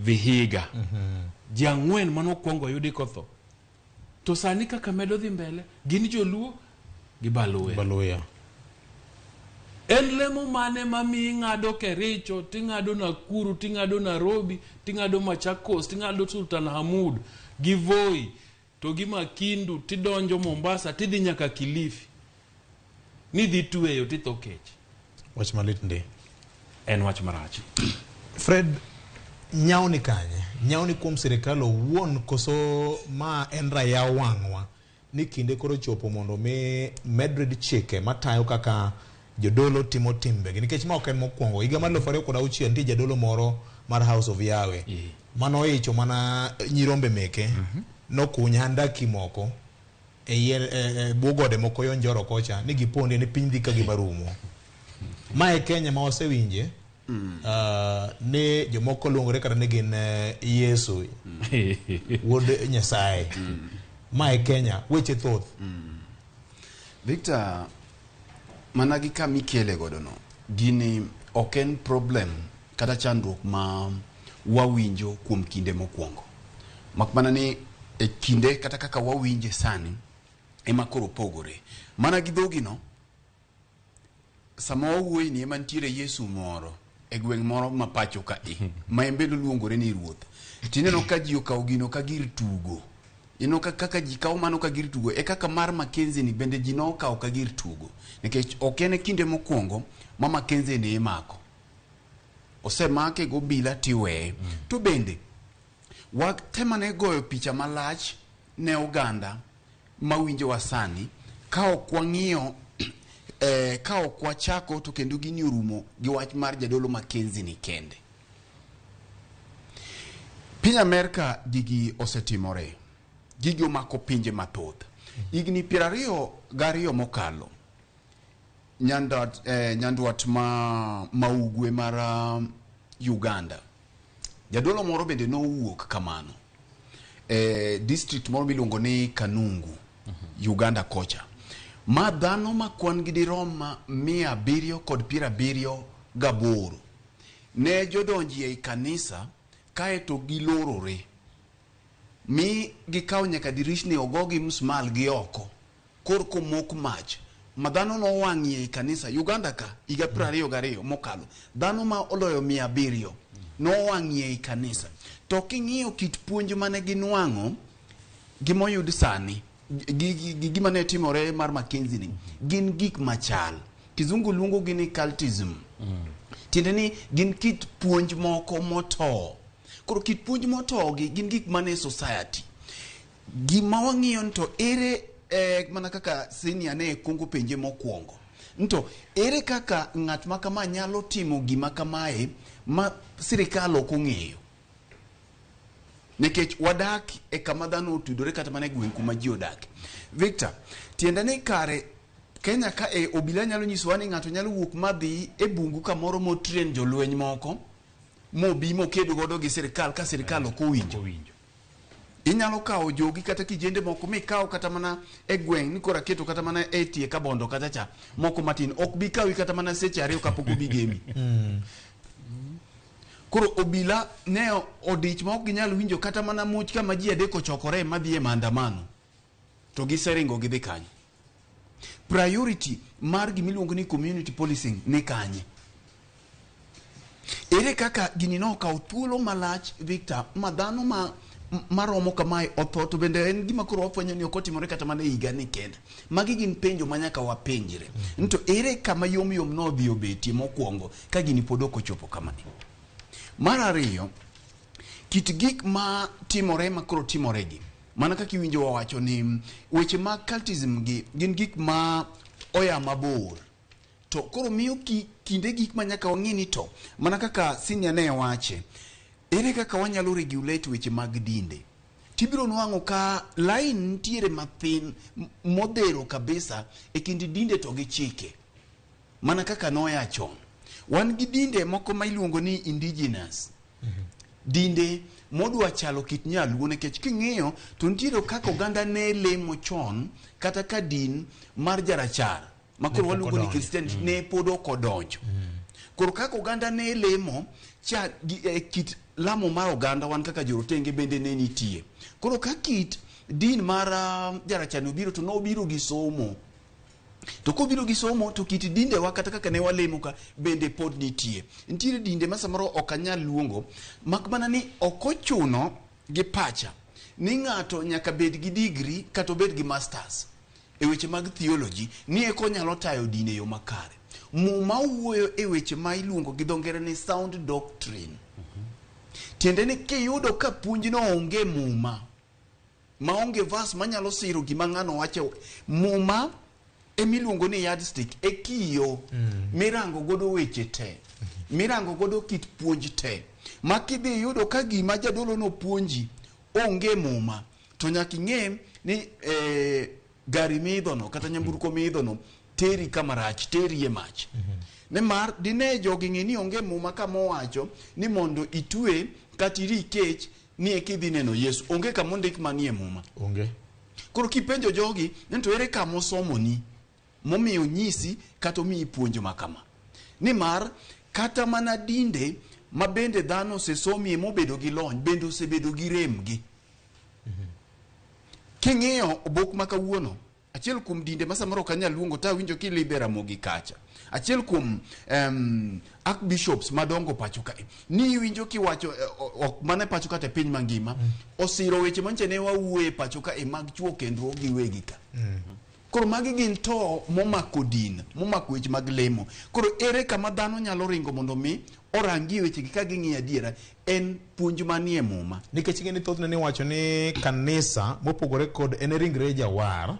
Vihiga. Ji ang'wen manokwongo yudi kotho. To sani kaka medo dhi mbele, gin joluo gi Baluya. Baluya. En lemo mane mamiyi ing'ado Kericho, ting'ado Nakuru, ting'ado Nairobi, ting'ado Machakos, ting'ado Sultan Hamud gi Voi to gi Makindu tidonjo Mombasa tidhi nyaka Kilifi nidhi tweyo titho kech. Wach malit ndi. En wach marach. Fred, nyawo ni kanye? Nyawo ni kuom sirikal owuon koso ma en rayaw wang'wa ni kinde koro chopo mondo mi med rid chike matayo kaka jodolo timo timbegi nikech ma ok en mokwongo. Higa mar 2006 nitie jadolo moro mar House of Yahweh manoicho mana nyirombe meke nokuny handaki moko e yien e bwo gode moko yo Njoro kocha ni giponde ni piny dhi ka gima rumo. Ma e Kenya ma wasewinje ni jomoko luongore kata ni gin Yesu wuod Nyasaye. Ma e Kenya weche thoth. Victor, mana gi kama ikele godo no, gini ok en problem kata chandruok ma wawinjo kuom kinde mokwongo. Mak mana ni e kinde kata kaka wawinje sani ema koro opogore. Mana gi dhogino, sama wawuoye ni ema nitiere Yesu moro e gweng' moro ma pacho ka e ma en bende oluongore ni ruoth. Tineno ka ji okawo gino ka gir tugo. Ineno ka kaka ji kawo mano ka gir tugo e kaka mar Mackenzie ni bende ji nokawo ka gir tugo. Nikech ok en e kinde mokwongo ma Mackenzie ni imako. Osemake gobila tiweye. To bende watemane goyo picha malach ne oganda mawinjowa sani ka ok wang'iyo ka ok wachako to kendo gini orumo gi wach mar jadolo Mackenzie ni kende. Piny Amerka gigi osetimore. Gigi omako pinje mathoth. Higni 22 mokalo, nyandwat ma ugwe mar Uganda, jadolo moro bende nowuok kamano. District moro miluongo ni Kanungu, Uganda kocha. Ma dhano ma kwan gi dirom 778 ne jodonji ei kanisa kaeto gilorore mi gikawo nyaka dirishni ogogi msmal gi oko korko mok mach ma dhano nowang'ie ei kanisa Uganda ka higa 22 mokalo dhano ma oloyo 700 nowang'ie ei kanisa. To king'iyo kit puonj mane ginwang'o gi moyud sani gi gima ne timore mar Mackenzie ni gin gik machal. Kizungu luongo gi ni cultism. Tiende ni gin kit puonj moko motowo. Koro kit puonj motowo gi gin gik mane society. Gima wang'iyo ni to ere mana kaka senior ne kuongo penje mokwongo. Nto ere kaka ng'at ma kama nyalo timo gima kamae ma sirikal ok ong'eyo? Nikech wadak e kama dhano otudore kata mana e gweng' kuma ji odake. Victor, tiende ni kare Kenya ka e obila nyalo nyisowa ni ng'ato nyalo wuok madhi e bungu kamoro motrain jolweny moko mobi moked godo gi sirikal ka sirikal ok owinjo. Inyalo kawo jogi kata kijende moko mikaw kata mana e gweng' ni koro aketo kata mana e tie kabondo kacha cha moko matin ok bi kawi kata mana seche ariyo kapok obi gemi. Koro obila ne odich ma ok ginyal winjo kata mana much kama ji adek ochokore madhi e maandamano to giseringo gidhi kanye. Priority mar gimiluongo ni community policing ni kanye? Ere kaka gini nokawo thuolo malach Victor ma dhano ma maromo kamae otho to bende en gima koro wafwenyo ni ok otimore kata mana e higa ni kende. Magi gin penjo ma nyaka wapenjre. To ere kama yom yom nodhi obetie mokwongo ka gini pod ok ochopo kama. Mar ariyo, kit gik ma timore ma koro timore gi mana kaka iwinjo wawacho ni weche mag cultism gi gin gik ma oya mabor. To koro miyo kinde gik ma nyaka wang'i ni to mana kaka senior ne wache, ere kaka wanyalo regulate weche mag dinde? Tibiro nwang'o ka line nitiere mathin modhero kabisa e kind dinde to gi chike. Mana kaka noya chon. Wan gi dinde moko ma iluongo ni indigenous. Dinde modwa chalo kit nyaluo nikech king'iyo to nitiere kaka oganda ne lemo chon kata ka din mar jarachar ma koro waluongo ni Christianity ne pod ok odonjo. Koro kaka oganda ne lemo Cha gi, kit lamo mar oganda wan kaka jorotenge bende ne nitie. Koro ka kit din mar jarachar obiro to nobiro gi somo. To kobiro gi somo to kit dindewa kata kaka ne walemo ka bende pod nitie. Nitiere dinde ma samoro ok anyal luongo, mak mana ni ok ochuno gi pacha ni ng'ato nyaka bed gi degree kata obed gi masters e weche mag theology ni eka onyalo tayo din e yo makare. Muma wuoyo e weche ma iluongo gi dho ngere ni sound doctrine. Tiende ni kiyudo ka puonjno onge Muma, maonge verse manyalo siro gima ng'ano wacho, Muma emiluongo ni yardstick, e kiyo mirango godo weche te, mirango godo kit puonj te. Ma kidhi yudo ka gima jadolo no puonji onge Muma, to nyaka ing'e ni gari miidho no kata nyamburko miidho no teri kama rach, teri e mach. Nimar dine jogi ng'e ni onge Muma kama owacho ni mondo itwe kata iri kech ni eka idhi neno Yesu. Onge kama ondik manie Muma. Onge. Koro kipenjo jogi ni to ere kama osomoni momiyo nyisi kata omiyi puonj ma kama. Nimar kata mana dinde ma bende dhano osesomie mobedo gi lony bende osebedo gi rem gi. King'iyo obok ma kawuono, achiel kuom dinde ma samoro ok anyal luongo to awinjo kilidhe Ramogi kacha. Achiel kuom archbishops madongo pacho kae, ni iwinjo kiwacho ok mana e pacho kata e piny mangima, osiro weche manche ne wawuoye pacho kae mag chuo kendruok gi wegi ka. Koro magi gin to momako din, momako weche mag lemo. Koro ere kama dhano nyalo ringo mondo mi orangi wechegi ka ging'iyo adiera en puonj manie Muma. Nikech ing'e ni thothne niwacho ni kanisa mopogore kod en ringre jawar,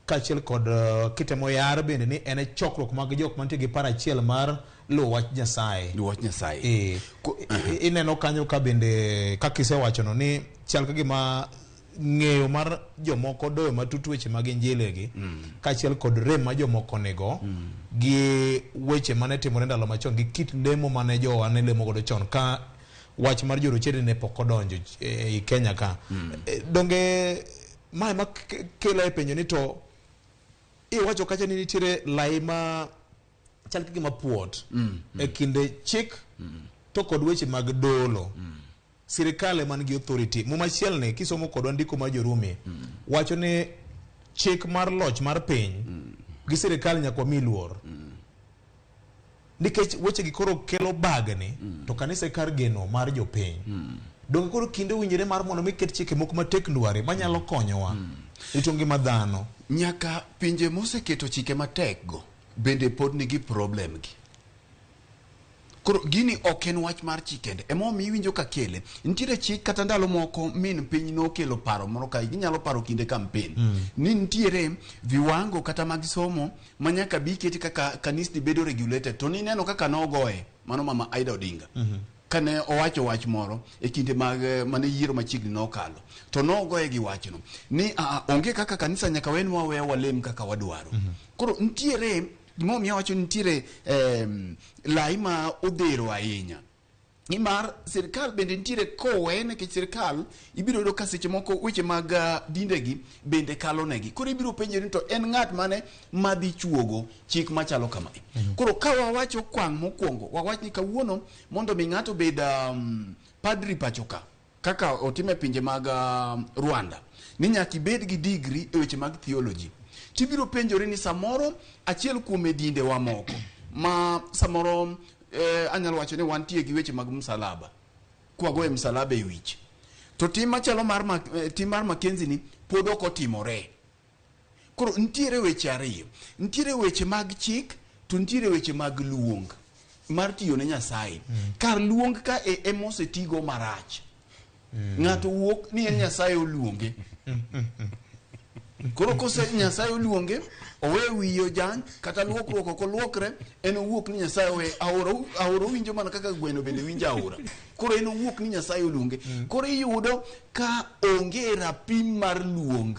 kaachiel kod kitemo yar bende ni en e chokruok mag jok mantie gi paro achiel mar luwo wach Nyasaye. Luwo wach Nyasaye. Ineno kanyo ka bende kaka isewachono ni chal ka gima ng'eyo mar jomoko doyo matut weche mag injili gi, kaachiel kod rem ma jomoko nigo, gi weche mane timore ndalo machon, gi kit lemo mane jowa ne lemo godo chon ka wach mar jorochere ne pok odonjo ei Kenya ka. Donge mae ma kela e penjo ni to iwacho kacha ni nitiere lai ma chal ka gima puot e kinde chik to kod weche mag dolo. Sirikal ema nigi authority. Muma achiel ni kisomo kodwa ndiko mar Jorumi wacho ni chik mar loch mar piny gi sirikal nyaka wami luor. Nikech weche gi koro kelo bagni to kanisa e kar geno mar jopiny. Donge koro kinde owinjore mar mondo mi ket chike moko matek ndware manyalo konyowa rito ngima dhano. Nyaka pinje moseketo chike matek go bende pod nigi problem gi. Koro gini ok en wach mar chik kende. Emomiyo iwinjo ka kele. Nitiere chik kata ndalo moko min piny nokelo paro moro ka ginyalo paro kinde campaign. Ni nitiere viwango kata mag somo ma nyaka bi keti kaka kanisni bedo regulated. To nineno kaka nogoye mano mama Aida Odinga. Kane owacho wach moro e kinde mag mane yiero machiegni nokalo. To nogoye gi wachno ni onge kaka kanisa nyaka wenwa weya walem kaka wadwaro. Koro nitiere gimomiyo awacho ni nitiere lai ma odhero ahinya. Nimar sirikal bende nitiere kowe nikech sirikal ibiro yudo ka seche moko weche mag dindegi bende kalo negi. Koro ibiro penjori ni to en ng'at mane madhi chuogo chik machalo kama. Koro ka wawacho kwang' mokwongo, wawach ni kawuono mondo mi ng'ato obed padri pacho ka, kaka otime pinje mag Rwanda, ni nyaka ibed gi degree e weche mag theology. Tibiro penjori ni samoro achiel kuom e dindewa moko ma samoro anyalo wacho ni wantie gi weche mag msalaba, kwagoye msalaba e wich, to tim machalo mar tim mar Mackenzie ni pod ok otimore. Koro nitiere weche ariyo, nitiere weche mag chik to nitiere weche mag luong mar tiyo ne Nyasaye. Kar luong ka emosetigo marach. Ng'ato wuok ni en Nyasaye oluonge. Koro kose Nyasaye oluonge, owe wiye ojany, kata luokruok ok oluokre, en owuok ni Nyasaye owe aora, aora owinjo mana kaka gweno bende winjo aora. Koro en owuok ni Nyasaye oluonge. Koro iyudo ka onge rapim mar luong.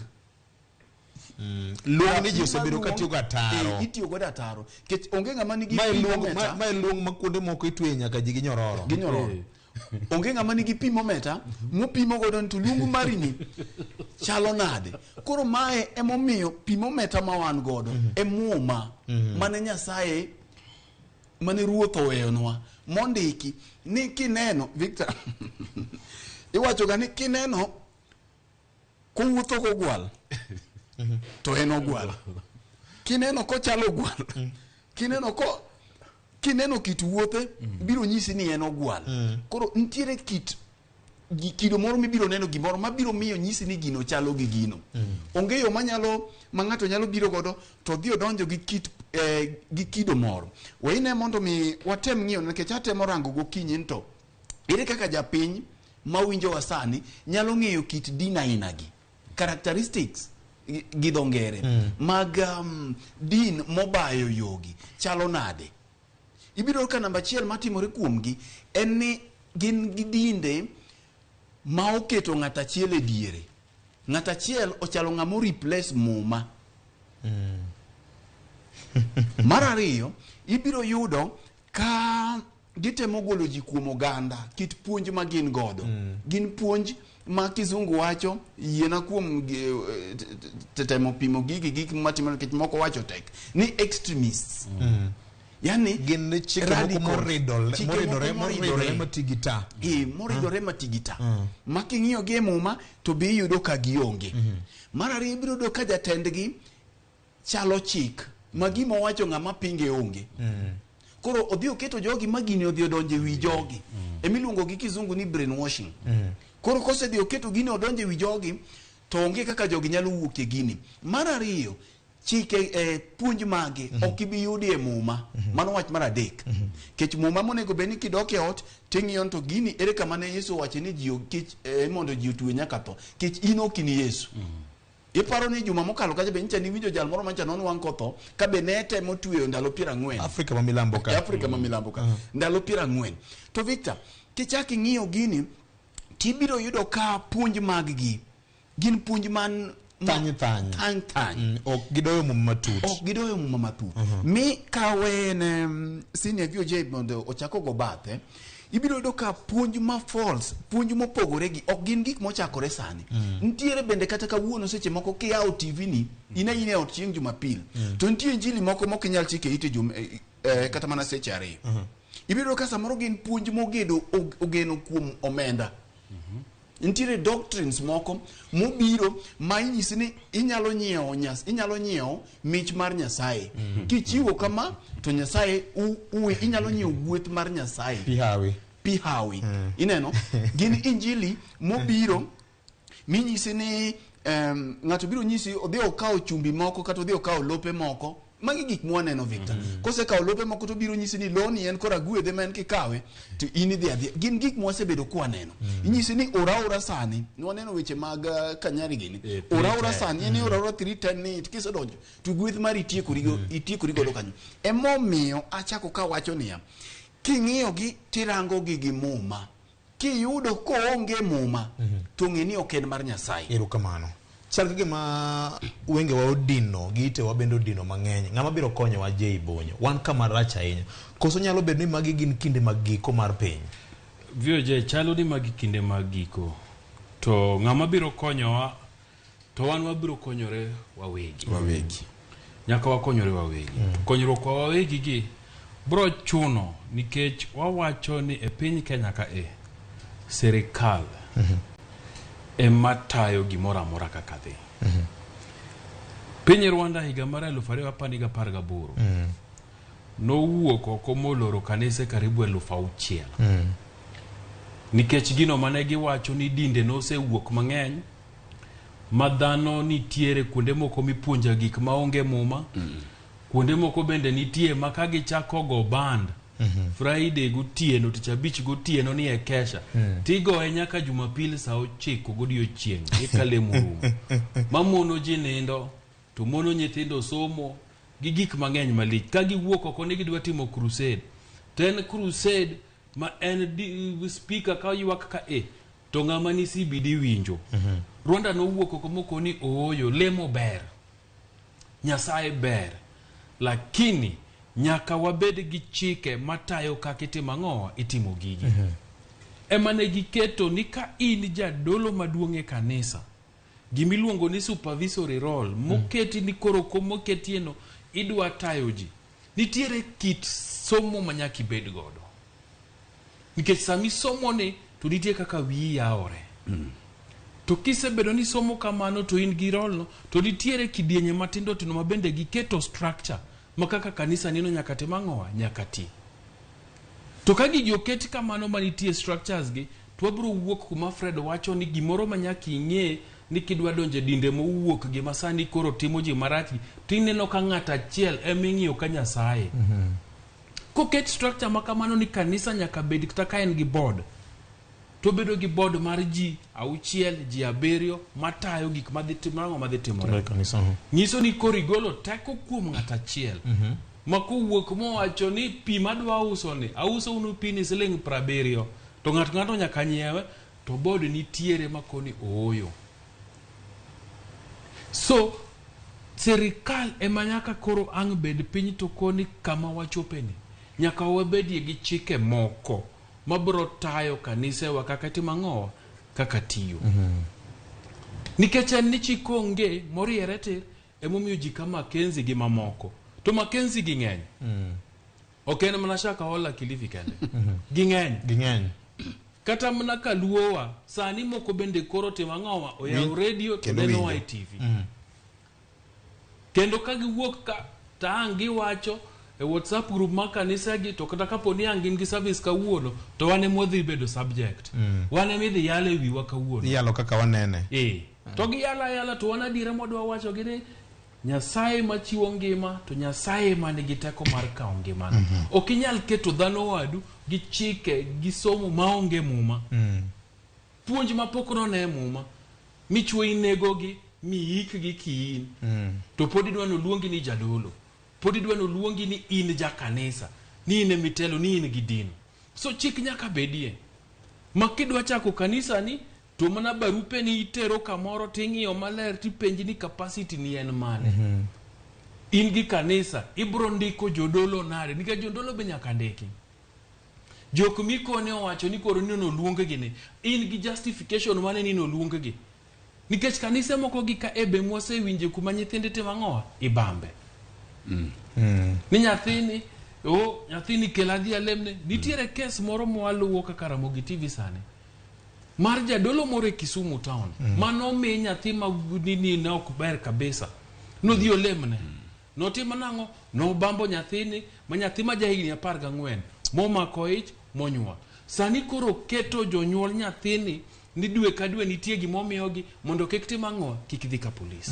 Luong ni ji osebedo ka tiyo go ataro. Itiyo godo ataro. Nikech onge ng'ama nigi pimometer. Ma luong ma kuonde moko itweyo nyaka ji gi nyororo. Gi nyororo. Onge ng'ama nigi pimometer mopimo godo ni to luong mari ni chalo nade. Koro mae emomiyo pimometer ma wan godo e Muma mane Nyasaye mane Ruoth oweyonwa Mondiki ni kineno Victor iwacho ga ni kineno kowuotho kogwal to en ogwal. Kineno kochalo ogwal, kineno ko kineno kit wuothe biro nyisi ni en ogwal. Koro nitiere kit kido moro mibiro neno gimoro mabiro miyo nyisi ni gino chalo gi gino. Onge yo manyalo ma ng'ato nyalo biro godo to odhi odonjo gi kit gi kido moro. Waine mondo mi watem ng'iyo nikech atemo rango gokinyi ni to ere kaka japiny mawinjowa sani nyalo ng'eyo kit din aina gi characteristics gi dho ngere mag din mobayo yogi chalo nade. Ibiro ka namba achiel matimore kuomgi en ni gin gi dinde ma oketo ng'at achiel e diere. Ng'at achiel ochalo ng'ama o replace muma. Mar ariyo, ibiro yudo ka gitemo golo ji kuom oganda kit puonj ma gin godo. Gin puonj ma kizungu wacho yiena kuom temo pimo gigi gik matimore nikech moko wacho tek ni extremists. Yani gin chike moko radicals. moridore Chike moko moridore moridore matigita. E, moridore matigita ma king'iyo gi e muma to be iyudo ka gionge. Mar ariyo, ibiro yudo ka jatendgi chalo chik ma gima owacho ng'ama pinge onge. Koro odhi oketo jogi ma gini odhi odonjo e wi jogi. Emiluongo gi kizungu ni brainwashing. Koro kosedhi oketo gini odonjo e wi jogi to onge kaka jogi nyalo wuok e gini. Mar ariyo, chike puonj mage ok ibi yudi e muma. Mano wach mar adek. Kech muma monego bed ni kidok e ot ting'iyo ni to gini ere kama ne Yesu owacho ni ji kech mondo ji otwe nyaka tho. Kech in ok in Yesu. Iparo ni juma mokalo kacha be nyicha niwinjo jal moro mancha nonwang' kotho ka be ne temo tweyo ndalo 40. Afrika ma milambo E ka. Afrika ma milambo ka. Ndalo 40. To Victor, kichak ing'iyo gini, tibiro yudo ka puonj mag gi gin puonj man Thany thany. Thany thany. Ok gidoyo muma matut. Ok gidoyo muma matut. Mi kawen senior VOJ mondo ochako go bathe, ibiro yudo ka puonj ma false, puonj mopogore gi ok gin gik mochakore sani. Nitiere bende kata kawuono seche moko kiyawo TV ni, in aina e ot chieng' Jumapil, to nitie injili moko mok inyal chike iti kata mana seche 2. Ibiro yudo ka samoro gin puonj mogedo ogeno kuom omenda. Nitiere doctrines moko mobiro ma inyisi ni inyalo nyiewo inyalo nyiewo mich mar Nyasaye. Kichiwo kama to Nyasaye inyalo nyiewo gweth mar Nyasaye. Pihawi. Pihawi. Ineno? Gin injili mobiro minyisi ni ng'ato biro nyisi odhi okawo chumbi moko kata odhi okawo lope moko. Magi gik mwaneno Victor. Kosekawo lope moko to biro nyisi ni loni en kora gwedhe ma en kikawe to in idhi adhiya. Gin gik mwasebedo kwaneno. Inyisi ni ora ora sani, nwaneno weche mag Kanyari gini. Ora ora sani, en ora ora 310 ni kisedonjo to gweth mari itiekori godo kanyo. Emomiyo achako kawacho niya, king'iyo gi tirango gi gi muma. Kiyudo koonge muma to ng'e ni ok en mar Nyasaye. Erokamano. Chal ka gima wengewa odino gi itewa bende odino mang'eny. Ng'ama biro konyowa Jay Bonyo? Wan kama rach ahinya. Koso nyalo bedo ni magi gin kinde mag giko mar piny? VOJ chalo ni magi kinde mag giko. To ng'ama biro konyowa to wan wabiro konyore wawegi. Wawegi. Nyaka wakonyore wawegi. Konyruok wa wawegi gi bro chuno nikech wawacho ni e piny Kenya ka e sirikal ema tayo gimoro amora kaka dhi. Piny Rwanda higa mar 2018 nowuok oko moloro kanise karibu 6,000. Nikech gino mane giwacho ni dinde nosewuok mang'eny ma dhano nitiere kuonde moko mipuonja gik maonge muma. Kuonde moko bende nitie ma ka gichako go band Friday gotieno, tich abich gotieno ni e kesha. Tigoye nyaka Jumapil saa 9 godiochieng' eka lemo rumo. Mamono ji nindo, to mono nyithindo somo, gi gik mang'eny malich. Ka giwuok oko ni gidwa timo crusade, to en crusade ma en speaker ka ywak ka e, to ng'ama ni CBD winjo. Rwanda nowuok oko mokoni ooyo, lemo ber. Nyasaye ber. Lakini nyaka wabed gi chike matayo kaka itimo ang'owa, itimo gigi. Ema ne giketo ni ka in jadolo maduong' e kanisa, gimiluongo ni supervisory role, moketi ni koro komoketieno idwa tayo ji. Nitiere kit somo ma nyaka ibed godo. Nikech sama isomoni to nitie kaka wiyi yawore. To kisebedo ni somo kamano to in gi role no, to nitiere kidienje matindo tindo ma bende giketo structure ma kaka kanisa nino nyaka tim ang'owa, nyaka ti. To ka gigi oket kamano manitie structures gi, to wabiro wuok kuma Fred wacho ni gimoro ma nyaka ing'e ni kidwa donjo e dinde mowuok gi ma sani koro timo ji marach gi, tineno ka ng'ato achiel ema ing'iyo ka Nyasaye. Koket structure ma kamano ni kanisa nyaka bed kata ka en gi board, to bedo gi board mar ji 6, ji 7 matayo gik madhi timore, madhi timore. Kanisa. Nyiso ni koro igolo teko kuom ng'at achiel. Ma kowuok mowacho ni pi madwa uso ni, auso unu pi ni siling 70, to ng'ato ng'ato nyaka nyiewe, to board nitiere makoni ooyo. So, sirikal ema nyaka koro ang' bed piny to koni kama wachopeni. Nyaka wabedie gi chike moko mabiro tayo kanisewa kaka timo ang'owa, kaka tiyo. Nikech en ni chik onge moriere tir, emomiyo ji ka Mackenzie gi mamoko. To Mackenzie gi ng'eny. Ok en mana Shakahola Kilifi kende. Ging'eny. Ging'eny. Kata mana kaluowa, sani moko bende koro timo ang'owa, oyawo radio to kendo nenowa winjo. e TV. Kendo ka giwuok ka to ang' giwacho e WhatsApp group mar kanisa gi, to kata kapo ni ang' gin gi service kawuono, to wan ema wadhi bedo subject. Wan ema idhi yale e wiwa kawuono. Iyalo kaka wanene. To giyalo ayala to wan adiera mwadwa wacho gi ni Nyasaye machiwo ngima to Nyasaye manigi teko mar kawo ngimano. Ok inyal keto dhano wadu gi chike gi somo maonge muma. Puonj mapok none e muma. Michwo inegogi, miyikgi kiin. To pod idwa noluongi ni jadolo. Pod idwa noluongi ni in jakanisa. Ni in emitelo, ni in gi din. So chik nyaka bedie. Ma kidwa chako kanisa ni, to mana barupe ni itero kamoro ting'iyo maler tipenji ni capacity ni en mane. In gi kanisa, ibro ndiko jodolo nade? Nikech jodolo be nyaka ndiki. Jok mikone owacho ni koro ni noluong gi ni. In gi justification mane ni noluong gi? Nikech kanise moko gi ka ebe mwasewinje kuma nyithinde timo ang'owa? Ibambe. Ni nyathini, o nyathini kel adhi alemne. Nitiere kes moro mwaluwo kaka Ramogi TV sani. Mar jadolo moro e Kisumu town. Mano mi nyathi ma nini ne ok ber kabisa. Nodhi olemne. Notimo nang'o? Nobambo nyathini, ma nyathi ma jahigni 14, momako ich, monyuol. Sani koro keto jonyuol nyathini ni dwe ka dwe nitie gimomiyogi mondo kik tim ang'o, kik dhi ka polis.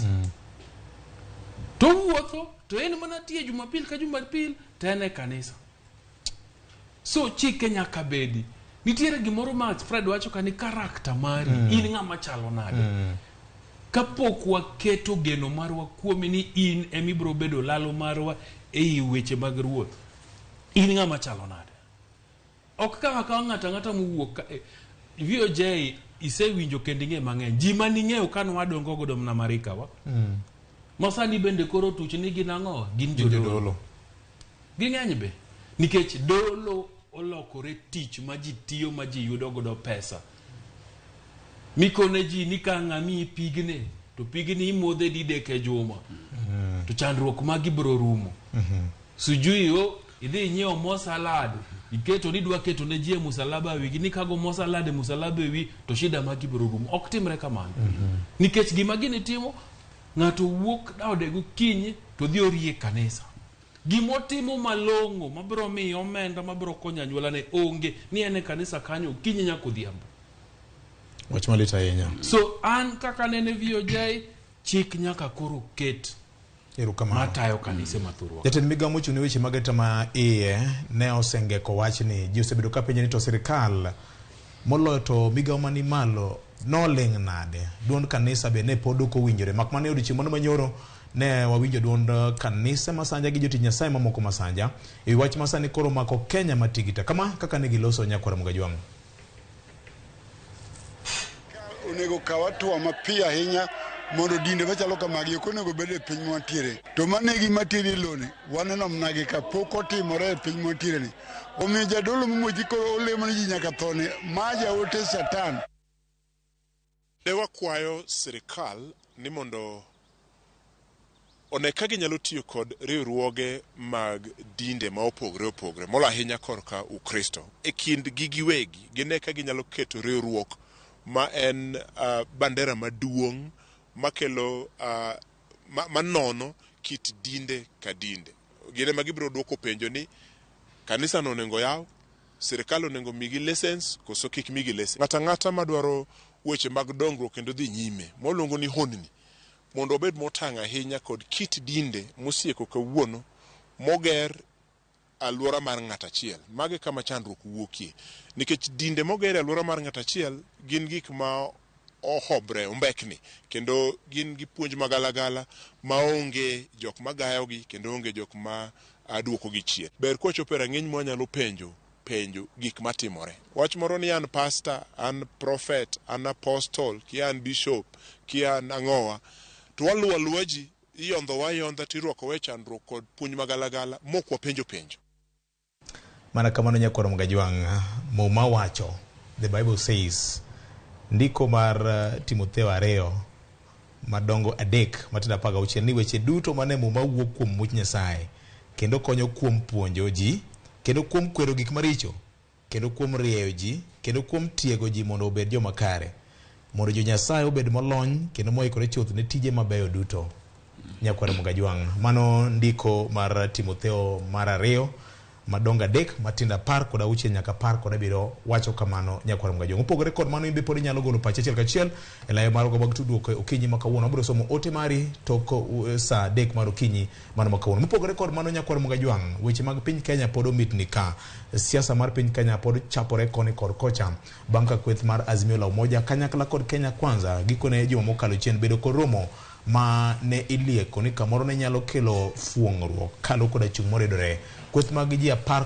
To wuotho, to en mana tiye Jumapil ka Jumapil, to en e kanisa. So chike nyaka bedi. Nitiere gimoro ma Fred wacho ka ni karakta mari, in ng'ama chalo nade. Kapok waketo geno marwa kuomi ni in emibiro bedo lalo marwa ei weche mag ruoth, in ng'ama chalo nade. Ok kawa akawa ng'ato ang'ata mowuok ka, VOJ isewinjo kendo ing'e mang'eny. Ji maning'eyo ka nwadongo godo mana marika wa. Ma sani bende koro tuch ni gin ang'o? Gin jodolo. Jodolo. Ging'eny be. Nikech dolo olokore tich ma ji tiyo ma ji yudo godo pesa. Mikone ji ni ka ng'ami pigni, to pigni imodhe didek e juma. To chandruok magi biro rumo. Sijui o, idhi inyiewo mo salad, iketo ni idwa keto ne ji e musalaba wigi, ni kago mo salad e musalaba e wi, to shida magi biro rumo. Ok timre kamano. Nikech gima gini timo, ng'ato wuok ode gokinyi to dhi orie kanisa. Gimotimo malong'o mabiro miye omenda mabiro konyo anyuolane onge, ni en e kanisa kanyo okinyi nyaka odhiambo. Wach malit ahinya. So an kaka nene VOJ, chik nyaka koro ket Erokamano. matayo kanise mathurwa. Jatend migawo mochung' ne weche mag arita ma iye ne osengeko wachni. Ji osebedo ka penjo ni to sirikal moloyo to migawo mani malo noling' nade? Duond kanisa be ne pod ok owinjore. Mak mana e odiochieng' mano manyoro ne wawinjo duond kanise Masanja gi jotich Nyasaye mamoko Masanja e wi wach ma sani koro mako Kenya matigita. Kama kaka ne giloso nyakwara Mugajwang'. Onego kaw hatua mapiyo ahinya mondo dinde machalo kamagi ok onego bed e piny mwantiere. To mane gima tiere loni waneno mana gi ka pok otimore e piny mwantiere ni. Omiyo jadolo momoji koro olemo ni ji nyaka thone ma jaote Satan. Ne wakwayo sirikal ni mondo one ka ginyalo tiyo kod riwruoge mag dinde ma opogre opogre, molo ahinya korka Ukristo. E kindgi giwegi, gine ka ginyalo keto riwruok ma en bandera maduong' makelo manono kit dinde ka dinde. Gin ema gibiro duoko penjo ni kanisa no onego yaw, sirikal onego migi license koso kik migi license. Ng'ato ang'ata madwaro weche mag dongruok kendo dhi nyime, mwaluongo ni honni, mondo wabed motang' ahinya kod kit dinde mosieko kawuono moger alwora mar ng'ato achiel. Mago e kama chandruok wuokie. Nikech dinde moger e alwora mar ng'ato achiel gin gik ma ohobre, ombekni, kendo gin gi puonj magalagala maonge jok magayogi kendo onge jok ma duokogi chien. Ber kwachopo e rang'iny mwanyalo penjo penjo gik matimore. Wach moro ni an pastor, an prophet, an apostle, kia an bishop, kia an ang'owa, to waluwo aluwa ji, iyondhowa ayondha tirwakowa e chandruok kod puonj magalagala mok wapenjo penjo. Mana kamano nyakwar Mgajwang', Muma wacho, the Bible says, ndiko mar Timotheo 2 madongo 3 matindo 16 ni weche duto mane Muma wuok kuom much Nyasaye kendo konyo kuom puonjo ji, kendo kuom kwero gik maricho, kendo kuom rieyo ji, kendo kuom tiego ji mondo obed joma kare, mondo jo Nyasaye obed molony kendo moikore chuth ne tije mabeyo duto. Nyakwar Mgajwang', mano ndiko mar Timotheo mar 2 madongo 3 matindo 16 nyaka 17 wacho kamano nyakwar Mgajwang'. Opogore kod mano, in be pod inyalo golo pachi achiel kachiel e layo marwa mag tudruok okinyi ma kawuono. Wabiro somo ote mari tok saa 3 mar okinyi mano ma kawuono. Mopogore kod mano nyakwar Mgajwang', weche mag piny Kenya pod omitni ka. Siasa mar piny Kenya pod chapore koni kod kocha bang' ka kweth mar Azimio la Umoja kanyakla kod Kenya Kwanza gikone juma mokalo chien bedo kod romo ma ne ilieko ni kamoro ne nyalo kelo fuong'ruok kaluwore koda chung' moridore. Kweth mag ji 14,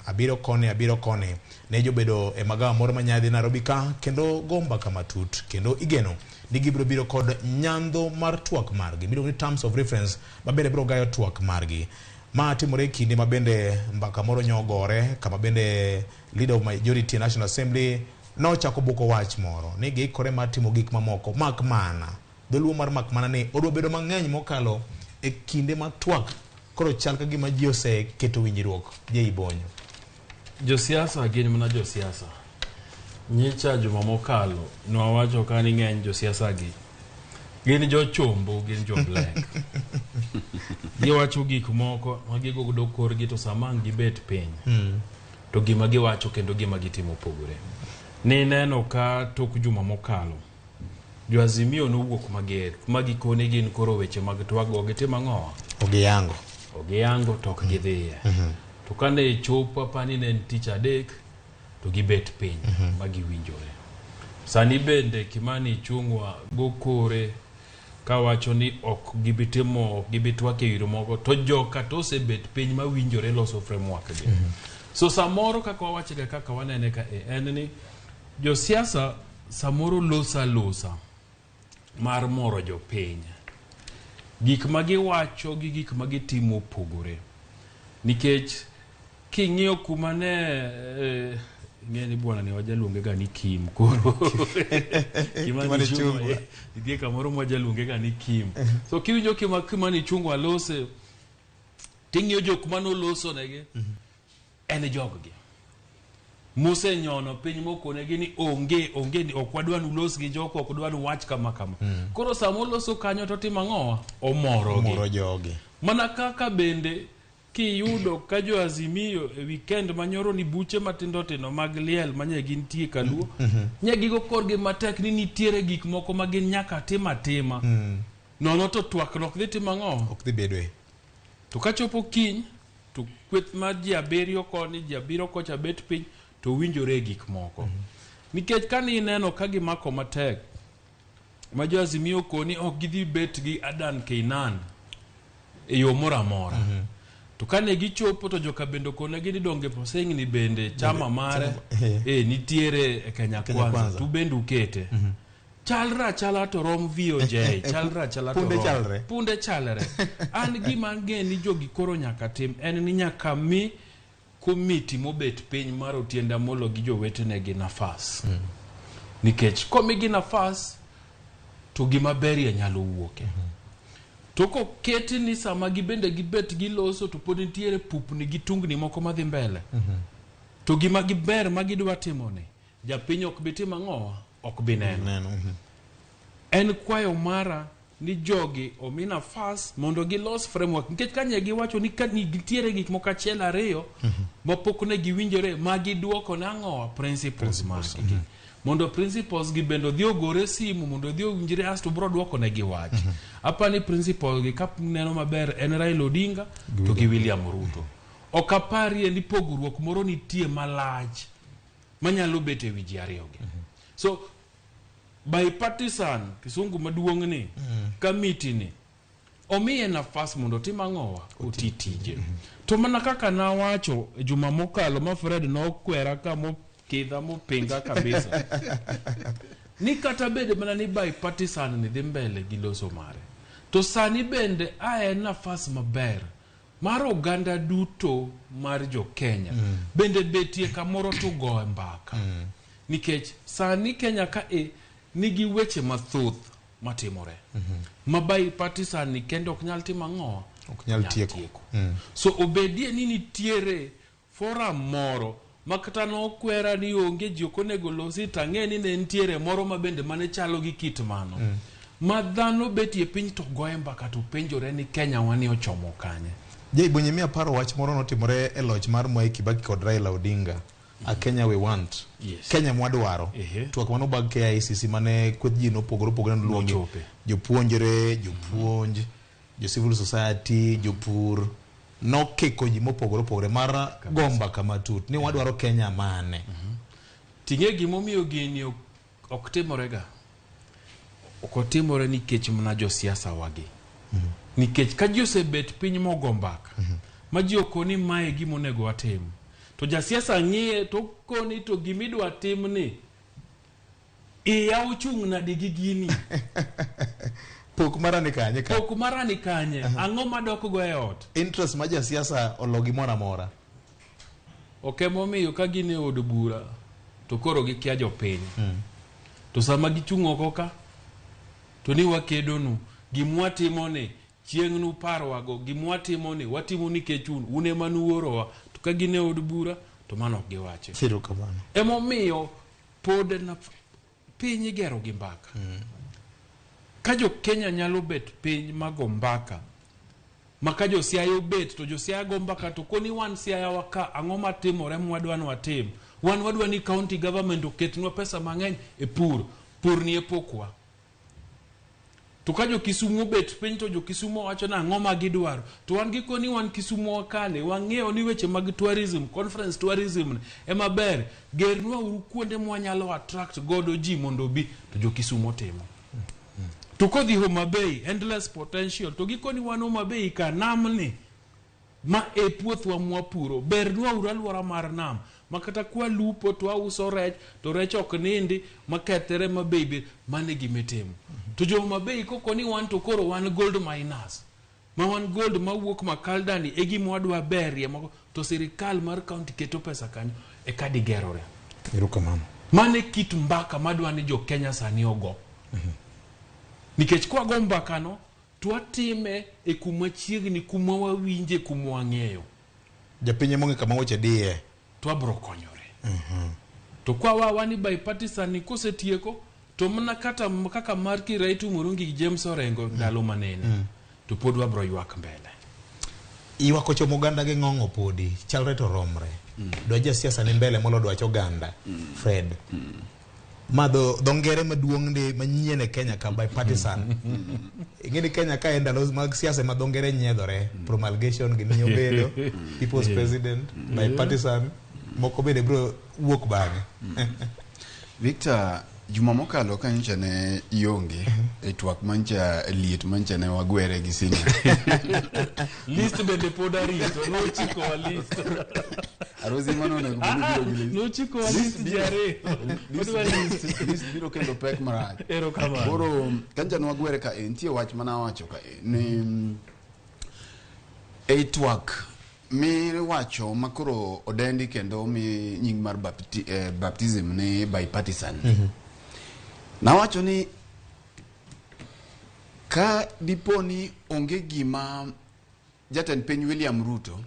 7 koni 7 koni ne jobedo e magawa moro manyadhi Nairobi ka kendo go mbaka matut, kendo igeno ni gibiro biro kod nyandho mar twak margi miluongo ni terms of reference ma bende biro gayo twak margi. Ma timore e kinde ma bende mbaka moro nyogore kama bende leader of majority National Assembly nochako buko wach moro ni giikore mar timo gik mamoko mak mana dholuo mar mak mana ni odwa bedo mang'eny mokalo e kinde ma twak koro chal ka gima ji oseketo winjruok je ibonyo. Josiasa gin mana josiasa. Nyicha juma mokalo nwawacho ka ni ng'eny josiasa gi gin jochombo, gin jo black. Giwacho gik moko ma gigodo korgi to sama ang' gibet piny to gima giwacho kendo gima gitimo opogore. Nineno ka tok juma mokalo jo Azimio nowuok mager ma gikone gin koro weche mag twak go gitimo ang'owa? Ogiyango. Ogiyango to ok gidhiye. To kane chopo apani ne en tich adek to gibet piny ma giwinjore. Sani bende Kimani Ichung'wa go kore kawacho ni ok gibitimo, ok gibitwak e yore moko to joka to osebet piny mawinjore loso framework gi. So samoro kaka wawachega kaka wanene ka e en ni josiasa samoro loso alosa mar moro jopiny. Gik ma giwacho gi gik ma gitimo opogore. Nikech king'iyo kuma ne ing'e ni bwana ni wajaluonge ga ni Kim koro. Kimani Ichung'wa, nitie kamoro mwajaluonge ga ni Kim. So kiwinjo Kimani Ichung'wa lose, ting'iyo jok manoloso negi, en jog gi. Musenyono piny mokonegi ni onge, onge ni ok wadwa ni ulos gi joko, ok wadwa ni uwach kama kama. Koro sama oloso kanyo to timo ang'owa? Omorogi. Omoro jogi. Mana kaka bende kiyudo ka jo Azimio e weekend manyoro ni buche matindo tindo mag liel manye gintie kaluo, nye gigo korgi matek ni nitiere gik moko ma gin nyaka tim atima. Nono to twak ok dhi timo ang'o? Ok dhi bedoe. To kachopo kiny to kweth mar ji 7 koni, ji 7 kocha bet piny to winjore e gik moko. Nikech kane ineno ka gimako matek ma jo Azimio koni ok gidhi bet gi Adan Keynan e yo moro amora. To kane gichopo to joka bende okonegi ni donge Posengni bende chama mare nitiere e Kenya Kwanza, to bende ukete. Chalre achala to rom VOJ, chalre achala to Punde rom. chalre. Punde chalre. An gima ang'e ni jogi koro nyaka tim en ni nyaka mi komiti mobet piny mar Otiende Amollo gi jowetene gi nafas. Nikech komigi nafas to gima berie nyalo wuoke. To koketi ni sama gibende gibet giloso to pod nitiere pupni gi tungni moko madhi mbele. To gima giber ma gidwa timo ni, japiny ok bi timo ang'owa? Ok bi neno. Neno. En kwayo mara ni jogi omi nafas mondo gilos framework nikech kanye giwacho ni ka nitiere gik moko achiel ariyo ma pok ne giwinjore ma giduoko ne ang'owa principles margi mondo principles gi bende odhi ogore simu mondo odhi owinjre asto bro duoko ne gi wach. Apani principles gi ka neno maber en Raila Odinga to gi William Ruto. Ok aparie ni pogruok moro nitie malach manyalo bet e wi ji ariyo gi. So bipartisan kisungu maduong' ni committee ni omiye nafas mondo otim ang'owa oti tije. To mana kaka nawacho e juma mokalo ma Fred nokwera ka mokidha mopinga kabisa ni kata bed mana ni bipartisan ni dhi mbele gi loso mare to sani bende a en nafas maber mar oganda duto mar jo Kenya bende betie kamoro to goye mbaka nikech sani Kenya ka e nigi weche mathoth matimore ma bipartisan ni kende ok nyal timo ang'owa Ok nyal tieko. So obedie ni nitiere forum moro ma kata nokwera ni onge ji ok onego losi tang'e ni ne nitiere moro ma bende mane chalo gi kit mano ma dhano betie piny to goye mbaka to penjore ni Kenya wani ochomo kanye. Jay Bonye miya paro wach moro notimore e loch mar Mwai Kibaki kod Raila Odinga. A Kenya we want. Yes. Kenya mwadwaro. Ehe. Twak manobag KICC mane kweth ji nopogore opogore noluongi. Nochope. Jopuonjre, jopuonj, jo civil society, jopur nokiko ji mopogore opogore mar go mbaka matut ni wadwaro Kenya mane. Ting'e gimomiyo gini ok timorega. Ok otimore nikech mana josiasa wagi. Nikech ka ji osebet piny mogo mbaka, ma ji okoni mae gima onego watim, to jasiasa ng'iye to okoni to gimidwa timni, iya ochung' nade gi gini? Pok mara ni kanye ka? Pok mara ni kanye? Ang'o madok go e ot? Interest ma jasiasa olo gimoro amora. Ok emomiyo ka gin e od bura to koro gikia jopiny. To sama gichung' oko ka to ni wakedonu gimwatimo ni chieng' nuparwago gimwatimo ni watimo nikech un un ema nuorowa to ka gin e od bura to mano ok giwachi. Erokamano. Emomiyo pod piny igero gi mbaka. Ka jo Kenya nyalo bet piny mago mbaka ma ka jo Siaya obet to jo Siaya go mbaka to koni wan Siaya wa ka ang'o matimore mwadwa ni watim. Wan wadwa ni county government oketnwa pesa mang'eny e pur. Pur ni e pokwa. To ka jo Kisumu obet piny to jo Kisumu wacho ni ang'o ma gidwaro. To wan gikoni wan Kisumu wakane wang'eyo ni weche mag tourism, conference tourism ni ema ber. Gernwa uru kuonde mwanyalo attract godo ji mondo obi to jo Kisumu timo. To kodhi Homa Bay, endless potential. To gikoni wan Homa Bay ka namni ma e puothwa mwapuro bernwa uru alwora mar nam ma kata kwalupo to wauso rech to rech ok nindi makethre ma bei be mano e gima itimo. To jo Homa Bay koko ni wan to koro wan gold miners ma wan gold mawuok Makalda ni e gima wadwa berie moko to sirikal mar county keto pesa kanyo eka digerore. Erokamano. Mano e kit mbaka madwa ni jo Kenya sani ogo. Nikech kwago mbakano to watime e kuma chiegni kuma wawinje kuma wang'eyo. Japiny ema ong'e kama weche diye. To wabro konyore. To kwa wawa ni bipartisan ni kosetieko to mana kata kaka mar Kiraitu Murungi gi James Orengo ndalo manene to pod wabro ywak mbele. Ywak ochomo oganda gi ng'ong'o podi chalre to romre. Dwach jasiasa ni mbele molo dwach oganda. Fred. Ma dho ngere maduong' ndi manyien e Kenya ka bipartisan. Ing'e ni Kenya ka e ndalo mag siasa ma dho ngere nyiedhore. Promulgation gi obedo, people's president, bipartisan, moko bende biro wuok bang'e. Victor, juma mokalo ka nyocha ne ionge e twak mancha liet mancha ne wagwere gi senior. List bende pod arito, nochiko wa list. Arosi mano onego bed ni biro gi list. Nochiko wa list ji ariyo. Odwa list. List biro kendo pek marach. Erokamano. Koro kancha ne wagwere ka e nitie wach mana wacho ka e ni e twak miwacho makoro odendi kendo mi nying mar baptism ni bipartisan. Nawacho ni Ka dipo ni onge gima jatend piny William Ruto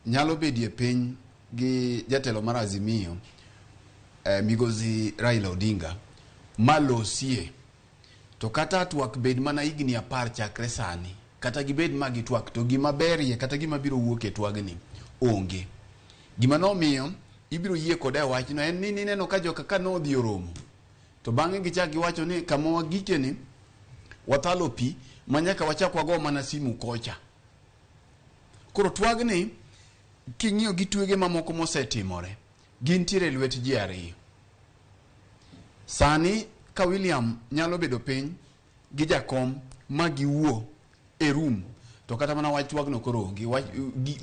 nyalo bedie piny gi jatelo mar Azimio migosi Raila Odinga malosie, to kata twak bed mana higni 10 chakre sani, kata gibed ma gitwak, to gima berie kata gima biro wuok e twagni onge. Gima nomiyo ibiro yie koda e wachno en ni nineno ka joka ka nodhi oromo, to bang'e gichak giwacho ni kama wagike ni wathalo pi ma nyaka wachak wago mana simu kocha. Koro twagni king'iyo gi twege mamoko mosetimore, gintiere e lwet ji ariyo. Sani ka William nyalo bedo piny gi jakom ma giwuo e room, to kata mana wach twagno koro onge, wach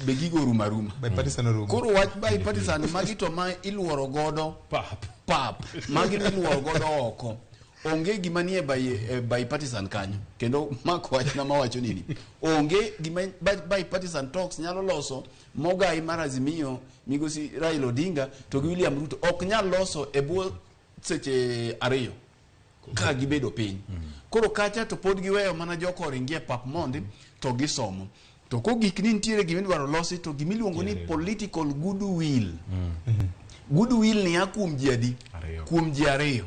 be gigo orumo aruma. Bipartisan orumo. Koro wach bipartisan magi to ma iluoro godo Pap. pap, magi miluoro godo oko. Onge gima nie bipartisan kanyo, kendo mako wachna mawacho nini. Onge gima bipartisan talks nyalo loso mogai mar Azimio migosi Raila Odinga to gi William Ruto ok nyal loso e bwo seche 2 ka gibedo piny. Koro kacha to pod giweyo mana joko oringie pap mondi to gisomo. To kogik ni nitiere gima idwaro losi to gimiluongo ni political goodwill. Goodwill ni a kuom ji adi? Kuom ji ariyo.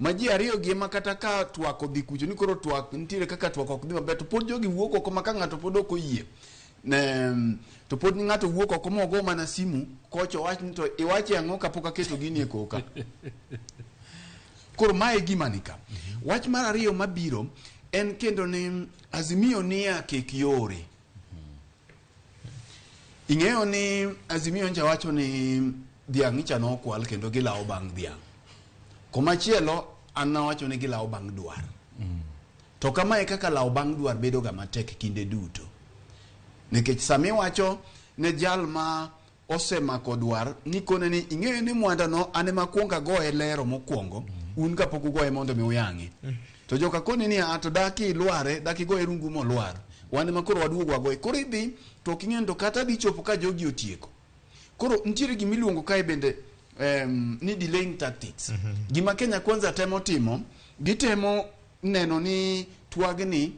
Ma ji ariyo gi ema kata ka twak odhi kucho ni koro twak nitiere kaka twak ok dhi maber to pod jogi wuok oko ma ka ng'ato pod ok oyie. To pod ng'ato wuok oko mogo mana simu kocho wach ni to iwache ang'o kapok aketo gini e koka. Koro mae gima nika. Wach mar ariyo mabiro en kendo ni Azimio nia kek yore. Ing'eyo ni Azimio ncha wacho ni dhiang' icha nokwal kendo gilawo bang' dhiang'. Komachielo an nawacho ni gilawo bang' dwar. To kamae kaka lawo bang' dwar bedo ga matek kinde duto. Nikech sami wacho ne jal ma osemako dwar ni kone ni ing'eyo ni mwanda no an ema kuongo agoye lero mokwongo, un kapok ugoye mondo mi uyang'e. To joka koni ni a to daki ilware, daki goye rungu molwar. Wan ema koro waduogo wagoye. Koro idhi to ok ing'eyo to kata dhi chopo ka jogi otieko. Koro nitiere gima iluongo kae bende ni delaying tactics. Gima Kenya Kwanza temo timo, gitemo neno ni twagni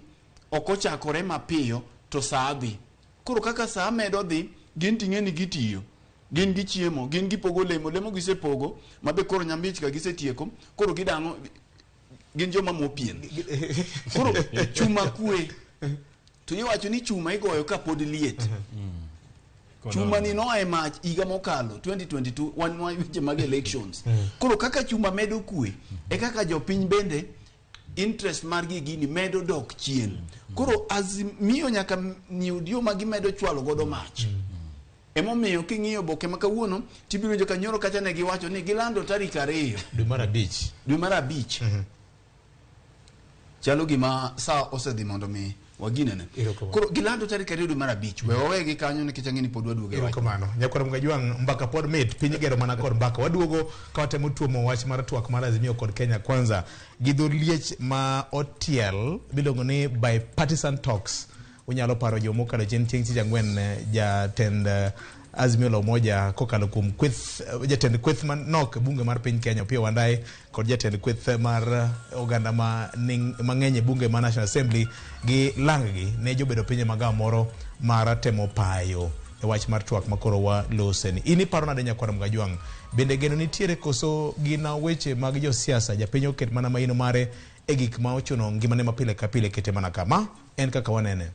ok ochakore mapiyo to saa dhi. Koro kaka saa medo dhi, gin ting'e ni gitiyo. Gin gichiemo, gin gipogo lemo, lemo gisepogo, mabe koro nyambich ka gisetieko, koro gidang'o, gin joma mo pien. Koro chuma kwe, to iwacho ni chuma igoyo ka pod liet. Chuma ni noa e mach higa mokalo 2022 wan weche mag elections. Koro kaka chuma medo kwe, e kaka jopiny bende interest margi gini medo dok chien. Koro Azimio nyaka yud yo ma gimedo chwalo godo mach. Emomiyo king'iyo oboke ma kawuono tibiro winjo ka nyoro kacha ne giwacho ni gilando tarik 2 dwe mar 5. Dwe mar 5. Chalo gima saa osedhi mondo mi waginene. Koro gilando tarik 2 dwe mar 5. We wawegi kanyo nikech ang'e ni pod waduogo e wach. Erokamano. Nyakwar Mgajwang', mbaka pod mit, piny igero mana kod mbaka. Waduogo ka watemo tuomo wach mar twak mar Azimio kod Kenya Kwanza gi dho liech ma otiel miluongo ni bipartisan talks. Unyalo paro joma mokalo chien chieng' tich ang'wen jatend Azimio la Umoja kokalo kuom kweth jatend kweth manok e bunge mar piny Kenya Opiyo Wandayi kod jatend kweth mar oganda mang'eny e bunge mar National Assembly gi lang-gi ne jobedo piny e magawa moro mar temo payo e wach mar twak makoro waloseni. In iparo nade Nyakwar Mgajwang'? Bende geno nitiere koso gina weche mag josiasa? Japiny oket mana maino mare e gik ma ochuno ngimane ma pile ka pile kete mana kama en kaka wanene.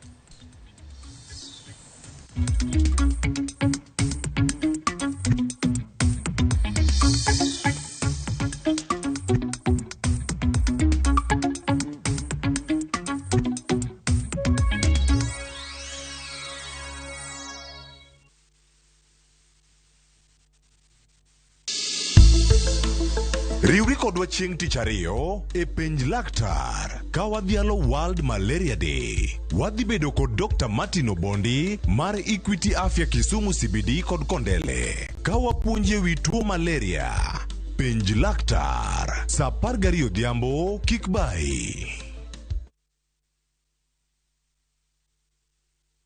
Riwri kodwa chieng' tich ariyo e Penj Laktar ka wadhialo World Malaria Day. Wadhi bedo kod Dr. Martin Obondi mar Equity Afya Kisumu CBD kod Kondele ka wapuonji ewi tuo malaria. Penj Laktar saa 12 odhiambo kik bayi.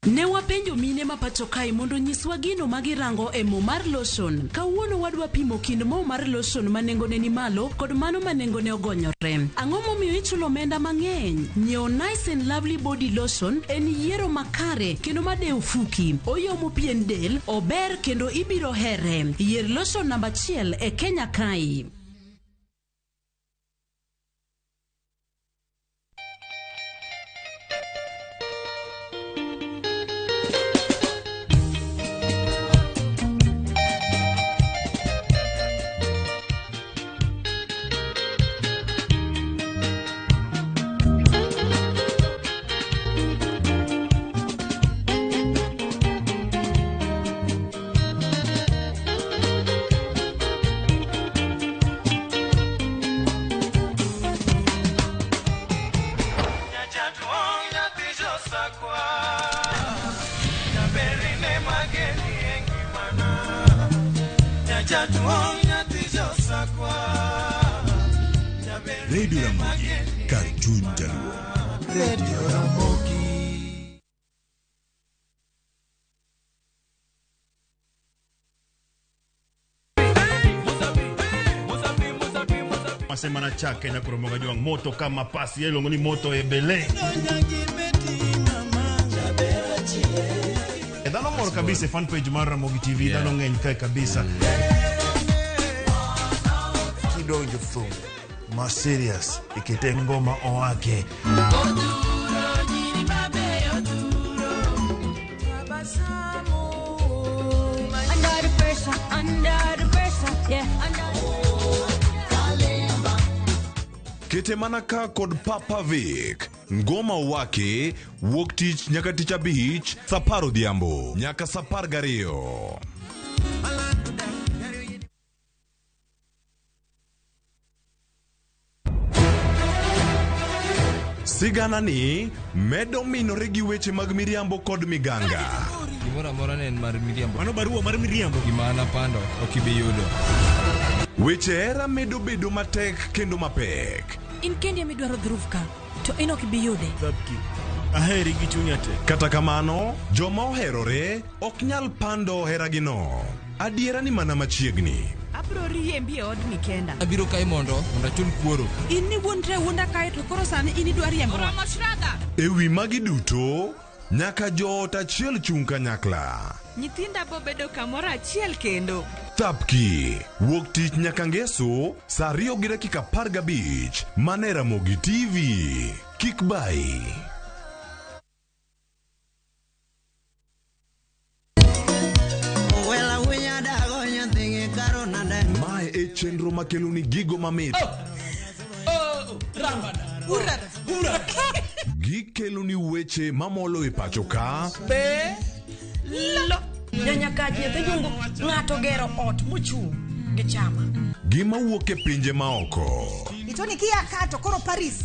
Ne wapenjo wapenjo mine ma pacho kae mondo onyiswa gino ma girango e mo mar lotion. Kawuono wadwa pimo kind mo mar lotion ma nengone ni malo kod mano ma nengone ogonyore. Ang'o momiyo ichulo omenda mang'eny? Nyiewo Nice and Lovely Body Lotion en yiero makare kendo madewo fuki. Oyomo pien del, ober kendo ibiro here. Yier lotion namba achiel e Kenya kae. Radio Ramogi, kar chuny jaluo. Radio Ramogi. Masema na chake na kuromoga juang moto kama pasi yelongo ni moto ebele. Dhano mor kabisa fan page mar Ramogi TV, dhano ng'eny kae kabisa. Kidonjo thum ma serious ikete ngoma owake. Under the pressure, under the pressure, yeah. Kete mana ka kod Papa Vic. Ngoma wake wuok tich nyaka tich abich saa apar odhiambo nyaka saa apar gariyo. Sigana ni medo minore gi weche mag miriambo kod miganga. Gimoro amora ne en mar miriambo. Mano barua mar miriambo. Gima an apando ok ibi yudo. Weche hera medo bedo matek kendo mapek. In kendi ema idwaro dhruv ka, to in ok ibi yude. Aheri gi chunya te. Kata kamano, joma oherore ok nyal pando heragino. Adiera ni mana machiegni. Abro riembi e odni kenda. Abiro kae mondo achul kuoro. In ni wuondre wuonda kae to koro sani in idwa riembo. Oromo Shraga. E wi magi duto, nyaka joot achiel chung' kanyakla. Nyithinda bo bedo kamoro achiel kendo. Thapki, wuok tich nyaka ngeso, saa 2:15, mana e Ramogi TV. Kik bai. Mae e chenro makeloni gigo mamit. Gikeloni weche mamolo e pacho ka. Nyanyakach nyathi jungu ng'ato gero ot mochung' gi chama. Gima wuok e pinje maoko. Itoni kia kato koro Paris.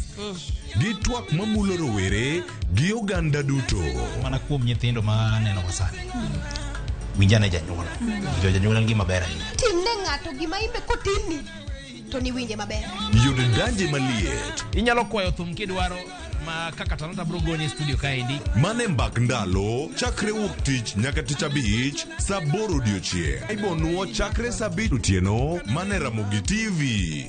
Gi twak mamulo rowere gi oganda duto. Mana kuom nyithindo ma aneno wa sani. Winjane janyuol. Jo janyuol en gima ber ahinya. Timne ng'ato gima imbe kotimni to niwinje maber. Yud danje maliet. Inyalo kwayo thum kidwaro ma kaka Talanta bro goni e studio kaendi. Mane mbak ndalo chakre wuok tich nyaka tich abich saa 8 odiochieng'. Ibonuo chakre saa 5 otieno mane Ramogi TV.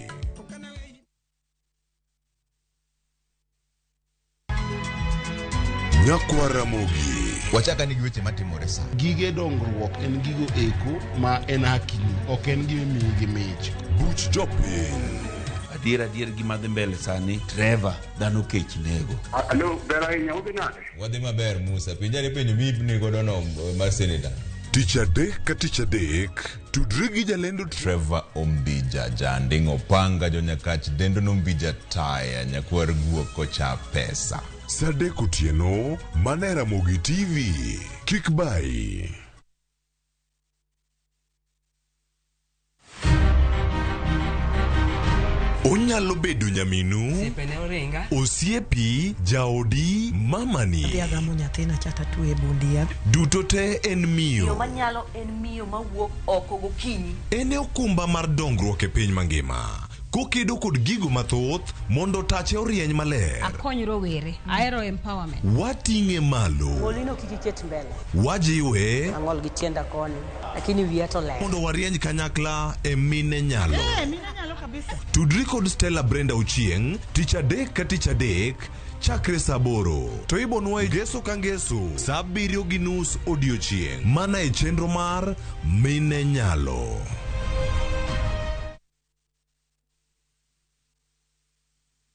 Nyakwa Ramogi. Wachaka ni gi weche matimore sa. Gige dongruok en gigo eko ma en hakini, ok en gima imiyi gi mich. Buch jopiny. Adier gima dhi mbele sani, Trevor, dhano kech nego. Alo, ber ahinya, udhi nade? Wadhi maber Musa, penjane penjo miipni godo no mar senator. Tich adek ka tich adek, tudri gi jalendo Trevor Ombija, janding' opanga jonyakach dendo nombija taya, nyakwar guok kocha pesa. Saa 3 otieno, mana e Ramogi TV. Kik bai. Onyalo bedo nyaminu, osiepi, jaodi, mamani. Adhi agamo nyathina cha tatwe e bundia. Duto te en miyo. Manyalo en miyo mawuok oko gokinyi. En e okumba mar dongruok e piny mangima. Kokedo kod gigo mathoth mondo tache orieny maler. Akony rowere, ahero empowerment. Wating'e malo. Golino kik iket mbele. Wajiwe. Ang'ol gi tienda koni, lakini wiya to ler. Mondo warieny kanyakla e mine nyalo. Eh, mine nyalo kabisa. Tudri kod Stella Brenda Ochieng' tich adek ka tich adek chakre saa aboro to ibonwa e ngeso ka ngeso saa abiriyo gi nus odiochieng' mana e chenro mar Mine Nyalo.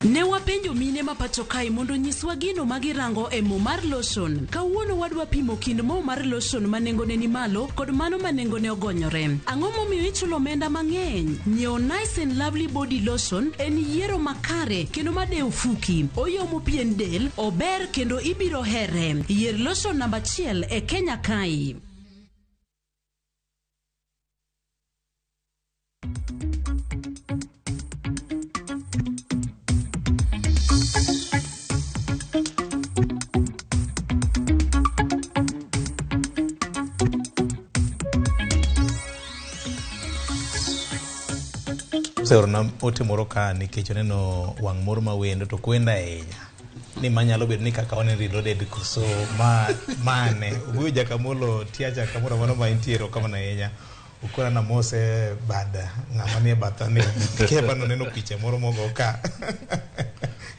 Ne wapenjo mine ma pacho kae mondo onyiswa gino ma girango e mo mar lotion. Kawuono wadwa pimo kind mo mar lotion ma nengone ni malo kod mano ma nengone ogonyore. Ang'o momiyo ichulo omenda mang'eny? Nyiewo Nice and Lovely Body Lotion en yiero makare kendo madewo fuki. Oyomo pien del, ober kendo ibiro here. Yier lotion namba achiel e Kenya kae. Oseorona ote moro ka nikech oneno wang' moro ma wendo to ok wendo ahinya. Ni manyalo bedo ni kaka waneno reloaded koso ma mane. Oguyo Jakamolo tiacha kamoro amora ma entie erokamano ahinya. Ukona namose bad ng'ama nie batha ni keba noneno picha moro mogo ka.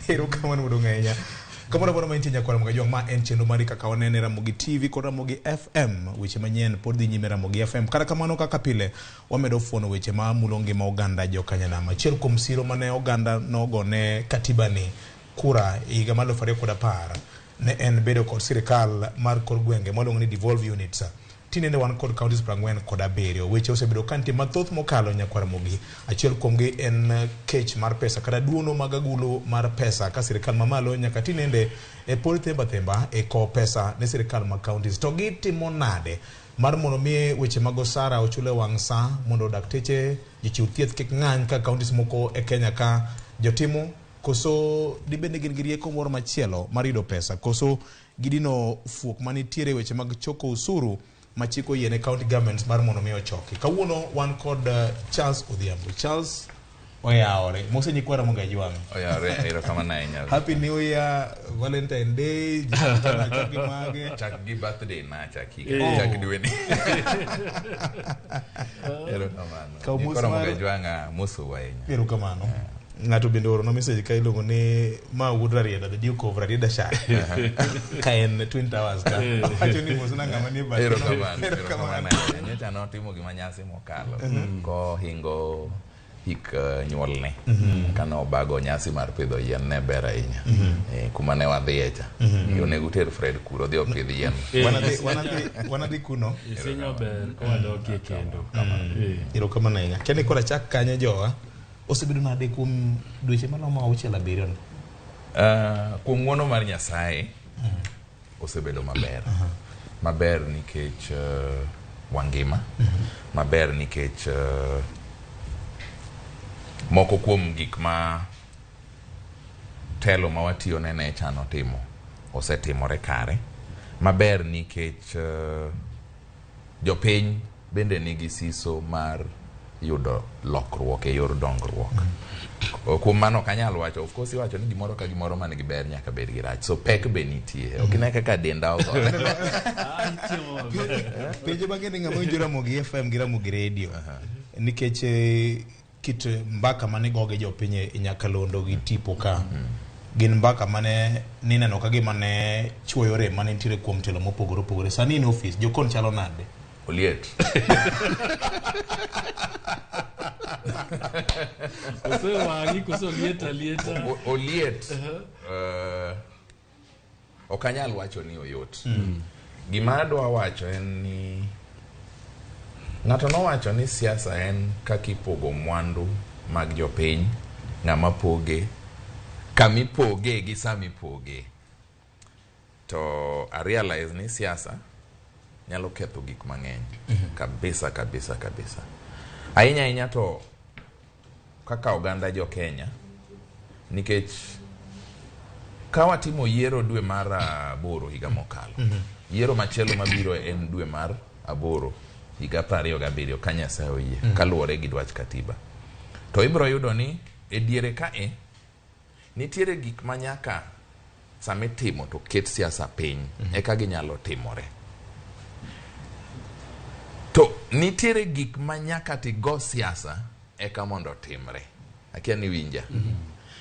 Erokamano maduong' ahinya. Kamoro amora ma intie nyakwar Ramogi Ajwang', ma en chenro mari kaka wanene Ramogi TV kod Ramogi FM. Weche manyien pod dhi nyime Ramogi FM. Kata kamano kaka pile wamedo fuono weche ma mulo ngima oganda jokanyanam. Achiel kuom siro mane oganda nogone katiba ni kura e higa mar 2010 ne en bedo kod sirikal mar kor gwenge mwaluongo ni devolved units. Tinende wan kod counties 47. Weche osebedo ka nitie mathoth mokalo nyakwar Ramogi. Achiel kuomgi en kech mar pesa kata duono mag agulu mar pesa ka sirikal mamalo nyaka tinende e pod themba themba e kowo pesa ne sirikal mag counties. To gitimo nade mar mondo mi weche mag osara ochul e wang' sa mondo dakteche jochiw thieth kik ng'any ka counties moko e Kenya ka jotimo koso dibed ni gin gi rieko moro machielo mar yudo pesa koso gidino fuok manitiere weche mag choko osuru ma chik oyiene county governments mar mondo mi ochoki. Kawuono wan kod Charles Odhiambo. Charles oyawore. Mose nyikwa Ramogi Ajwang'. Oyawore, erokamano ahinya. Happy New Year, Valentine Day, chak gi mage. Chak gi birthday na, chak higa, chak dwe ni. Erokamano. Kaw mos Nyikwa Ramogi mar- Ajwang' mosou ahinya. Erokamano. Ng'ato bende oorona message ka iluongo ni ma wuod Rarieda, the Duke of Rarieda Shire. Ka en Twin Towers ka. Wacho ni mosna ng'ama nie bathe. Erokamano, erokamano ahinya. Nyocha notimo gima nyasi mokalo kohingo hik nyuolne. Kane obago nyasi mar pidho yien ne ber ahinya. Kuma ne wadhiye cha. Onego uter Fred kuro odhi opidh yien. Wanadhi kuno. Isinyo ber kowadokie kendo. Erokamano ahinya. Kia ni koro achak kanye jowa. Osebedo nade kuom dweche malomo 6 7 ni? Kuom ng'uono mar Nyasaye osebedo maber. Maber nikech wangima. Maber nikech moko kuom gik ma telo ma watiyo ne ne chano timo osetimore kare. Maber nikech jopiny bende nigi siso mar yudo lokruok e yor dongruok. Kuom mano ok anyal wacho, of course iwacho ni gimoro ka gimoro man gi ber nyaka bed gi rach. So pek be nitie. Ok ine kaka denda ogore. Penjo mang'eny ng'ama winjo Ramogi FM gi Ramogi Radio. Nikech kit mbaka mane goge jopiny e Nyakalondo gi tipo ka. Gin mbaka mane nineno ka gima ne chuoyo rem mane nitiere kuom telo mopogore opogore. Sani in e ofis, jokon chalo nade? Oliet. Osewang'i koso oliet alieta? Oliet. Ok anyal wacho ni oyot. Gima adwa wacho en ni ng'ato nowacho ni siasa en kaka ipogo mwandu mag jopiny, ng'ama poge, kamipoge gi samipoge. To I realize ni siasa nyalo ketho gik mang'eny. Kabisa, kabisa, kabisa. Ahinya ahinya to kaka oganda jo Kenya, nikech ka watimo yiero dwe mar 8 higa mokalo, yiero machielo mabiro en dwe mar 8 higa 27 ka Nyasaye oyie, kaluwore gi dwach katiba. To ibiro yudo ni E diere kae, nitiere gik ma nyaka sama itimo to ket siasa piny eka ginyalo timore. To nitiere gik ma nyaka tigo siasa eka mondo otimre. Akia ni winja.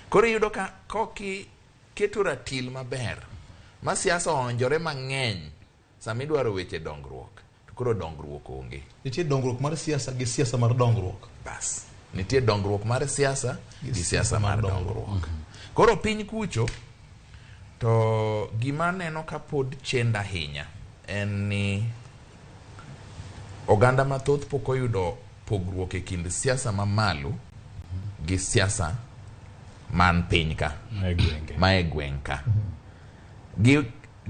Koro iyudo ka koki keto ratil maber ma siasa oonjore mang'eny sama idwaro weche dongruok to koro dongruok onge. Nitie dongruok mar siasa gi siasa mar dongruok. Bas. Nitie dongruok mar siasa gi siasa mar dongruok. Koro piny kucho to gima aneno ka pod chendo ahinya en ni oganda mathoth pok oyudo pogruok e kind siasa mamalo gi siasa man piny ka ma e gweng' ka.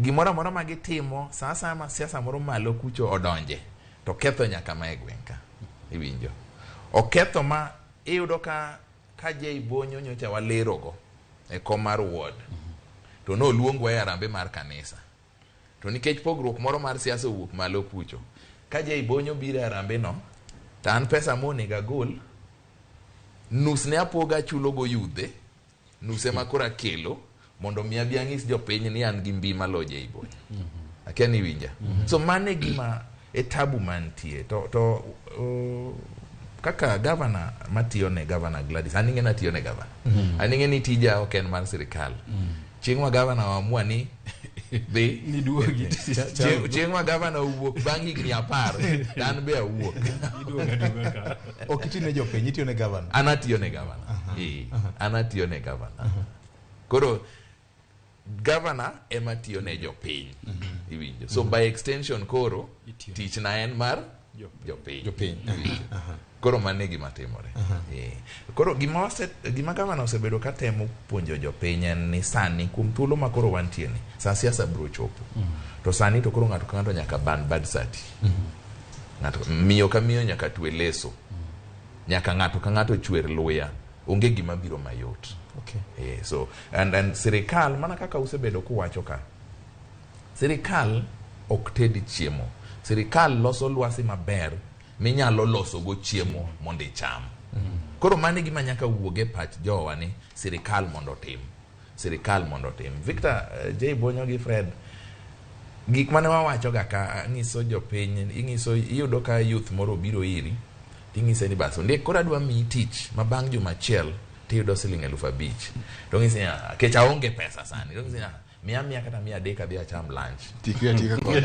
Gimoro amora ma gitimo sa asaya ma siasa moro malo kucho odonje to ketho nyaka ma e gweng' ka. Iwinjo? Oketho ma iyudo ka Jay Bonyo nyocha walerogo e kom mar ward to noluongwa e arambe mar kanisa. To nikech pogruok moro mar siasa owuok malo kucho, ka Jay Bonyo biro e arambe no, to an pesa monego agol, nus ne apoga achulogo yudhe, nus ema koro akelo mondo mi abi ang'is jopiny ni an gi mbi malo Jay Bonyo. Akia ni iwinja. So mano e gima e tabu mantie. To kaka gavana matiyo ne gavana Gladys, an ing'e natiyo ne gavana. An ing'e ni tija ok en mar sirikal. Chieng' ma gavana oamua ni dhi Niduogi. Chieng' ma gavana owuok bang' higni 10, to an be awuok. Ok iti ne jopiny, itiyo ne gavana. An atiyo ne gavana. An atiyo ne gavana. Koro gavana ema tiyo ne jopiny. Iwinjo. So by extension koro tichna en mar jopiny. Jopiny. Koro mano e gima timore. Koro gima gavana osebedo ka temo puonjo jopiny en ni sani kuom thuolo ma koro wantie ni, sa siasa biro chopo. To sani to koro ng'ato ka ng'ato nyaka ban bad sati. Ng'ato miyo ka miyo nyaka twe leso. Nyaka ng'ato ka ng'ato chwer luya. Onge gima biro mayot. Okay. So and sirikal mana kaka usebedo kuwacho ka. Sirikal ok ted chiemo. Sirikal loso lwasi maber minyalo loso go chiemo mondo icham. Koro mano e gima nyaka wuog e pach jowa ni sirikal mondo otim. Sirikal mondo otim. Victor, Jay Bonyo gi Fred, gik mane wawacho ga ka ng'iso jopiny, ing'iso iyudo ka youth moro obiro iri, ting'ise ni bas ondiek koro adwa miyi tich ma bang' juma achiel tiyudo siling 5,000. To ng'isi ni, kech aonge pesa sani. To ng'isi ni, miya kata 300 adhi acham lunch. Tikri atika kode.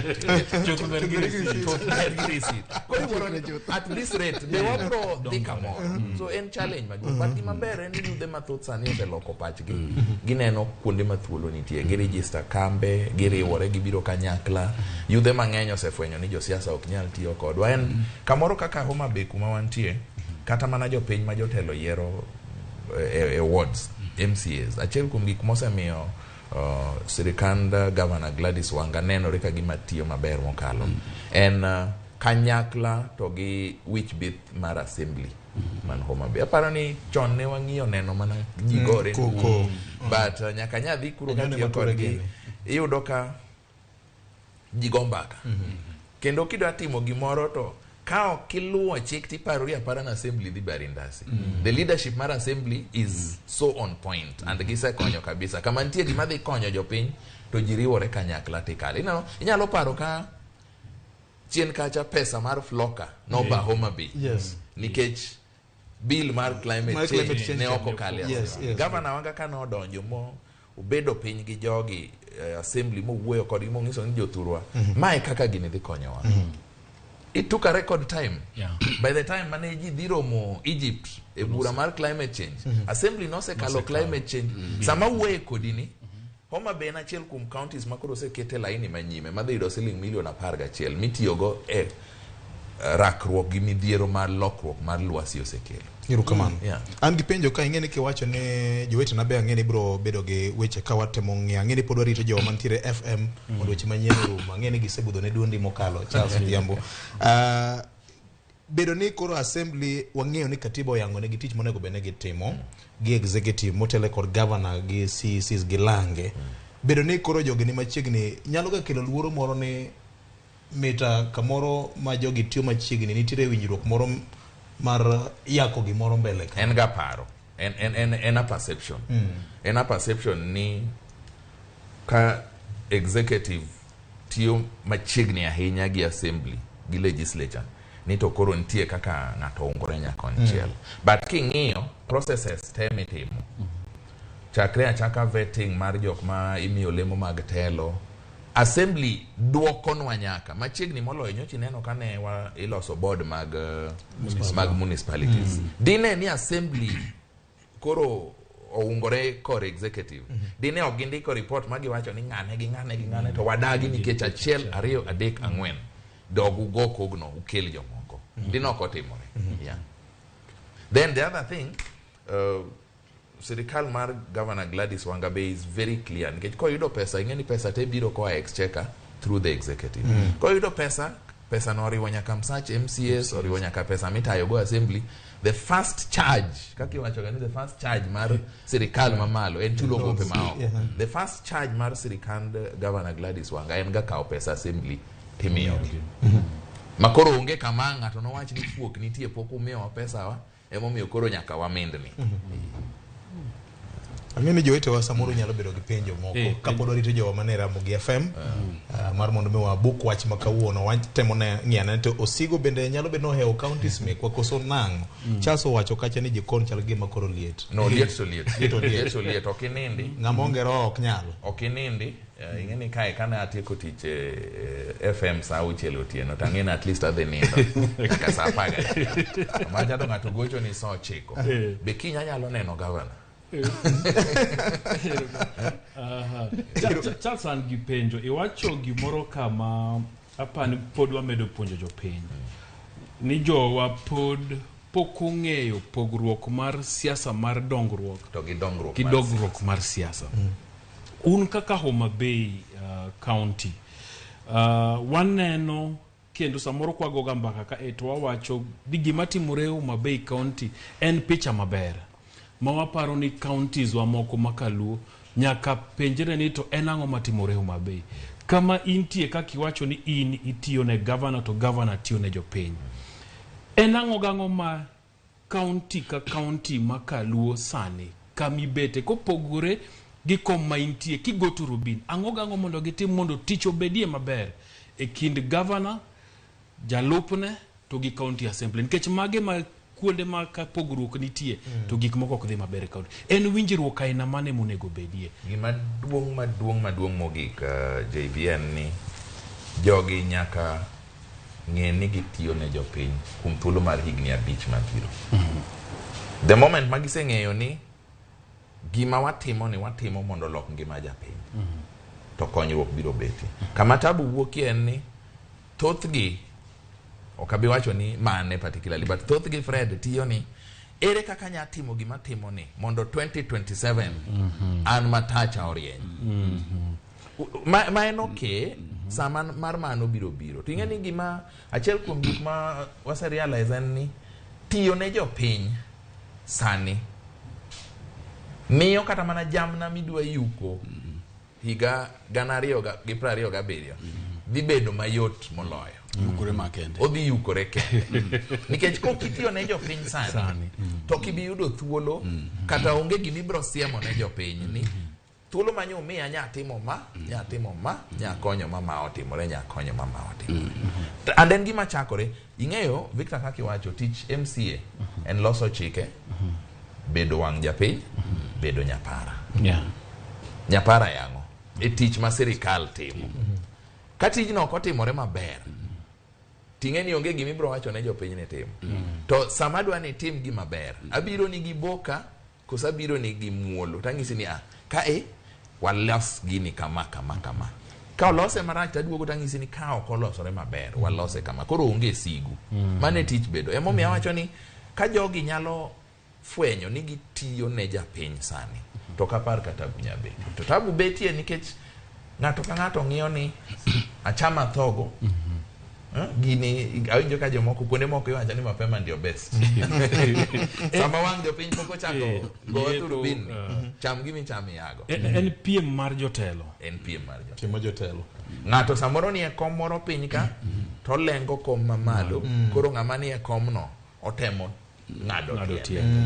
Chopo ber gi receipt. Chopo ber gi receipt. Koro iwuoro ni at this rate be wabro dhi kamoro. So en challenge maduong'. But gima ber en ni yudhe mathoth sani oseloko pachgi. Gineno kuonde ma thuolo nitie. Giregister kambe, giriwore, gibiro kanyakla. Yudhe mang'eny osefwenyo ni josiasa ok nyal tiyo kodwa. En kamoro kaka Homa Bay kuma wantie, kata mana jopiny ma jotelo yiero e wards, MCAs. Achiel kuom gik mosemiyo sirikand Governor Gladys Wanga nenore ka gima tiyo maber mokalo en kanyakla to gi wich bith mar assembly man Homa Bay. Aparo ni chon ne wang'iyo neno mana ji gore koko. But nyaka nyadhi kuro Anyone katiyo mature kodgi gini. iyudo ka ji go mbaka. Kendo kidwa timo gimoro to ka ok iluwo chik tiparori apara na assembly dhi bari ndasi. The leadership mar assembly is so on point and gisekonyo kabisa. Kama nitie gima dhi konyo jopiny to ji riwore kanyakla tikale. Ineno, inyalo paro ka chien kacha pesa mar Floka noba Homa Bay. Yes. Nikech bill mar climate Mar climate change change ne ok okale. Yes, yes. Governor Wanga ka nodonjo mo obedo piny gi jogi assembly mowuoyo kodgi mong'iso ni jothurwa mae kaka gini dhi konyowa. It took a record time. By the time mane ji dhi romo Egypt e bura mar climate change, assembly nosekalo climate change. Sama wuoye kodi ni, Homa Bay en achiel kuom counties ma koro osekete laini manyime madhi yudo siling milion 11 mitiyogo e rakruok gi midhiero mar lokruok mar lwasi osekelo. Erokamano. Yeah. An gi penjo ka ing'e ni kiwacho ni jowetena be ang'e ni ibiro bedo gi weche ka watemo ng'iyo. Ang'e ni pod warito jowa mantiere FM mondo weche manyien orum. Ang'e ni gisebudho ne duondi mokalo Charles Odhiambo. Bedo ni koro assembly wang'eyo ni katiba oyango negi tich monego bed ni gitimo gi executive motelo kod governor gi CECs gi lange. Bedo ni koro jogi ni machiegni nyalo ga kelo luoro moro ni mita kamoro ma jogi tiyo machiegni nitiere winjruok moro mar yako gimoro mbele ka. En ga paro. En a perception. En a perception ni ka executive tiyo machiegni ahinya gi assembly gi legislature ni to koro nitie kaka ng'ato ungore nyakonchiel. But king'iyo processes te mitimo, chakre achaka vetting mar jok ma imiyo lemo mag telo, assembly duokonwa nyaka machiegni moloyo. Nyocha ineno kane wa iloso board mag mag municipalities, dine ni assembly koro oungore kor executive, dine ok gindiko report ma giwacho ni ng'ane gi ng'ane gi ng'ane to wadagi nikech 1, 2, 3, 4, dog ugo kogno ukel jomoko, dine ok otimore. Yeah. Then the other thing, sirikal mar Governor Gladys Wanga be is very clear, nikech koyudo pesa, ing'e ni pesa te biro koa e exchequer through the executive. Koyudo pesa, pesa no oriwo nyaka msach MCAs, oriwo nyaka pesa mitayo go assembly. The first charge, kaka iwacho ga ni the first charge mar sirikal mamalo en chulo gope maoko. The first charge mar sirikand Governor Gladys Wanga en ga kawo pesa assembly timiyogi, ma koro onge kama ng'ato nowach ni fuok nitie, pok umiyowa pesawa, emomiyo koro nyaka wamindni. Ang'e ni jowetewa samoro nyalo bedo gi penjo moko kapod warito jowa mane Ramogi FM mar mondo mi wabuk wach ma kawuono. Watemo ne ng'iyo ane to osigo bende nyalo bedo ni ohewo counties mekwa koso nang'o. Charles owacho kacha ni jikon chal gima koro liet. No, liet to liet. Liet to liet. Liet to liet, ok inindi. Ng'ama onge roho ok nyal. Ok inindi. Ing'e ni kae kane atieko tich e FM sa 6 otieno, to ang'e ni at least adhi nindo nyaka sa 11. Macha to ng'ato gocho ni sa 9. Be kiny anyalo neno gavana? Aha. Charles, an gi penjo. Iwacho gimoro kama apani pod wamedo puonjo jopiny ni jowa pod pok ong'eyo pogruok mar siasa mar dongruok to gi dongruok gi mar dongruok mar siasa. Un kaka Homa Bay County, waneno kendo samoro kwagoga mbaka ka e to wawacho ni gima timore Homa Bay County en picha maber ma waparo ni counties wa moko makaluo nyaka penjre ni to en ang'o matimore Homa Bay kama intie. Kaka iwacho ni in itiyo ne governor to governor tiyo ne jopiny, en ang'o gang'o ma county ka county ma kaluo sani kamibete kopogore gi kom ma intie kigo turubin, ang'o gang'o mondo gitim mondo tich obedie maber e kind governor, jalupne to gi county assembly? Nikech mage ma kuonde ma ka pogruok nitie to gik moko ok dhi maber e county. En winjruok aina mane monego bedie? Gima duong' maduong' maduong' mogik, JBN, ni jogi nyaka ng'e ni gitiyo ne jopiny kuom thuolo mar higni 5 mabiro. The moment ma giseng'eyo ni gima watimo ni watimo mondo olok ngima japiny, to konyruok biro betie. Kama tabu wuokie en ni thothgi, ok abi wacho ni mane particularly, but thothgi, Fred, tiyo ni ere kaka anya timo gima timo ni mondo 2027 an matacha orieny. Ma en okay, sama mar mano biro biro to ing'e ni gima achiel kuom gik ma wase realize en ni tiyo ne jopiny sani miyo kata mana jamna midwa yuko higa 2027 dhi bedo mayot moloyo. Yukore makende. Odhi yukore kende, nikech kok itiyo ne jopiny sani to ok ibi yudo thuolo, kata onge gima ibiro siemo ne jopiny ni thuolo ma nyomiya nya timo ma, nya timo ma, nya konyo ma, ma otimore, nya konyo ma, ma otimore. And then gima chakore, ing'eyo Victor, kaka iwacho, tich MCA en loso chike, bedo wang' japiny, bedo nyapara. Nyapara yang'o e tich ma sirikal timo. Ka tijno ok otimore maber, ting'e ni onge gima ibiro wacho ne jopiny ni timo. To sama adwa ni itim gima ber, abiro ni gi boka koso abiro ni gi muolo tang'isi ni ah, kae walos gini kama kama kama. Ka olose marach taduogo tang'isi ni ka ok olosore maber, walose kama. Koro onge sigu. Mano e tich bedo. Emomiyo awacho ni ka jogi nyalo fwenyo ni gitiyo ne japiny sani, to ok apar ka tabu nya betie. To tabu betie nikech ng'ato ka ng'ato ng'iyo ni achama thogo. Gini awinjo ka jomoko kuonde moko iwacho ni mapema ndio best. Sama wang' jopiny pok ochako go Yepo, turubin ni, cham gima ichamo iyago. En piem mar jotelo. En piem mar jotelo. Piem mar jotelo. Ng'ato samoro nie kom moro piny ka to olengo kom mamalo, koro ng'ama nie komno otemo ng'ado tiende.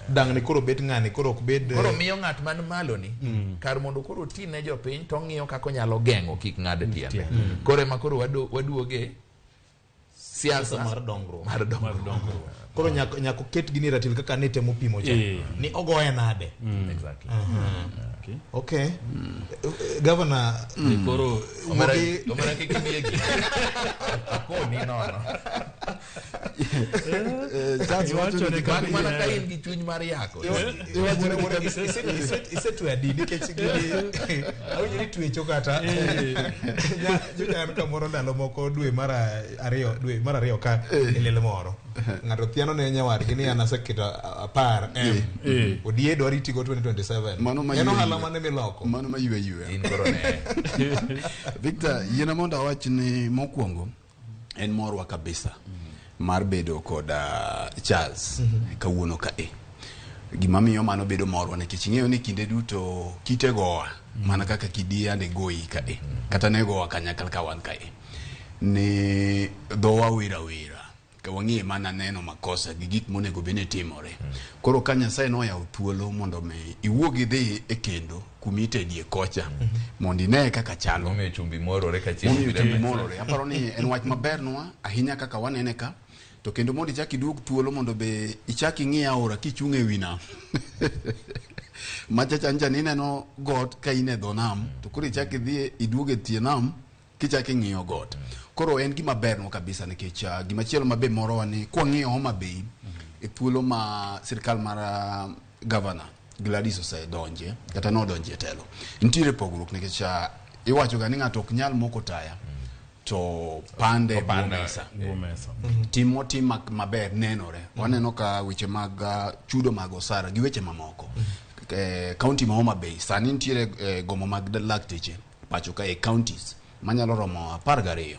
Dang'ni koro bet ng'ani koro ok bed Koro miyo ng'at man malo ni kar mondo koro oti ne jopiny to ong'iyo kaka onyalo geng'o kik ng'ad tiende. Koro ema koro waduoge siasa mar dongruok. Mar dongruok. Koro nyaka oket gini ratil kaka ne temo pimo cha. Ni ogoye nade. Exactly. Okay. Governor, koro omera kik imiye gi. Akoni nono. Mak mana ka in gi chuny mar yako. Isetwe adi nikech gini awinjo ni twecho kata nyocha an kamoro ndalo moko dwe mar ariyo ka e liel moro ng'ato thiano ne nyawadgi ni an aseketo 10 M odie dwaro itigo 2027 en ohala mane miloko mano ma ywe ywe in koro ne Victor yiena mondo awach ni mokwongo en morwa kabisa mar bedo kod Charles kawuono kae. Gima miyo mano bedo morwa nikech ing'eyo ni kinde duto kite gowa mana kaka kidi ande goyi kae kata ne gowa kanyakla ka wan kae ni dhowa wira wira ka wang'iye mana neno makosa gi gik monego bed ni timore. Koro ka Nyasaye noyawo thuolo mondo mi iwuog idhi e kendo kumitedie kocha mondo ine kaka chalo. Momiyo chumbi morore ka chiemo. Momiyo chumbi morore. Aparo ni en wach mabernwa ahinya kaka wanene ka. To kendo mondo ichak iduog thuolo mondo be ichak ing'i aora kichung' e wi nam. Machacha ncha ni ineno got ka in e dho nam to koro ichak idhi iduog e tie nam kichak ing'iyo got. Koro en gima bernwa kabisa nikech gimachielo mabe morowa ni kwang'iyo Homa Bay e thuolo ma sirikal mar governor Gladys osedonje kata nodonje e telo. Nitiere pogruok nikech iwacho ga ni ng'ato ok nyal moko taya to pande bwo mesa. Tim motim maber nenore. Waneno ka weche mag chudo mag osara gi weche mamoko. County ma Homa Bay sani nitiere gomo mag lakteche pacho ka e counties manyalo romo 12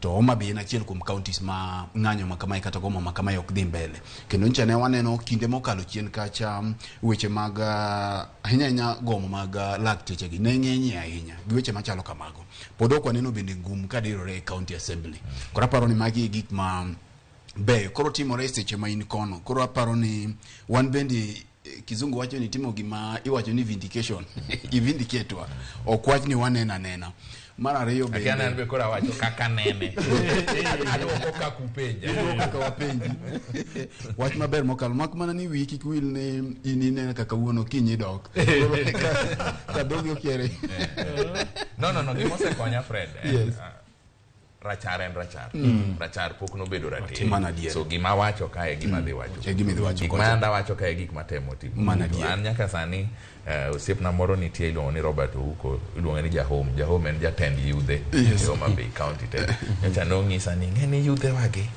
to Homa Bay en achiel kuom counties ma ng'anyo ma kamae kata gomo ma kamae ok dhi mbele. Kendo ncha ne waneno kinde mokalo chien kacha weche mag ahinya ahinya gomo mag lakteche gi ne ng'eny ahinya gi weche machalo kamago. Pod ok waneno bende ngum kadirore e county assembly. Koro aparo ni magi e gik ma beyo koro timore e seche ma in kono. Koro aparo ni wan bende kizungu wacho ni timo gima iwacho ni vindication. I-vindicate wa. Ok wach ni waneno anena. Mar ariyo bende Akiana an be koro awacho kaka nene. Aduoko kaka upenja. Aduoko kaka wapenji. Wach maber mokalo mak mana ni wiyi kik wil ni in ineno kaka kawuono kiny idok. Ka dhogi okiere. No, gima osekonya Fred. Yes. Rachar en rachar. Rachar pok nobedo rateng. Mana adier. So gima awacho kae gima adhi wacho. E gima idhi wacho Gik kocha. ma anda wacho kae gik matemo timo. Mana adier. An nyaka sani osiepna moro nitie iluongo ni Robert Ouko, iluonge ni Jahom. Jahom en jatend yudhe Yes. e Homa Bay County te. Nyocha nong'isa ni ing'e ni yudhe wagi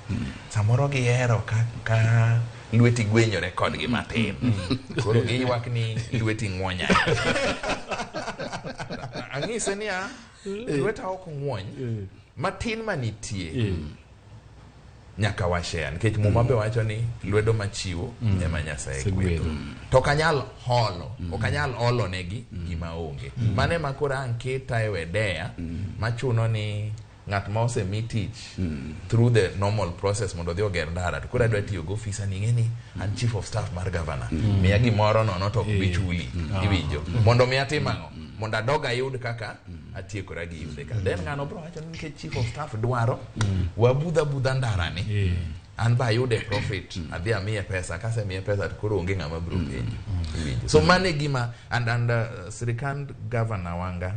samoro gihero ka lweti gwenyore kodgi matin. Koro giywak ni lweti ng'wonya. Ang'ise niya, lweta ok ng'wony. Matin manitie nyaka washare nikech Muma be wacho ni lwedo machiwo ema Nyasaye gwedho. To ok anyal holo, ok anyal olo negi gima onge. Mano ema koro ang' keta e wedeya machuno ni ng'at ma osemi tich through the normal process mondo odhi oger ndara to koro adwa tiyo gi ofisa ni ing'e ni an chief of staff mar governor miya gimoro nono to ok bi chuli iwinjo mondo mi atim ang'o mondo adog ayud kaka atiekora gi yudhe ka then ng'ano bro wacho ni nikech chief of staff dwaro wabudha budha ndara ni an ba ayude profit adhi amiye pesa kasemiye pesa to koro onge ng'ama biro penjo iwinjo so mano e gima and sirikand governor Wanga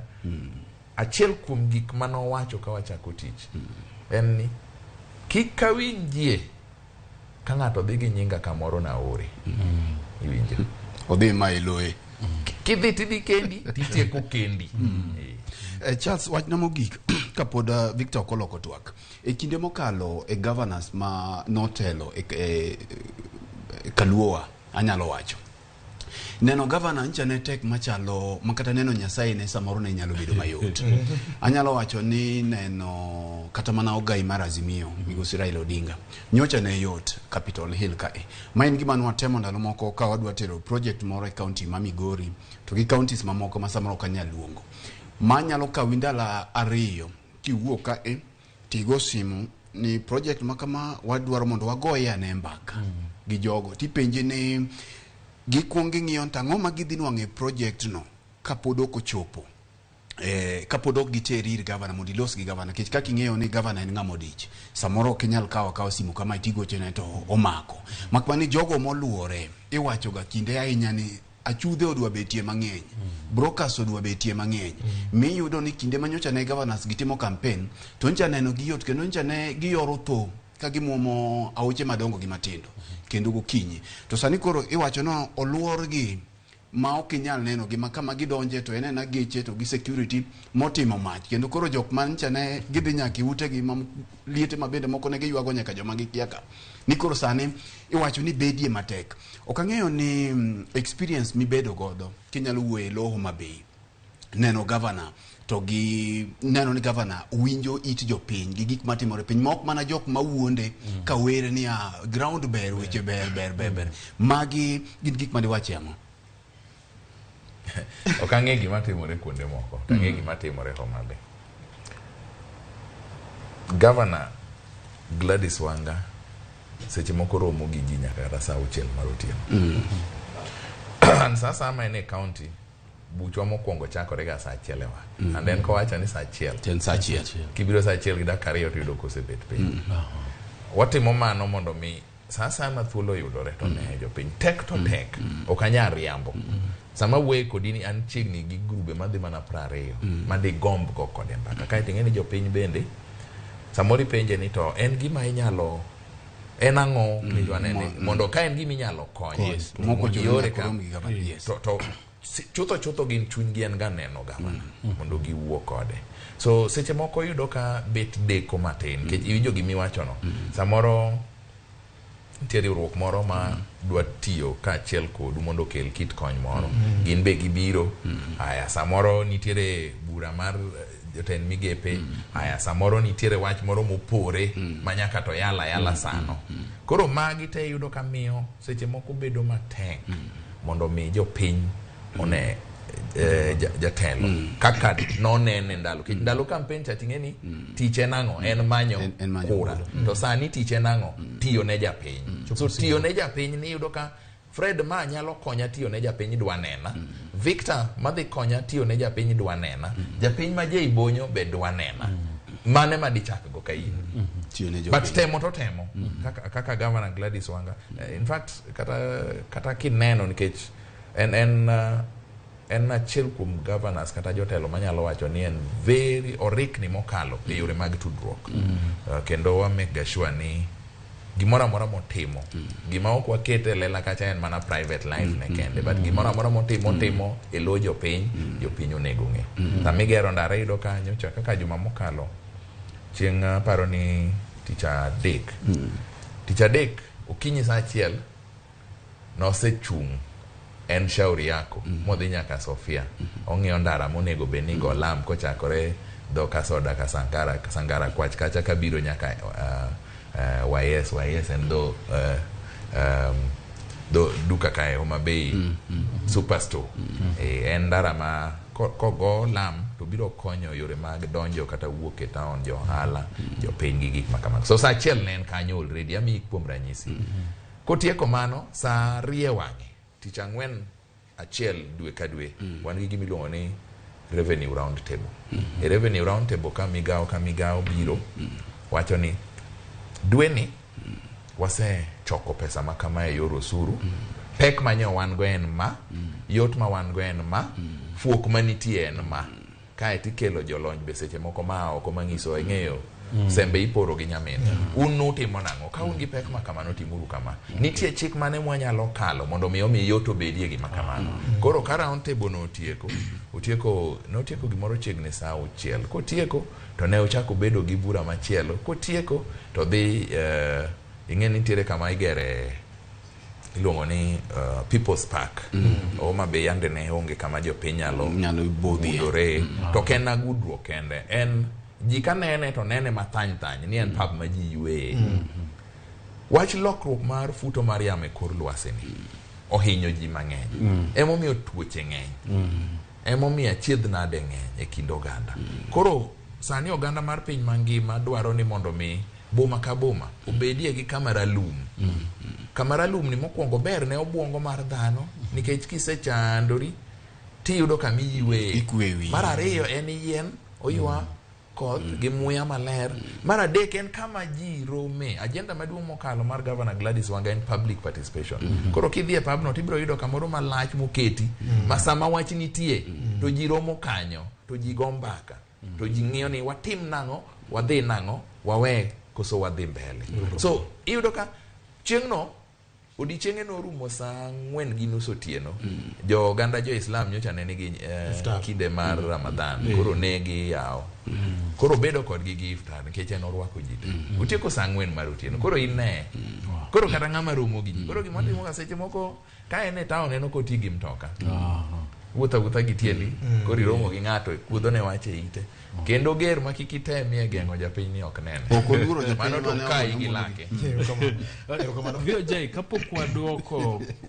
achiel kuom gik manowacho ka wachako tich en ni kik awinjie ka ng'ato dhi gi nyinga kamoro naore iwinjo Odhi ma iloye. Kidhi tidhi kendi titieko kendi. Charles, wachna mogik kapod Victor ok oloko twak. E kinde mokalo e governors ma notelo e Kaluowa anyalo wacho. Neno governor ncha ne tek machalo makata neno Nyasaye ne samoro ne nyalo bedo mayot. Anyalo wacho ni neno kata mana ogai mar Azimio migosi Raila Odinga nyocha ne yot Capitol Hill kae. Ma en gima nwatemo ndalo moko ka wadwa tero project moro e county ma Migori to gi counties mamoko ma samoro ok anyal luongo. Ma nyalo kawi ndalo 2 kiwuok kae tigo simu ni project ma kama wadwaro mondo wagoye ane mbaka. gi jogo tipenje ni gikwong ging'iyo to ang'o ma gidhi nwang'o e project no kapod ok ochopo kapod ok giteri ir gavana mondo ilos gi gavana nikech kaka ing'eyo ni gavana en ng'ama odich samoro ok inyal kawo akawa simu kama tigochone to omako mak mana ni jogo moluore iwacho ga kinde ahinya ni achudhe odwa betie mang'eny brokers odwa betie mang'eny miyudo ni kinde manyocha ne governors gitimo campaign to ncha neno gi yot kendo ncha ne giyoro tho ka gimuomo aoche madongo gi matindo kendo gokinyi to sani koro iwacho no oluorgi ma ok inyal neno gi ma kama gidonje to en ena geche to gi security motimo mach kendo koro jok mancha ne gidhi nyaka e utegi ma liete ma bende moko ne giywago nyaka joma gikia ka ni koro sani iwacho ni bedie matek ok ang'eyo ni experience mibedo godo kinyalo wuoyo e lo Homa Bay neno gavana to gi neno ni gavana winjo it jopiny gi gik matimore piny ma ok mana jok mawuonde ka wer ni ah, ground ber weche ber ber ber ber magi gin gik madiwache ang'o ok ang'e gima timore kuonde moko to ang'e gima timore Homa Bay. Governor Gladys Wanga seche moko romo gi ji nyaka kata saa auchiel mar otieno. And sa asaya ma en e county buchwa mokwongo chakore ga saa achiel e wang'e. And en kowacho ni saa achiel. En saa achiel. Kibiro saa achiel gi dakika ariyo to yudo kosebet piny. Watimo mano mondo mi sa asaya ma thuolo oyudore to ne jopiny tek to tek ok anyal riambo sama wuoye kodi ni an chiegni gi grube madhi mana 20 madigomb go kode mbaka kaeto ing'e ni jopiny bende samoro ipenje ni to en gima inyalo en ang'o penjo anene mondo ka en gima inyalo kony Yes. Moko mondo chuno iore nyaka ka orom gi gavana, yes. to chutho chutho gin chunygi en ga neno gavana mondo giwuo kode so seche moko iyudo ka bet deko matin nikech iwinjo gimiwachono samoro nitie riwruok moro ma dwa tiyo kaachiel kodu mondo okel kit kony moro gin be gibiro aya samoro nitiere bura mar jotend migepe aya samoro nitiere wach moro mopore ma nyaka to yala yala sano koro magi te iyudo ka miyo seche moko bedo matek mondo mi jopiny one jatelo kaka nonene ndalo nikech ndalo campaign cha ting'e ni tich en ang'o en manyo kura to sani tich en ang'o tiyo ne japiny so tiyo ne japiny ni iyudo ka Fred ma nyalo konya tiyo ne japiny dwa nena Victor madhi konya tiyo ne japiny dwa nena japiny ma Jay Bonyo be dwa nena mane ma dichak go ka in but temo to temo kaka Governor Gladys Wanga in fact kata kineno nikech en achiel kuom governors kata jotelo manyalo wacho ni en very orikni mokalo e yore mag tudruok kendo wa make sure ni gimoro amora motimo gima ok wakete e lela kacha en mana private life ne kende but gimoro amora motimo otimo e lo jopiny jopiny onego ng'e sama igero ndara iyudo kanyo cha kaka juma mokalo chieng' aparo ni tich adek tich adek okinyi saa achiel nosechung' en shauri yako modhi nyaka Sofia ong'iyo ndara monego bed ni go lam kochakore dho Kasoda ka Sangara Kwach kacha kabiro nyaka YS en dho dho duka kae Homa Bay Superstore en ndara ma kogo lam to biro konyo yore mag donjo kata wuok e town jo ohala jopiny gi gik makamago so saa achiel ne en kanyo already amiyi kuom ranyisi kotieko mano saa ariyo e wang'e tich ang'wen achiel dwe ka dwe wan gi gima iluongo ni revenue round table e revenue round table ka migawo biro wacho ni dweni wasechoko pesa ma kama e yor osuru pek manyo wan go en ma yot ma wan go en ma fuok manitie en ma kae tikelo jolony be seche moko ma oko mang'iso ing'eyo sembe iporo gi nyamin un nutimo nang'o ka un gi pek ma kamano timuru kama nitie chik mane mwanyalo kalo mondo mi omi yot obedie gima kamano koro ka round table no otieko notieko gimoro chiegni saa auchiel kotieko to ne ochako bedo gi bura machielo kotieko to dhi ing'e ni nitiere kama igere iluongo ni People's Park Homa Bay yande ne onge kama jopiny nyalo budhore to ok en agudruok kende en ji ka nene to nene mathany thany ni en pub ma ji yweye wach lokruok mar futo mar yamo e kor lwasi ni ohinyo ji mang'eny emomiyo tuoche ng'eny emomiyo achiedh nade ng'eny e kind oganda koro sani oganda mar piny mangima dwaro ni mondo mi Boma ka boma obedie gi kama ralum. Kama ralum ni mokwongo ber ne obwongo mar dhano nikech kisechandori tiyudo kama iyueye. Mar ariyo en yien oywa koth gi muya maler. Mar adek en kama ji rome. Agenda maduong' mokalo mar Governor Gladys Wanga en public participation. Koro kidhi e pabno tibiro yudo kamoro malach moketi ma sama wach nitie to ji romo kanyo to ji go mbaka to ji ng'iyo ni watim nang'o, wadhi nang'o, wawe koso wadhi mbele. So iyudo ka chieng'no odiechienge norumo saa 4:30 otieno. Jo oganda jo Islam nyocha ne nigi kinde mar Ramadhan. Koro ne giyawo. Koro bedo kodgi gi iftar nikech en orwako ji te. Otieko saa 4 mar otieno. Koro ine. Koro kata ng'ama romo gi ji. Koro gima timo ga seche moko ka en e town en ok oti gi mtoka. Wuotho awuotha gi tiendi. Koro iromo gi ng'ato kuodho ne wach e ite. Kendo ger ma kik itemie geng'o japiny ni ok nene. Ok oluoro japiny Mano to mane kayi gi omondo lake. VOJ, kapok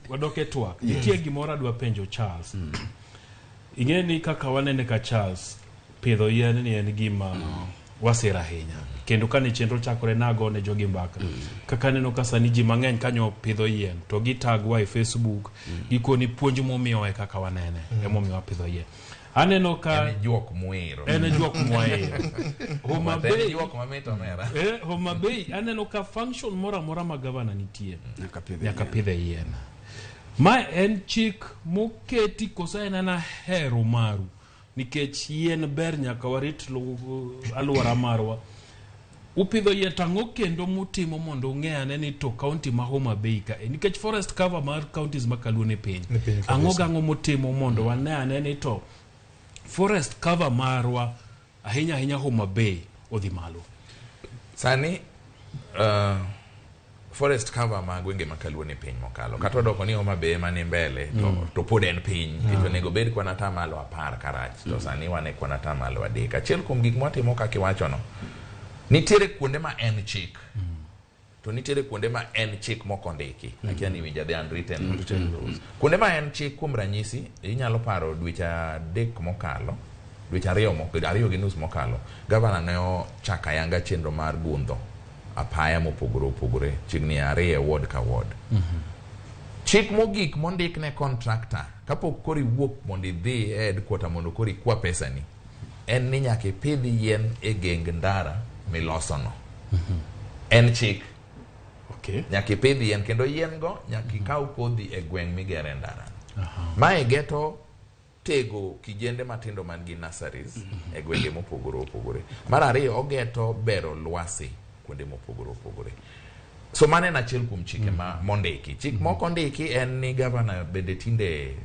wadok e twak, nitie gimoro adwa penjo Charles. Ing'e ni kaka wanene ka Charles, pidho yien ni en gima wasir ahinya. Kendo kane chenro chakore nago ne jogi mbaka. Kaka aneno ka sani ji mang'eny kanyo pidho yien, to gitagwa e Facebook, gikoni puonj momiyowa e kaka wanene, emomiyo wapidho yien. Aneno ka en juok muero. En juok muero. Homa Bay, juok mamit omera. Homa Bay aneno ka function moro amora ma gavana nitie nyaka pidhe yien. Ma en chik moketi koso en ana hero maru? Nikech yien ber nyaka warit alwora marwa. Upidho yien to ang'o kendo mutimo mondo ung'e ane ni to county ma Homa Bay ka e? Nikech forest cover mar counties ma kaluo ni piny. Ang'o gang'o mutimo mondo wane ane ni to forest cover marwa ahinya ahinya Homa Bay odhi malo? Sani forest cover ma gwenge ma kaluo ni piny mokalo. Kata odoko ni Homa Bay ema ni mbele to pod en piny. Nikech onego bed kwan 10% karach. To sani wan e kwan 3%. Achiel kuom gik mwatimo kaka iwachono, nitiere kuonde ma en chik. To nitiere kuonde ma en chik mokondiki. Akia ni winja the unwritten rules. Kuonde ma en chik kuom ranyisi, inyalo paro dweche 3 mokalo, dweche 2.5 mokalo, gavana ne ochako ayanga chenro mar gundho apaya mopogore opogore, chiegni 2 e ward ka ward. Chik mogik mondik ne contractor, kapok koro iwuok mondo idhi e headquarter mondo koro ikwa pesani, en ni nyaka ipidh yien e geng ndara milosono. En chik. Nyaka ipidh yien, kendo yien go nyaka ikaw kodhi e gweng' migere ndara. Mae geto tego kijende matindo man gi nurseries e gwenge mopogore opogore. Mar ariyo, ogeto bero lwasi kuonde mopogore opogore. So mano en achiel kuom chike ma mondiki. Chik moko ondiki en ni gavana bende tinde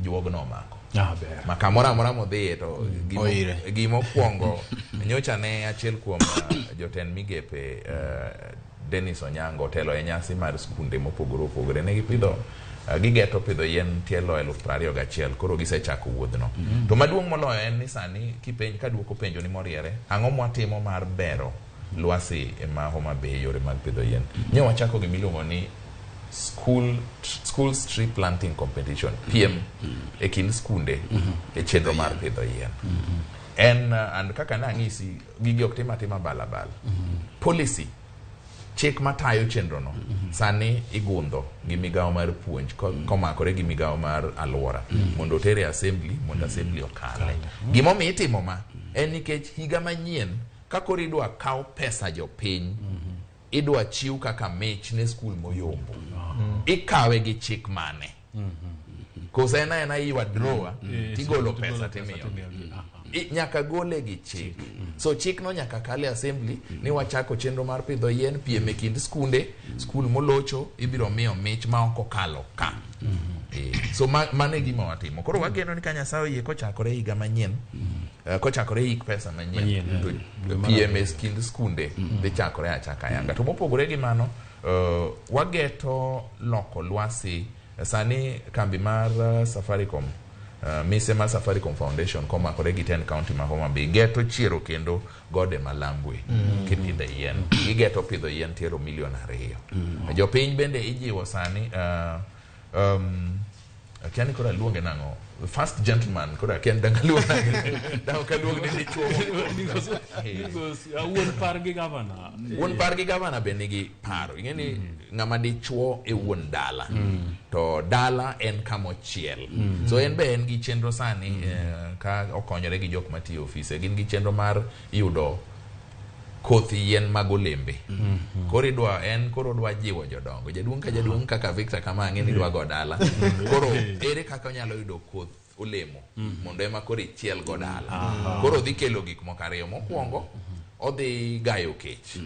juogno omako. Ma kamoro amora modhiye to gimokwongo nyocha ne achiel kuom jotend migepe Dennis Onyango otelo e nyasi mar skunde mopogore opogore. Ne gipidho gigeto pidho yien tielo 21,000 koro gisechako wuodhno. To maduong' moloyo en ni sani kipenj kaduoko penjo ni moriere, ang'o mwatimo mar bero lwasi ma Homa Bay yore mag pidho yien? Nyo wachako gimiluongo ni school tree planting competition, PM e kind skunde e chenro mar pidho yien. En and kaka nang'isi gigi ok tim atima balabala. Policy chik matayo chenrono sani igundho gi migawo mar puonj komakore gi migawo mar alwora mondo otere e assembly mondo assembly okale. Gimomiyo itimo ma en nikech higa manyien ka koro idwa kaw pesa jopiny idwa chiw kaka mich ne skul moyombo. Ikawe gi chik mane? Koso en aena iywa drawer tigolo pesa timiyo. Nyaka gole gi chik. So chikno nyaka kale assembly ni wachako chenro mar pidho yien piem e kind skunde, skul molocho ibiro miyo mich ma ok okalo ka. So mano e gima watimo. Koro wageno ni ka Nyasaye oyie kochakore higa manyien, kochakore hik pesa manyien, to piem e kind skunde dhi chakore achaka ayanga. To mopogore gi mano, wageto loko lwasi. Sani kambi mar Safaricom, mise mar Safaricom Foundation komakore gi 10 county ma Homa Bay geto chiero kendo gode Malambwe kipidho yien. Gigeto pidho yien tiero 2 million. Jopiny bende ijiwo sani Akia ni koro aluonge nang'o? The first gentleman koro akia ni dang' aluong nang'o. Dang' ok aluong ni dichuo. Because wuon par gi gavana. Wuon par gi gavana be nigi paro. Ing'e ni ng'ama dichuo e wuon dala. To dala en kamochiel. So en be en gi chenro sani ka okonyore gi jok matiyo e ofise. Gin gi chenro mar yudo koth yien mag olembe. Koro idwa en koro dwa jiwo jodongo. Jaduong' ka jaduong' kaka Victor kama ang'e ni dwa go dala. Koro ere kaka onyalo yudo koth olemo mondo ema koro ichiel go dala. Koro odhi kelo gik moko ariyo. Mokwongo odhi gayo kech.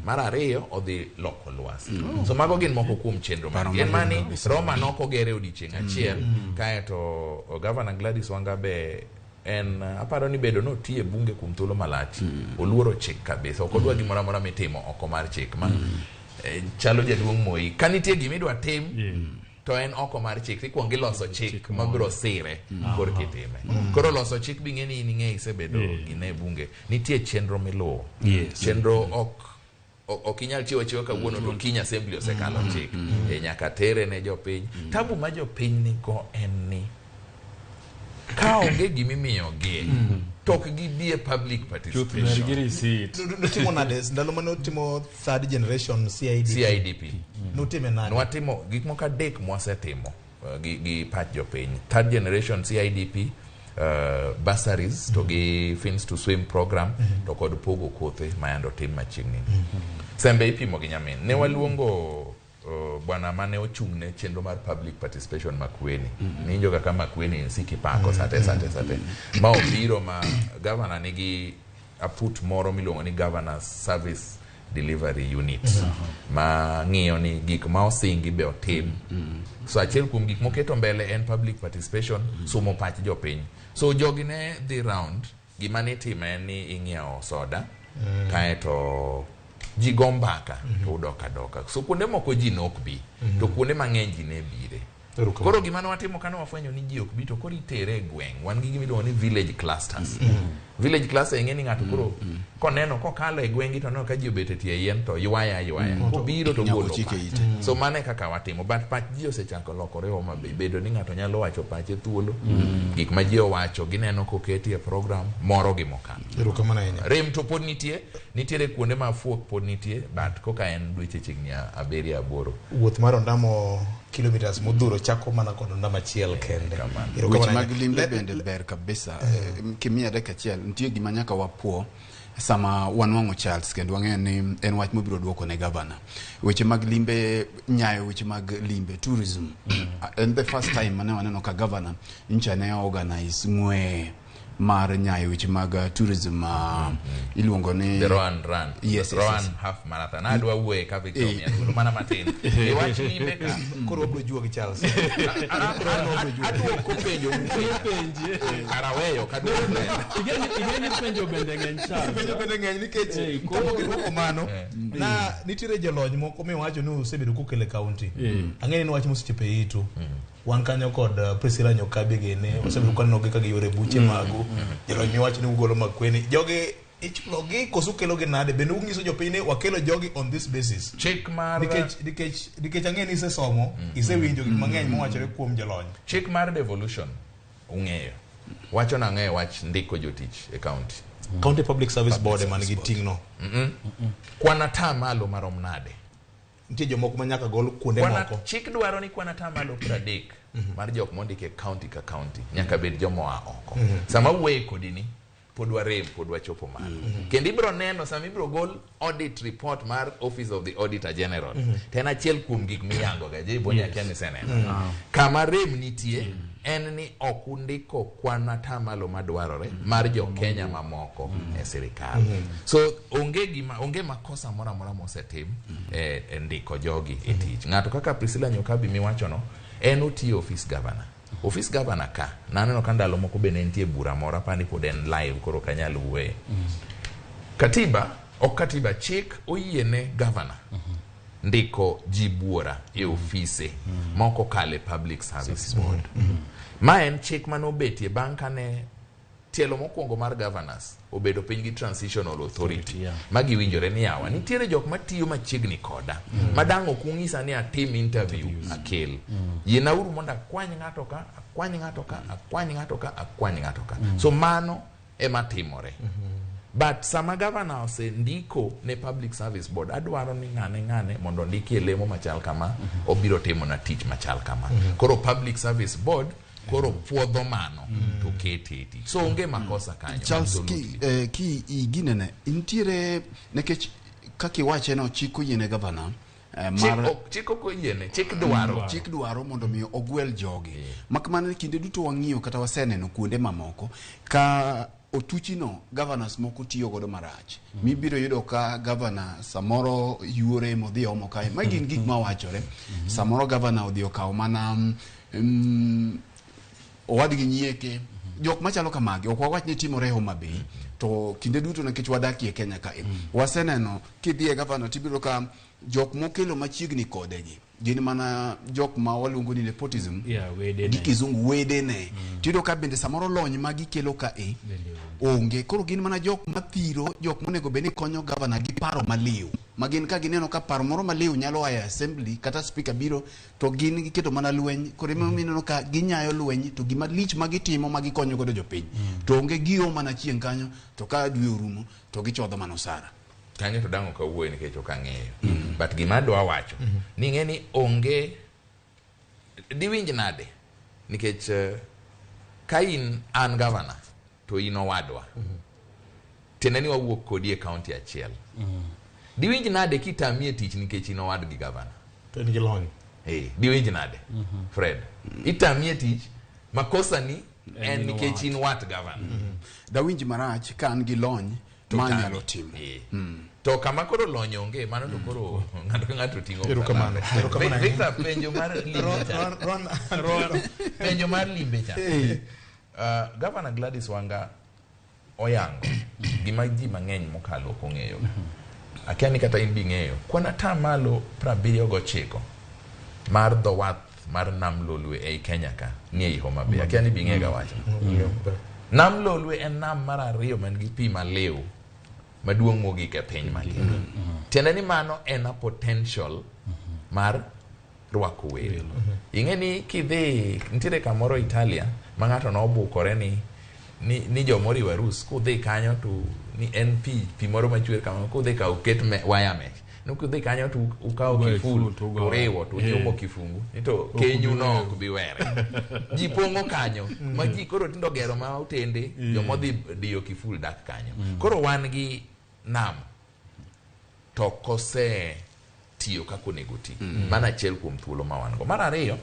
Mar ariyo odhi loko lwasi. So mago gin moko kuom chenro margi. En mani Roma nokogere odiochieng' achiel kaeto Governor Gladys Wanga be en aparo ni bedo notiye bunge kuom thuolo malach. Oluoro chik kabisa. Ok odwa gimoro amora mitimo oko mar chik. Ma chalo jaduong' Moi. Ka nitie gima idwa tim to en oko mar chik. Ikuongo iloso chik mabiro sire korka itime. Koro loso chik bing'e ni in ing'e isebedo gine e bunge. Nitie chenro miluwo. Chenro ok inyal chiwo achiwa kawuono to kiny assembly osekalo chik. Nyaka tere ne jopiny. Tabu ma jopiny nigo en ni ka onge gimimiyogi to ok gibi e public participation. Nutimo nade ndalo mane utimo third generation CIDP? CIDP. Nutime nade? Nwatimo gik moko adek mwasetimo gi pach jopiny. Third generation CIDP, bursaries to gi Fins to Swim program to kod pogo kothe ma yando tim machiegni. Sembe ipimo gi nyamin. Ne waluongo bwana mane ochung' ne chenro mar public participation Makueni. Ninjo kaka Makueni siki pako sate. Ma obiro ma governor nigi aput moro miluongo ni Governor's Service Delivery Unit ma ng'iyo ni gik ma osingi be otim. So achiel kuom gik moketo mbele en public participation, sumo pach jopiny. So jogi ne dhi round, gima nitime en ni ing'iewo soda kaeto ji go mbaka to udok adoka. So kuonde moko ji nok bi, to kuonde mang'eny ji ne bire. Koro gima ne watimo kane wafwenyo ni ji ok bi to koro itere e gweng'. Wan gi gima iluongo ni village clusters. Village cluster ing'e ni ng'ato koro koneno kokalo e gweng'gi to oneno ka ji obet e tie yien to ywaya. Kobiro to golo pach. So mano e kaka watimo. But pach ji osechako lokore Homa Bay. Bedo ni ng'ato nyalo wacho pache thuolo. Gik ma ji owacho gineno koketi e program moro gi mokalo. Rem to pod nitie. Nitiere kuonde ma fuok pod nitie. But koka en dweche chiegni 7 8. Wuoth mar ondamo kilometers modhuro chako mana kod ondamo achiel kende. Weche mag limbe bende ber kabisa. Kimiya dakika achiel, nitie gima nyaka wapuo sama wanwang'o Charles kendo wang'eyo ni en wach mobiro duoko ne gavana. Weche mag limbe, nyayo weche mag limbe, tourism. En the first time mane waneno ka gavana ncha ne organize ng'we mar nyayo weche mag tourism iluongo ni The Roan Run. Yes, Roan half marathon. Adwa wuoye ka Victor omiya thuolo mana matin. Iwach limbe ka. Koro wabiro juo gi Charles. Aduoko penjo mupenje. Kara weyo kaduoko. Ing'eni penjo bende ng'eny Charles. Penjo bende ng'eny nikech kapok iduoko mano na nitiere jolony moko miwacho ni osebedo kokelo e county. Ang'e ni en wach mosechopo e itu. Wan kanyo kod Priscilla Nyokabi gini osebedo kaneno gi ka giyore buche magu. Jolony miwacho ni ugolo Makueni. Jogi ichulogi koso ukelogi nade? Bende unyiso jopiny ni wakelo jogi on this basis? Chik mar nikech ang'e ni isesomo, isewinjo gik mang'eny mowachore kuom jolony. Chik mar devolution ung'eyo. Wacho nang'e e wach ndiko jotich e county. County Public Service Board ema nigi ting'no. Kwan atamalo marom nade? Nitie jomoko ma nyaka gol kuonde moko. Chik dwaro ni kwan atamalo 30 mar jok mondiki e county ka county nyaka bed joma oa oko. Sama wuoye kodi ni pod warem, pod wachopo malo. Kendo ibiro neno sama ibiro gol audit report mar Office of the Auditor General. To en achiel kuom gik miyango ga, je bonya kia ni iseneno. Kama rem nitie en ni ok undiko kwan atamalo madwarore mar jo Kenya mamoko e sirikal. So onge makosa moro amora mosetim e ndiko jogi e tich. Ng'ato kaka Priscilla Nyokabi miwachono, en otiyo office governor. Office governor ka, naneno ka ndalo moko be ne nitie bura moro, apani pod en live koro ok anyal wuoye. Katiba, ok katiba, chik oyiene governor ndiko ji buora e ofise ma ok okalo e Public Service Board. Ma en chik mane obetie bang' kane Tielo mokwongo mar governors obedo piny gi transitional authority ma giwinjore ni yawa nitiere jok matiyo machiegni koda ma dang' ok ung'isa ni atim interview akel yienauru mondo akwany ng'ato ka akwany ng'ato ka akwany ng'ato ka akwany ng'ato ka so mano ema timore but sama gavana osendiko ne public service board adwaro ni ng'ane ng'ane mondo ondikie lemo machal kama obiro timo na tich machal kama koro public service board koro puodho mano to kete e tich so onge makosa kanyo Charles absolutely. ki, ki iginene nitiere nikech kaka iwache no chik oyiene gavana Chik ok- chik ok oyiene chik dwaro chik dwaro mondo mi ogwel jogi mak mana ni kinde duto wang'iyo kata waseneno kuonde mamoko ka otuchino governors moko tiyo godo marach mibiro yudo ka governor samoro yuore modhi omo kae ma gin gik mawachore samoro governor odhi okawo mana owadgi nyieke jok machalo kamagi ok wawach ni timore e Homa Bay to kinde duto nikech wadakie Kenya kae waseneno kidhi e gavana tibiro ka jok mokelo machiegni kode gi gin mana jok ma waluongo ni nepotism Yeah, wedene. gi kizungu wedene tiyudo ka bende samoro lony ma gikelo ka e onge koro gin mana jok mathiro jok monego bed ni konyo gavana gi paro maliw ma gin ka gineno ka paro moro maliw nyalo a e assembly kata speaker biro to gin giketo mana lweny koro emomiyo ineno ka ginyayo lweny to gima lich ma gitimo ma gikonyo godo jopiny to onge gio mana chieng' kanyo to ka dwe orumo to gichodho mana osara kanyo to dang' ok awuoye nikech ok ang'eyo but gima adwa wacho ni ing'e ni onge diwinj nade nikech ka in an gavana to in owadwa tiende ni wawuok kodi e kaunti achiel diwinj nade kitamie tich nikech in owadgi gavana To en gi lony. Eh, diwinj nade Fred itamie tich makosa ni en nikech in wat gavana dawinj marach ka an gi lony To ma tami. anyalo timo Eh. To kama koro lony onge mano to koro ng'ato ka ng'ato ting'o Erokamano. msalaba. Erokamano Victor penjo mar limbe cha. Penjo mar limbe cha. Governor Gladys Wanga oyango gima ji mang'eny mokalo ok ong'eyo. Akia ni kata in bi ng'eyo. Kwan atamalo 79 mar dho wath mar Nam Lolwe ei Kenya ka ni ei Homa Bay. Akia ni bi ng'eyo ga wacho. Nam Lolwe en nam mar ariyo man gi pi maliw maduong' mogik e piny mangima. Tiende ni mano en a potential mar rwako welo. Ing'e ni kidhi nitiere kamoro Italia ma ng'ato nobukore ni ni jomoriwo arus kudhi kanyo to ni en pi moro machwer kamano kudhi ka uket waya mesh ni kudhi kanyo to ukawo kiful to uriwo to unyumo kifungu ni to kenyu no ok bi were ji pong'o kanyo ma ji koro tindo gero ma otende jomodhi diyo kiful dak kanyo koro wan gi nam to kose tiyo kaka onego ti mano achiel kuom thuolo ma wan go mar ariyo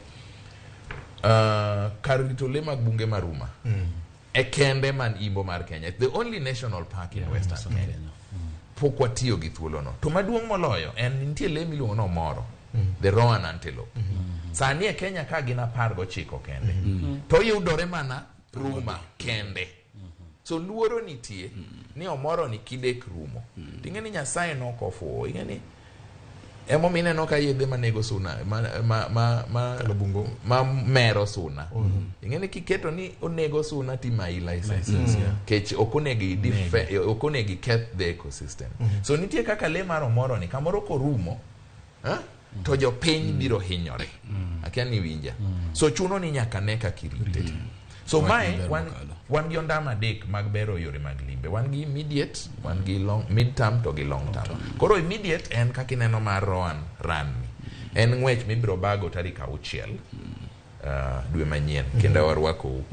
kar rito lee mag bunge maruma e kende man imbo mar Kenya. It's the only national park in Western Kenya. Pok watiyo gi thuolono. To maduong' moloyo en nitie lee miluongo ni omoro, the roan antelope. Sani e Kenya ka gin 19 kende. To yudore mana Ruma kende. So luoro nitie ni omoro ni kidek rumo. Ting'e ni Nyasaye nokofuwo. Ing'e ni emomiyo ineno ka yedhe manego suna ma mero suna ing'e ni kiketo ni onego suna timayi license kech ok onego iketh the ecosystem so nitie kaka lee mar omoro ni kamoro korumo to jopiny biro hinyore akia ni winja so chuno ni nyaka ne kaka irite so mae wan gi ondamo adek mag bero yore mag limbe wan gi immediate wan gi long mid term to gi long term koro immediate en kaka ineno mar Roan Run ni en ng'wech mibiro bago tarik 6 dwe manyien kendo warwakou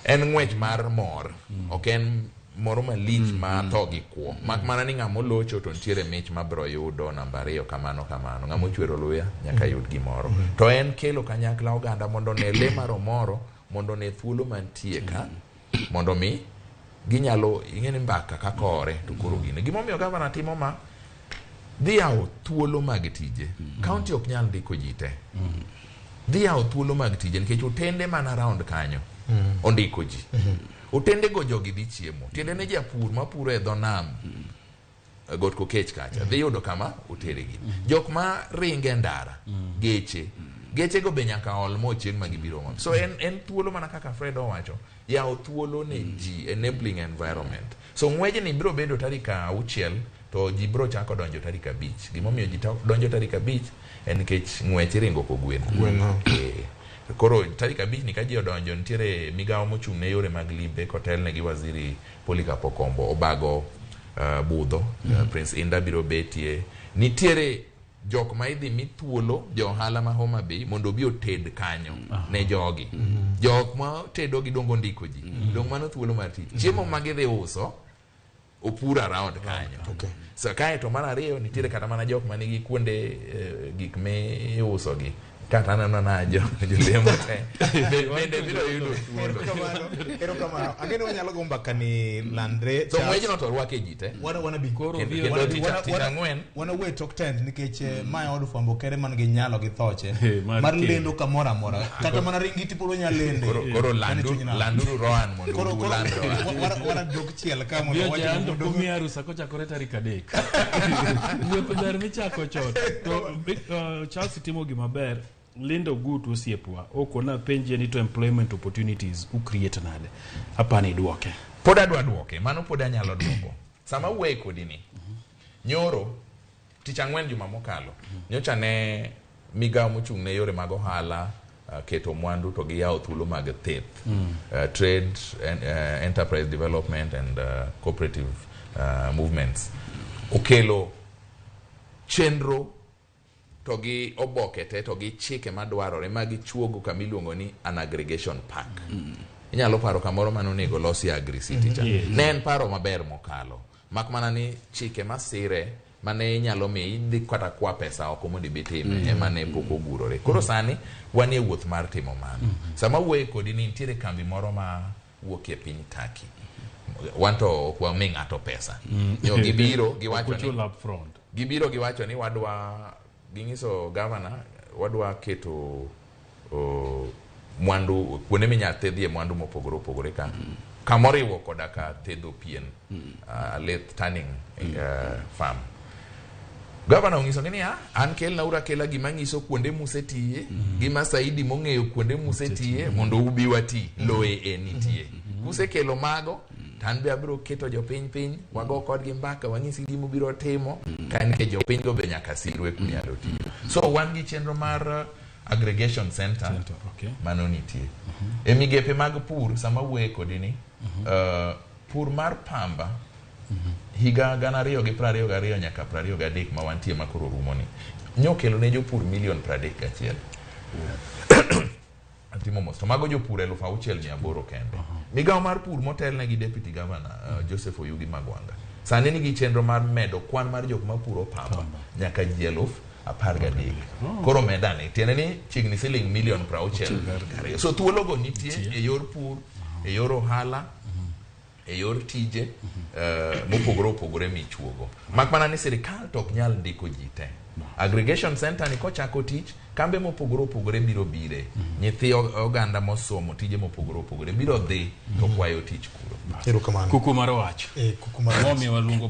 en ng'wech mar mor ok en moro malich ma tho gi kuo mak mana ni ng'ama olocho to nitiere mich mabiro yudo namba 2 kamano kamano ng'ama ochwero luya nyaka yud gimoro to en kelo kanyakla oganda mondo one lee mar omoro mondo ne thuolo mantie ka mondo mi ginyalo ing'e ni mbaka kakore to koro gine gimomiyo gavana timo ma dhi yawo thuolo mag tije county ok nyal ndiko ji te dhi yawo thuolo mag tije nikech otende mana round kanyo ondiko ji otende go jogi dhi chiemo tiende ne japur mapuro e dho nam got kokech kacha dhi yudo kama oteregi jok ma ringe ndara geche Gechego be nyaka ol mo chieng' ma gibiro mo. So en thuolo mana kaka Fred owacho, yawo thuolo ne ji, enabling environment. So ng'wejni biro bedo tarik 6 to ji biro chako donjo tarik 5. Gimomiyo ji donjo tarik 5 en nikech ng'wech iringo kogwen. Koro tarik 5 ni ka ji odonjo, nitiere migawo mochung' ne yore mag limbe kotelne gi waziri Polycarp Okombo obago budho. Prince Inda biro betie. Nitiere jok ma idhi mi thuolo, jo ohala ma Homa Bay, mondo obi oted kanyo ne jogi. Jok ma tedo gi dongo ndiko ji. Dong mano thuolo mar tich. Chiemo ma gidhi uso opur around kanyo. So kae to mar ariyo nitiere kata mana jok manigi kuonde gik miuso gi. Kata aneno na jolemo te. Bende biro yudo thuolo. Erokamano. Ageno wanyalo go mbaka ni landre. So ng'wejno to orwake ji te. Wana bi. Kendo tich ang'wen. Wana wuoye tok tent nikech mae od fwambo kere man gi nyalo gi thoche mar lendo kamoro amora. Kata mana ringiti pod wanyalo lende. Koro landuru Rohan mondo uland Rohan. Wana dok chiel ka mondo wach. Ando kumiya rusa kochakore tarik 3. Wuoth ber michako chon. To Charles timo gima ber. Linda Ogutu osiepwa okona penje ni to employment opportunities u create nade. Apani duoke. Pod adwa duoke, mano pod anyalo duoko. Sama wuoye kodi ni, nyoro tich ang'wen juma mokalo, nyocha ne migawo mochung' ne yore mag ohala, keto mwandu to gi yawo thuolo mag theth. Trade and enterprise development and cooperative movements. Okelo chenro to gi oboke te to gi chike madwarore ma gichuogo kama iluongo ni an aggregation park. Inyalo paro kamoro mane onego losi Agri City cha. Ne en paro maber mokalo. Mak mana ni chike masire mane inyalo miyi idhi kata kwa pesa oko mondo ibi time ema ne pok ogurore. Koro sani wan e wuoth mar timo mano. Sama wuoye kodi ni nitiere kambi moro ma wuok e piny Turkey. Wan to ok wami ng'ato pesa. Nyo gibiro giwacho ni gibiro giwacho ni wadwa ging'iso governor wadwa keto mwandu kuonde minyalo thedhie mwandu mopogore opogore ka kamoriwo koda ka thedho pien, lathe tanning farm. Governor onyiso ni niya, an kelna uru akela gima nyiso kuonde musetiye, gima Saidi mong'eyo kuonde musetiye mondo ubi wati, lowe e nitie. Kusekelo mago, to an be abiro keto jopiny piny, wago kodgi mbaka, wanyisi gima ubiro timo, ka nikech jopiny go be nyaka sirwe kunyalo tiyo. So wan gi chenro mar aggregation center, mano nitie. E migepe mag pur, sama wuoye kodi ni, pur mar pamba, higa 2022 nyaka 23 ma wantie ma koro rumo ni, nyokelo ne jopur milion 31. Atimo mos. To mago jopur 6,800 kende. Migawo mar pur motelne gi Deputy Governor Joseph Oyugi Magwanga sani nigi chenro mar medo kwan mar jok mapuro pamba nyaka ji 13,000. Koro medane tiende ni chiegni siling milion 62. So thuologo nitie e yor pur, e yor ohala, e yor tije mopogore opogore michuogo. Mak mana ni sirikal to ok nyal ndiko ji te. Aggregation center ni kochako tich, kambe mopogore opogore biro bire. Nyithi oganda mosomo tije mopogore opogore biro dhi to kwayo tich kuro. Erokamano. Kuku mar wach. Kuku mar wach. Momiyo waluongo.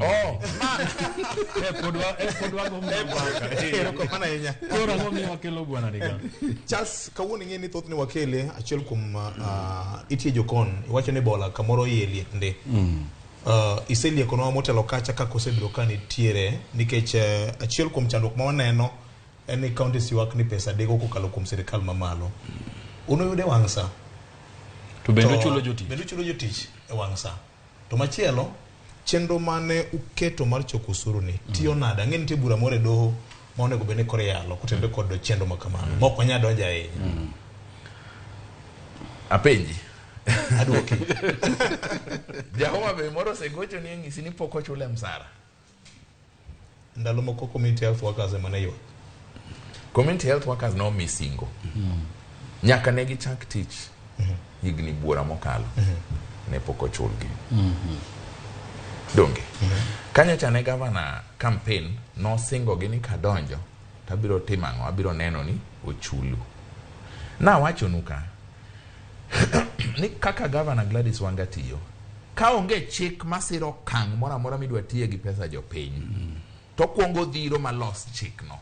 Pod wago mbaka. Erokamano ahinya. Koro ang'o miyo wakelo bwana Riga? Charles, kawuono ing'e ni thothne wakele achiel kuom itie jokon, iwacho ni bola kamoro iye liet ndi. Iseliekonwa motelo kacha kaka osebedo ka nitiere, nikech achiel kuom chandruok ma waneno en ni counties ywak ni pesa deko kokalo kuom sirikal mamalo. Unuyude wang' sa. To bende uchulo jotich. Bende uchulo jotich e wang' sa. To machielo, chenro mane uketo mar choko osuru ni tiyo nade? Ang'e nitie bura moro e doho ma onego bed ni koro iyalo kotenore kod chenro ma kamano. Ma ok wanyal donjo ahinya. Apenji. Aduoki. Ja Homa Bay moro osegocho ni onyisi ni pok ochule msara. Ndalo moko community health workers ema ne ywak. Community health workers nomi singo. Nyaka ne gichak tich higni buora mokalo ne pok ochulgi. Donge. Kanyocha ne governor campaign nosingo gi ni kadonjo tabiro timo ang'o, abiro neno ni ochulu. Nawachonu ka ni kaka governor Gladys Wanga tiyo, ka onge chik masiro okang' moro amora midwa tiye gi pesa jopiny, to kwongo dhiro malos chikno.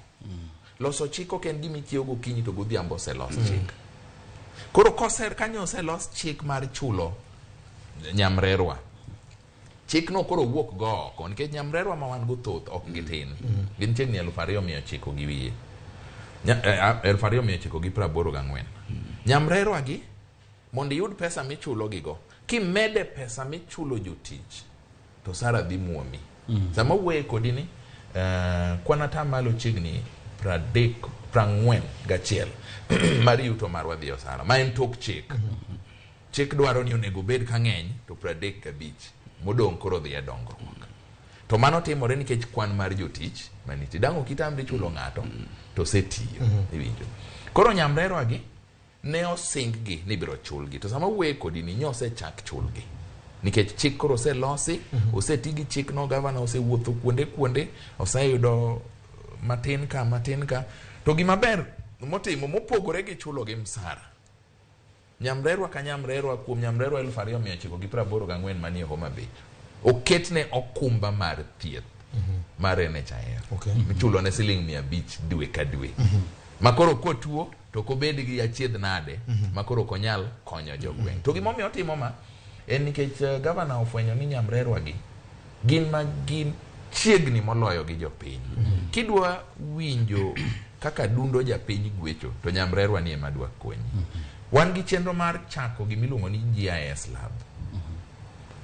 Loso chik ok en gima ichiewo gokinyi to godhiambo oselos chik. Koro koser kanyo oselos chik mar chulo nyamrerwa. Chikno koro wuok go oko nikech nyamrerwa ma wan go thoth ok gitin. Gin chiegni 2900 gi wiye. 2984. Nyamrerwa gi mondo iyud pesa michulo gigo, kimede pesa michulo jotich to sara dhi muomi. Sama wuoye kodi ni kwan atamalo chiegni 41 mar yuto marwa dhi osara ma en tok chik. Chik dwaro ni onego bed ka ng'eny to 35 modong' koro dhi e dongruok. To mano timore nikech kwan mar jotich manitie. Dang' ok itamri chulo ng'ato to osetiyo. Iwinjo. Koro nyamrerwa gi ne osing gi ni ibiro chulgi. To sama wuoye kodi ni nyosechak chulgi. Nikech chik koro oselosi, oseti gi chikno, gavana osewuotho kuonde kuonde, oseyudo matin ka matin ka. To gima ber motimo mopogore gi chulo gi msara. Nyamrerwa ka nyamrerwa kuom nyamrerwa 2984 manie Homa Bay oketne okumba mar thieth mar NHIF. Michulo ne siling 500 dwe ka dwe. Ma koro kotuo to ok obed gi achiedh nade ma koro ok onyal konyo jogweng'. To gimomiyo otimo ma en nikech gavana ofwenyo ni nyamrerwa gi gin ma gin chiegni moloyo gi jopiny. Kidwa winjo kaka dundo japiny gwecho to nyamrerwa ni ema dwa konyi. Wan gi chenro mar chako gimiluongo ni GIS lab.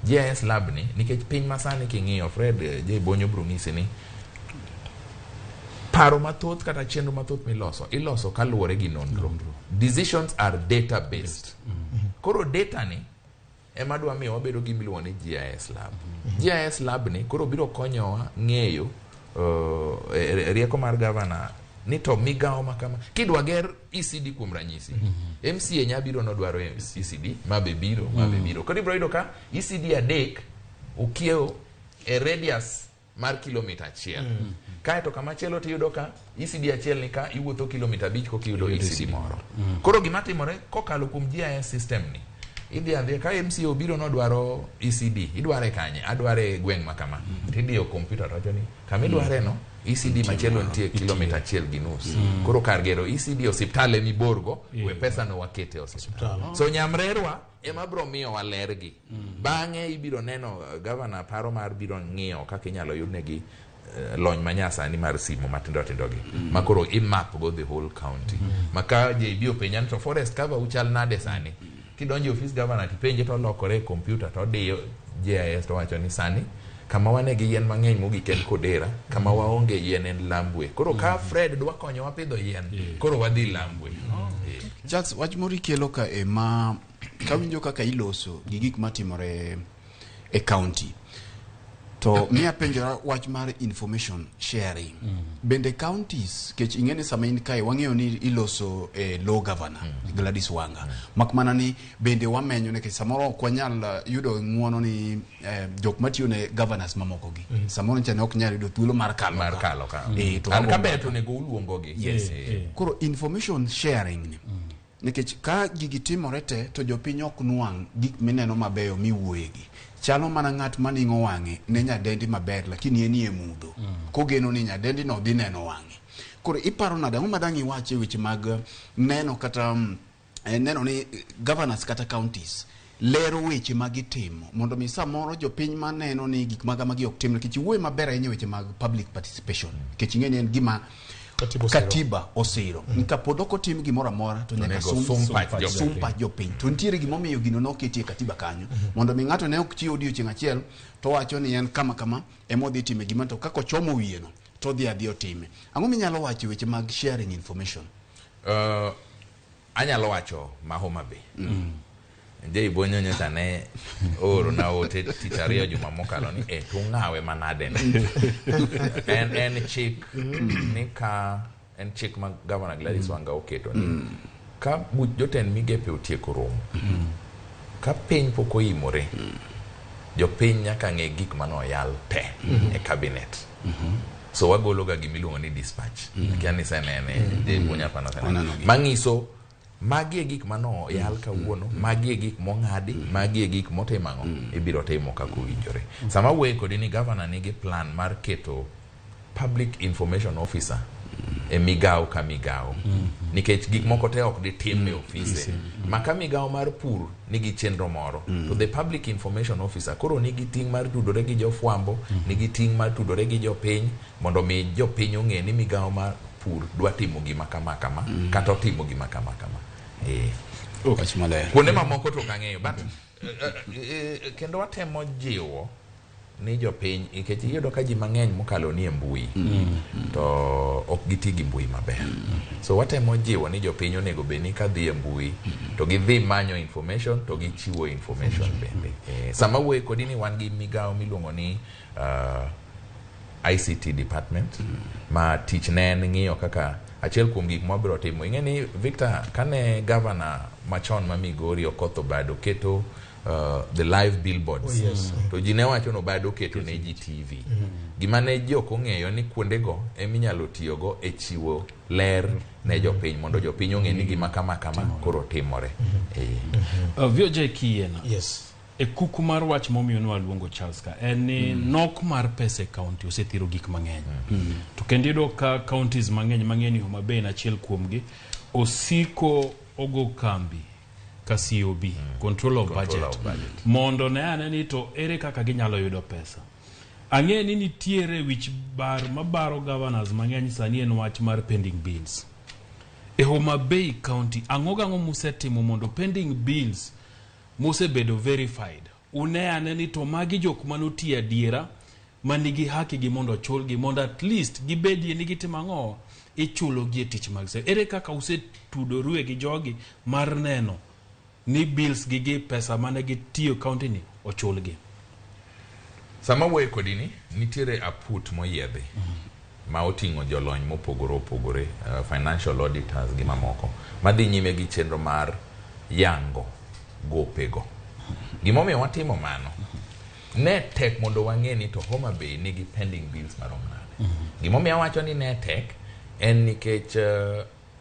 GIS lab ni nikech piny masani king'iyo Fred J Bonyo biro nyisi ni paro mathoth kata chenro mathoth miloso iloso kaluwore gi nonro. Decisions are data based. Koro data ni ema dwa miyo wabedo gi miluongo ni GIS lab. GIS lab ni koro biro konyowa ng'eyo rieko mar gavana ni to migawo ma kama kidwa ger ECD kuom ranyisi. MCA nya biro nodwaro ECD ma be biro ma be biro. Koro ibiro yudo ka ECD 3 okiewo e radius mar kilomita 1. Kaeto kama chielo tiyudo ka ECD 1 ni ka iwuotho kilomita 5 koka iyudo ECD moro. Koro gima timore kokalo kuom GIS system ni idhi adhiya ka MCA obiro nodwaro ECD idware kanye adware gweng' ma kama tidiyo kompyuta to wacho ni kama idware no ECD machielo nitie kilomita 1.5. Koro kar gero ECD osiptal emiborgo we pesa no wakete osiptal. So nyamrerwa ema biro miyo walergi. Bang'e ibiro neno gavana paro mar biro ng'iyo kaka inyalo yudnegi lony manyasani mar simu matindo tindo gi ma koro imap go the whole county. Ma ka JB openja ni to forest cover uchal nade sani, kidonjo e ofis gavana tipenje to olokore e kompyuta to odiyo GIS to wacho ni sani kama wane gi yien mang'eny mogik en Kodera, kama waonge yien en Lambwe. Koro ka Fred dwa konyowa pidho yien, koro wadhi Lambwe. Charles, wach moro ikelo ka e ma kawinjo kaka iloso gi gik matimore e county to miya penjora wach mar information sharing. Bende counties kech ing'e ni sama in kae wang'eyo ni iloso e low governor Gladys Wanga. Mak mana ni bende wamenyo nikech samoro ok wanyal yudo ng'uono ni jok matiyo ne governors mamoko gi. Samoro ncha ne ok nyal yudo thuolo mar kalo mar kalo ka. To An ka ber to onego uluongo gi. Yes. Koro information sharing ni nikech ka gigi timore te to jopiny ok nwang' gik mineno mabeyo miwuoyegi. Chalo mana ng'at maning'o wang'e ne nyadendi maber lakini en e mudho. Kogeno ni nyadendi no dhi neno wang'e. Koro iparo nade ang'o ma dang' iwache weche mag neno kata neno ni governors kata counties lero weche ma gitimo mondo mi samoro jopiny maneno ni gik maga magi ok tim nikech iwuoyo maber ahinya weche mag public participation nikech ing'e ni en gima katiba osiro. Kapod ok otim gimoro amora to nyaka sum pach jopiny. To nitiere gimomiyo gino noketi e katiba kanyo mondo mi ng'ato ne ok chiw odiochieng' achiel to wacho ni en kama kama ema odhi time gima to kaka ochomo wiye no to odhi adhi otime. Ang'o minyalo wacho weche mag sharing information? Anyalo wacho ma Homa Bay. Jay Bonyo nyocha ne ooro na ote tich ariyo juma mokalo ni tung'awe manade ni. En chik ni ka en chik ma Governor Gladys Wanga oketo ni ka buch jotend migepe otieko romo ka piny pok oimore jopiny nyaka ng'e gik manoyal te e cabinet. So wagolo ga gimiluongo ni dispatch. Akia ni isenene Jay Bonyo apana osenene. Manyiso magi e gik mano yal kawuono, magi e gik mong'adi, magi e gik motimo ang'o, ibiro timo kaka owinjore. Sama wuoye kodi ni governor nigi plan mar keto public information officer E migawo ka migawo. Nikech gik moko te ok ditim e ofise. Ma ka migawo mar pur nigi chenro moro, to the public information officer koro nigi ting' mar tudore gi jofwambo, nigi ting' mar tudore gi jopiny mondo mi jopiny ong'e ni migawo mar pur dwa timo gima kama kama, kata otimo gima kama kama. Wach maler. Kuonde mamoko to ok ang'eyo, but kendo watemo jiwo ni jopiny, nikech iyudo ka ji mang'eny mokalo ni e mbui to ok giti gi mbui maber. So watemo jiwo ni jopiny onego bed ni kadhi e mbui to gidhi manyo information to gichiwo information bende. Sama wuoyo kodi ni wan gi migawo miluongo ni ICT department, ma tich ne en ng'iyo kaka achiel kuom gik mwabiro timo. Ing'e ni Victor, kane governor machon ma Migori Okoth Obado keto the live billboards, Oh, yes. to ji ne wacho ni Obado keto ne ji TV. Gima ne ji ok ong'eyo ni kuondego eminyalo tiyogo e chiwo ler ne jopiny mondo jopiny ong'e ni gima kama kama koro timore. VOJ Kiena. Yes. E kuku mar wach momiyo ne waluongo Charles ka en ni nok mar pesa e county osethiro gik mang'eny. To kendo iyudo ka counties mang'eny mang'eny Homa Bay en achiel kuomgi osiko ogo kambi ka COB, control of Control budget, of budget. Mondo ne ane ni to ere kaka ginyalo yudo pesa. Ang'e ni nitiere wich bar mabaro governors mang'eny sani en wach mar pending bills. E Homa Bay County, ang'o gang'o musetimo mondo pending bills mosebedo verified une ane ni to magi jok manotiyo adiera manigi haki gi mondo ochulgi mondo at least gibedie ni gitimo ang'o ichulogi e tich mag se. Ere kaka usetudorue gi jogi mar neno ni bills gi gi pesa mane gitiyo county ni ochulgi? Sama wuoyo kodi ni nitiere aput moyiedhi ma oting'o jolony mopogore opogore, financial auditors gi mamoko madhi nyime gi chenro mar yango gopego. Gimomiyo watimo mano, ne tek mondo wang'e ni to Homa Bay nigi pending bills marom nade. Gimomiyo awacho ni ne tek en nikech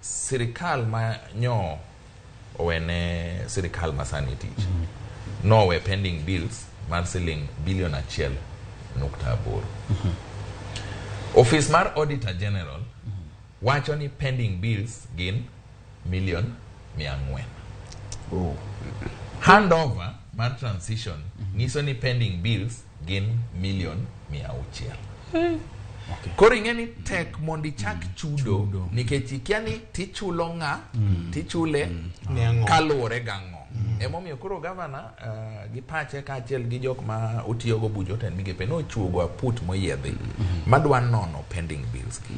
sirikal ma nyo owene sirikal ma sani tich nowe pending bills mar siling bilion 1.8. Office mar Auditor General wacho ni pending bills gin milion 400. Handover mar transition nyiso ni pending bills gin milion 600. Koro ing'e ni tek mondo ichak chudo nikech ikia ni tichulo ng'a, tichule kaluwore gang'o. Emomiyo koro gavana gi pache kaachiel gi jok ma otiyogo buch jotend migepe nochuogo aput moyiedhi madwa nono pending bills gi.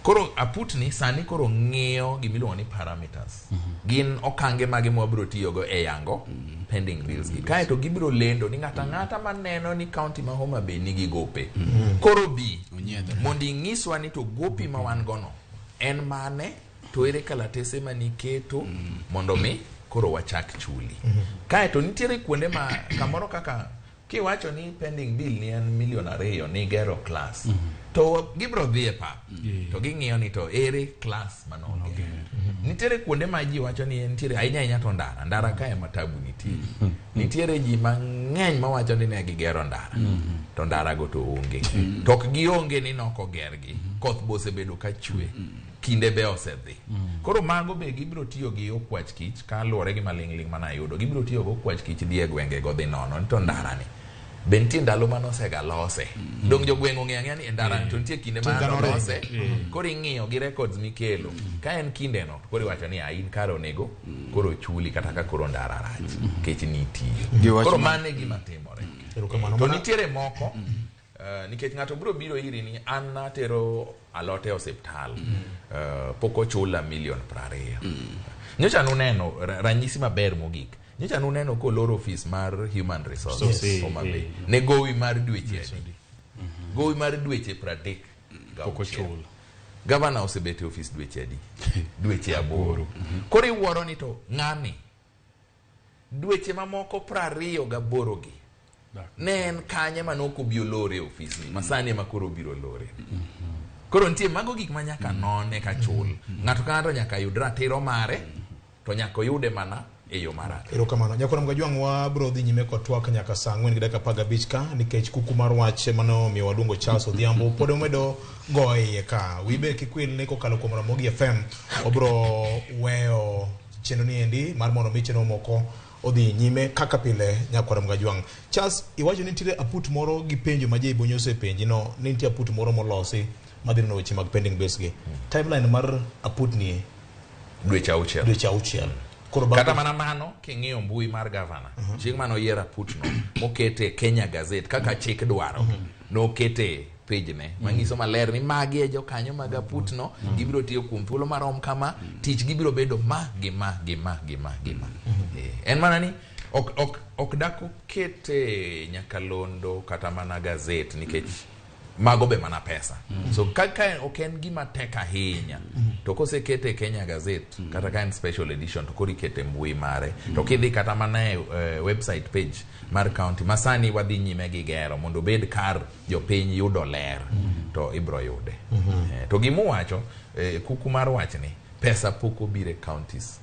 Koro aput ni sani koro ng'iyo gimiluongo ni parameters. Gin okange mage mwabiro tiyogo e yango pending bills gi. Kaeto gibiro lendo ni ng'ato ang'ata maneno ni county ma Homa Bay nigi gope. Koro bi mondo ing'iswa ni to gopi ma wan go no en mane to ere kalatese maniketo mondo mi koro wachak chuli. Kaeto nitiere kuonde ma kamoro kaka kiwacho ni pending bill ni en milion 2 ni gero class, to gibiro dhi e pap to ging'iyo ni to ere class manoger. Nitiere kuonde ma ji wacho ni nitiere ahinya ahinya to ndara, ndara kae ema tabu nitie. Nitiere ji mang'eny mawacho ni ne gigero ndara, to ndara go to onge. To ok gionge ni nok ogergi, koth be osebedo ka chwe, kinde be osedhi. Koro mago be gibiro tiyo gi okwach kich kaluwore gi maling'ling' manayudo. Gibiro tiyo gi okwach kich dhi e gwenge go dhi nono ni to ndara ni be nitie ndalo manosega lose. Dong jogweng' ong'eyo ang'eya ni e ndara ni to nitie kinde ma nolose. Koro ing'iyo gi records mikelo. Ka en kinde no, koro iwacho ni in kare onego koro chuli kata ka koro ndara rach nikech nitiyo. Koro mano e gima timore. To nitiere moko nikech ng'ato biro biro iri ni an natero alot e osiptal, pok ochula milion 20. Nyocha nuneno ranyisi maber mogik. Nyocha nuneno koloro ofis mar Human Resources Homa Bay. Ne gowi mar dweche adi? Gowi mar dweche 36. Pok ochul. Gavana osebet e ofis dweche adi? Dweche 8. Koro iwuoro ni to ng'ani dweche mamoko 28 gi ne en kanye manok obi olore e ofis ni masani ema koro obiro lore. Koro nitie mago gik ma nyaka non eka chul. Ng'ato ka ng'ato nyaka yud ratiro mare to nyaka oyude mana e yo marach. Erokamano. Nyakwar Mgajwang' wabro dhi nyime kod twak nyaka saa 4:15 ka nikech kuku mar wach mano miyo waluongo Charles Odhiambo pod omedo go iye ka. Wibe kik wil ni kokalo kuom Ramogi FM wabro weyo chenro ni endi mar mondo mi chenro moko odhi nyime kaka pile. Nyakwar Mgajwang'. Charles, iwacho ni nitiere aput moro gi penjo ma Jay Bonyo osepenji no ni nitie aput moro molosi madhi nono weche mag pending bills gi. Timeline mar aput ni Dweche 6. Dweche 6. Koro bang' Kata mana mano, king'iyo mbui mar gavana chieng' mane oyiero aputno mokete Kenya Gazette kaka chik dwaro, nokete page-ne manyiso maler ni magi e jokanyo mag aputno, gibiro tiyo kuom thuolo marom kama, tich gibiro bedo ma gi ma gi ma gi ma gi ma. En mana ni ok dak okete nyakalondo kata mana gazet nikech mago be mana pesa. So kaka ok en gima tek ahinya, to kosekete e Kenya Gazette kata ka en special edition, to koro ikete mbui mare, to kidhi kata mana e website page mar county ma sani wadhi nyime gi gero mondo obed kar jopiny yudo ler, to ibro yude. To gimuwacho kuku mar wachni, pesa pok obiro e counties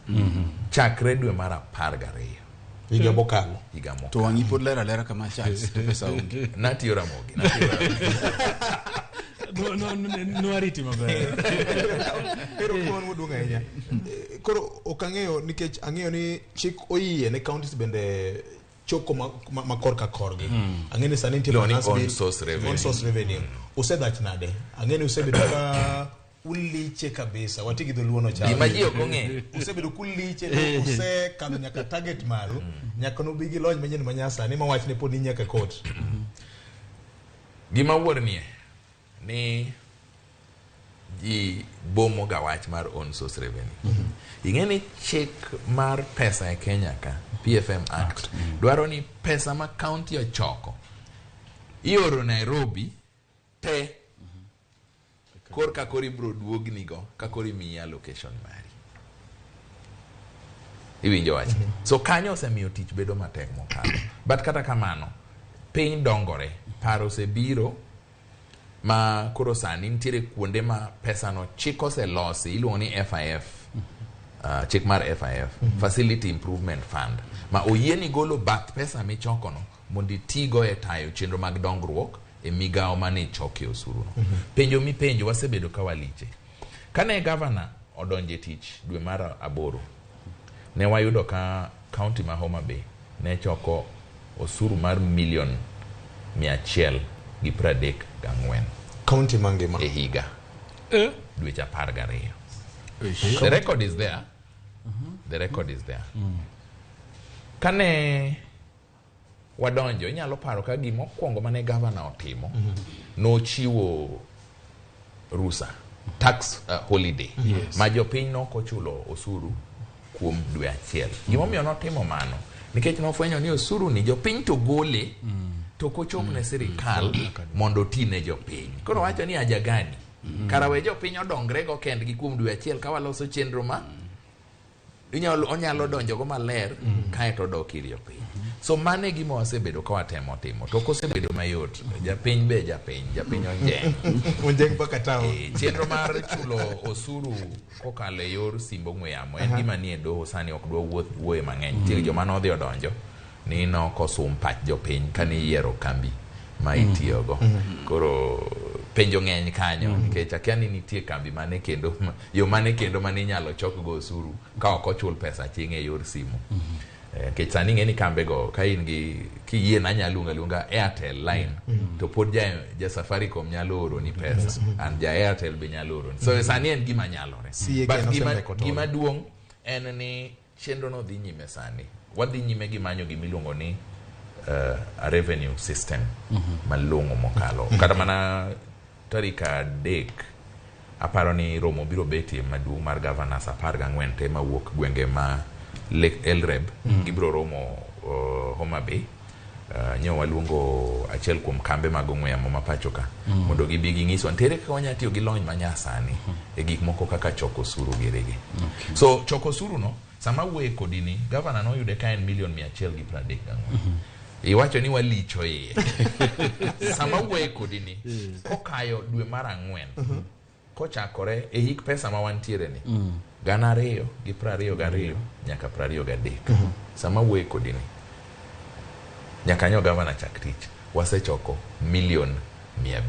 chakre dwe mar 12 higa mokalo. Higa mokalo. To wang'i pod ler alera kama, Charles, to pesa onge. Natiyo Ramogi, natiyo Ramogi. No, nwariti maber. Erokamano maduong' ahinya. Koro ok ang'eyo nikech ang'eyo ni chik oyie ne counties bende choko ma korka korgi. Ang'eyo ni sani nitie Iluongo ni finance own bill- source revenue. Own source revenue. Usedhach nade? Ang'eyo ni usebedo ka uliche kabisa. Wati gi dholuo no cha. Gima ji ok ong'eyo. Usebedo kuliche to usekadho nyaka target maru. Nyaka nubi gi lony manyien manyasani ma wachne pod ni nyaka court. Gima wuor nie ni ji bomo ga wach mar own source revenue. Ing'e ni chik mar pesa e Kenya ka, PFM Act, dwaro ni pesa ma county ochoko ioro Nairobi te korka koro ibro duognigo ka koro imiyi allocation mari. Iwinjo wach? So kanyo osemiyo tich bedo matek mokalo. But kata kamano, piny dongore, paro osebiro ma koro sani nitiere kuonde ma pesano chik oselosi iluongo ni FIF, chik mar FIF, Facility Improvement Fund, ma oyieni golo bath pesa michokono mondo itigo e tayo chenro mag dongruok e migawo mane ichokie osuruno. Penjo mipenjo wasebedo ka waliche. Kane gavana odonjo e tich dwe mar 8, ne wayudo ka county ma Homa Bay ne choko osuru mar milion 134. County mangima. E higa. Dweche 12. The record is there. The record is there. Kane wadonjo, inyalo paro ka gimokwongo mane gavana otimo, nochiwo rusa, tax holiday, ma jopiny nokochulo osuru kuom dwe achiel. Gimomiyo notimo mano, nikech nofwenyo ni osuru ni jopiny to gole to kochop ne sirikal mondo oti ne jopiny. Koro wacho ni haja gani? Kara we jopiny odongre go kendgi kuom dwe achiel ka waloso chenro ma onyalo donjogo maler kaeto odok ir jopiny. So mano e gima wasebedo ka watemo timo to ok osebedo mayot. Japiny be japiny onjeng. Onjeng mpaka town. Chenro mar chulo osuru kokalo e yor simb ong'we yamo en gima nie doho sani, ok dwa wuoye mang'eny. Nitie joma nodhi odonjo ni nokosum pach jopiny kane iyiero kambi ma itiyogo. Koro penjo ng'eny kanyo nikech akia ni nitie kambi mane kendo yo mane kendo mane inyalo chokgo osuru ka ok ochul pesa aching' e yor simu. Nikech sani ing'e ni kambego ka in gi kiyie na anyalo luongo aluonga Airtel line to pod ja Safaricom nyalo oroni pesa and ja Airtel be nyalo oroni. So sani en gima nyalore. CAK But nosemeko tol. gima duong' en ni chenro no dhi nyime sani. Wadhi nyime gi manyo gimiluongo ni a revenue system malong'o mokalo. Kata mana tarik 3 aparo ni romo biro betie maduong' mar governors 14 te mawuok gwenge ma Lake Elreb. Gibiro romo Homa Bay. Nyo waluongo achiel kuom kambe mag ong'we yamo ma pacho ka mondo gibi ging'iswa nitiere kaka wanyalo tiyo gi lony manyasani e gik moko kaka choko osuru girigi. So choko osuru no sama awuoye kodi ni gavana noyude ka en milion 134. Iwacho ni walicho iye. Sama awuoye kodi ni kokayo dwe mar 4 kochakore e hik pesa ma wantiere ni 2022 nyaka 23 sama wuoye kodi ni nyaka nyo gavana chak tich wasechoko milion 500.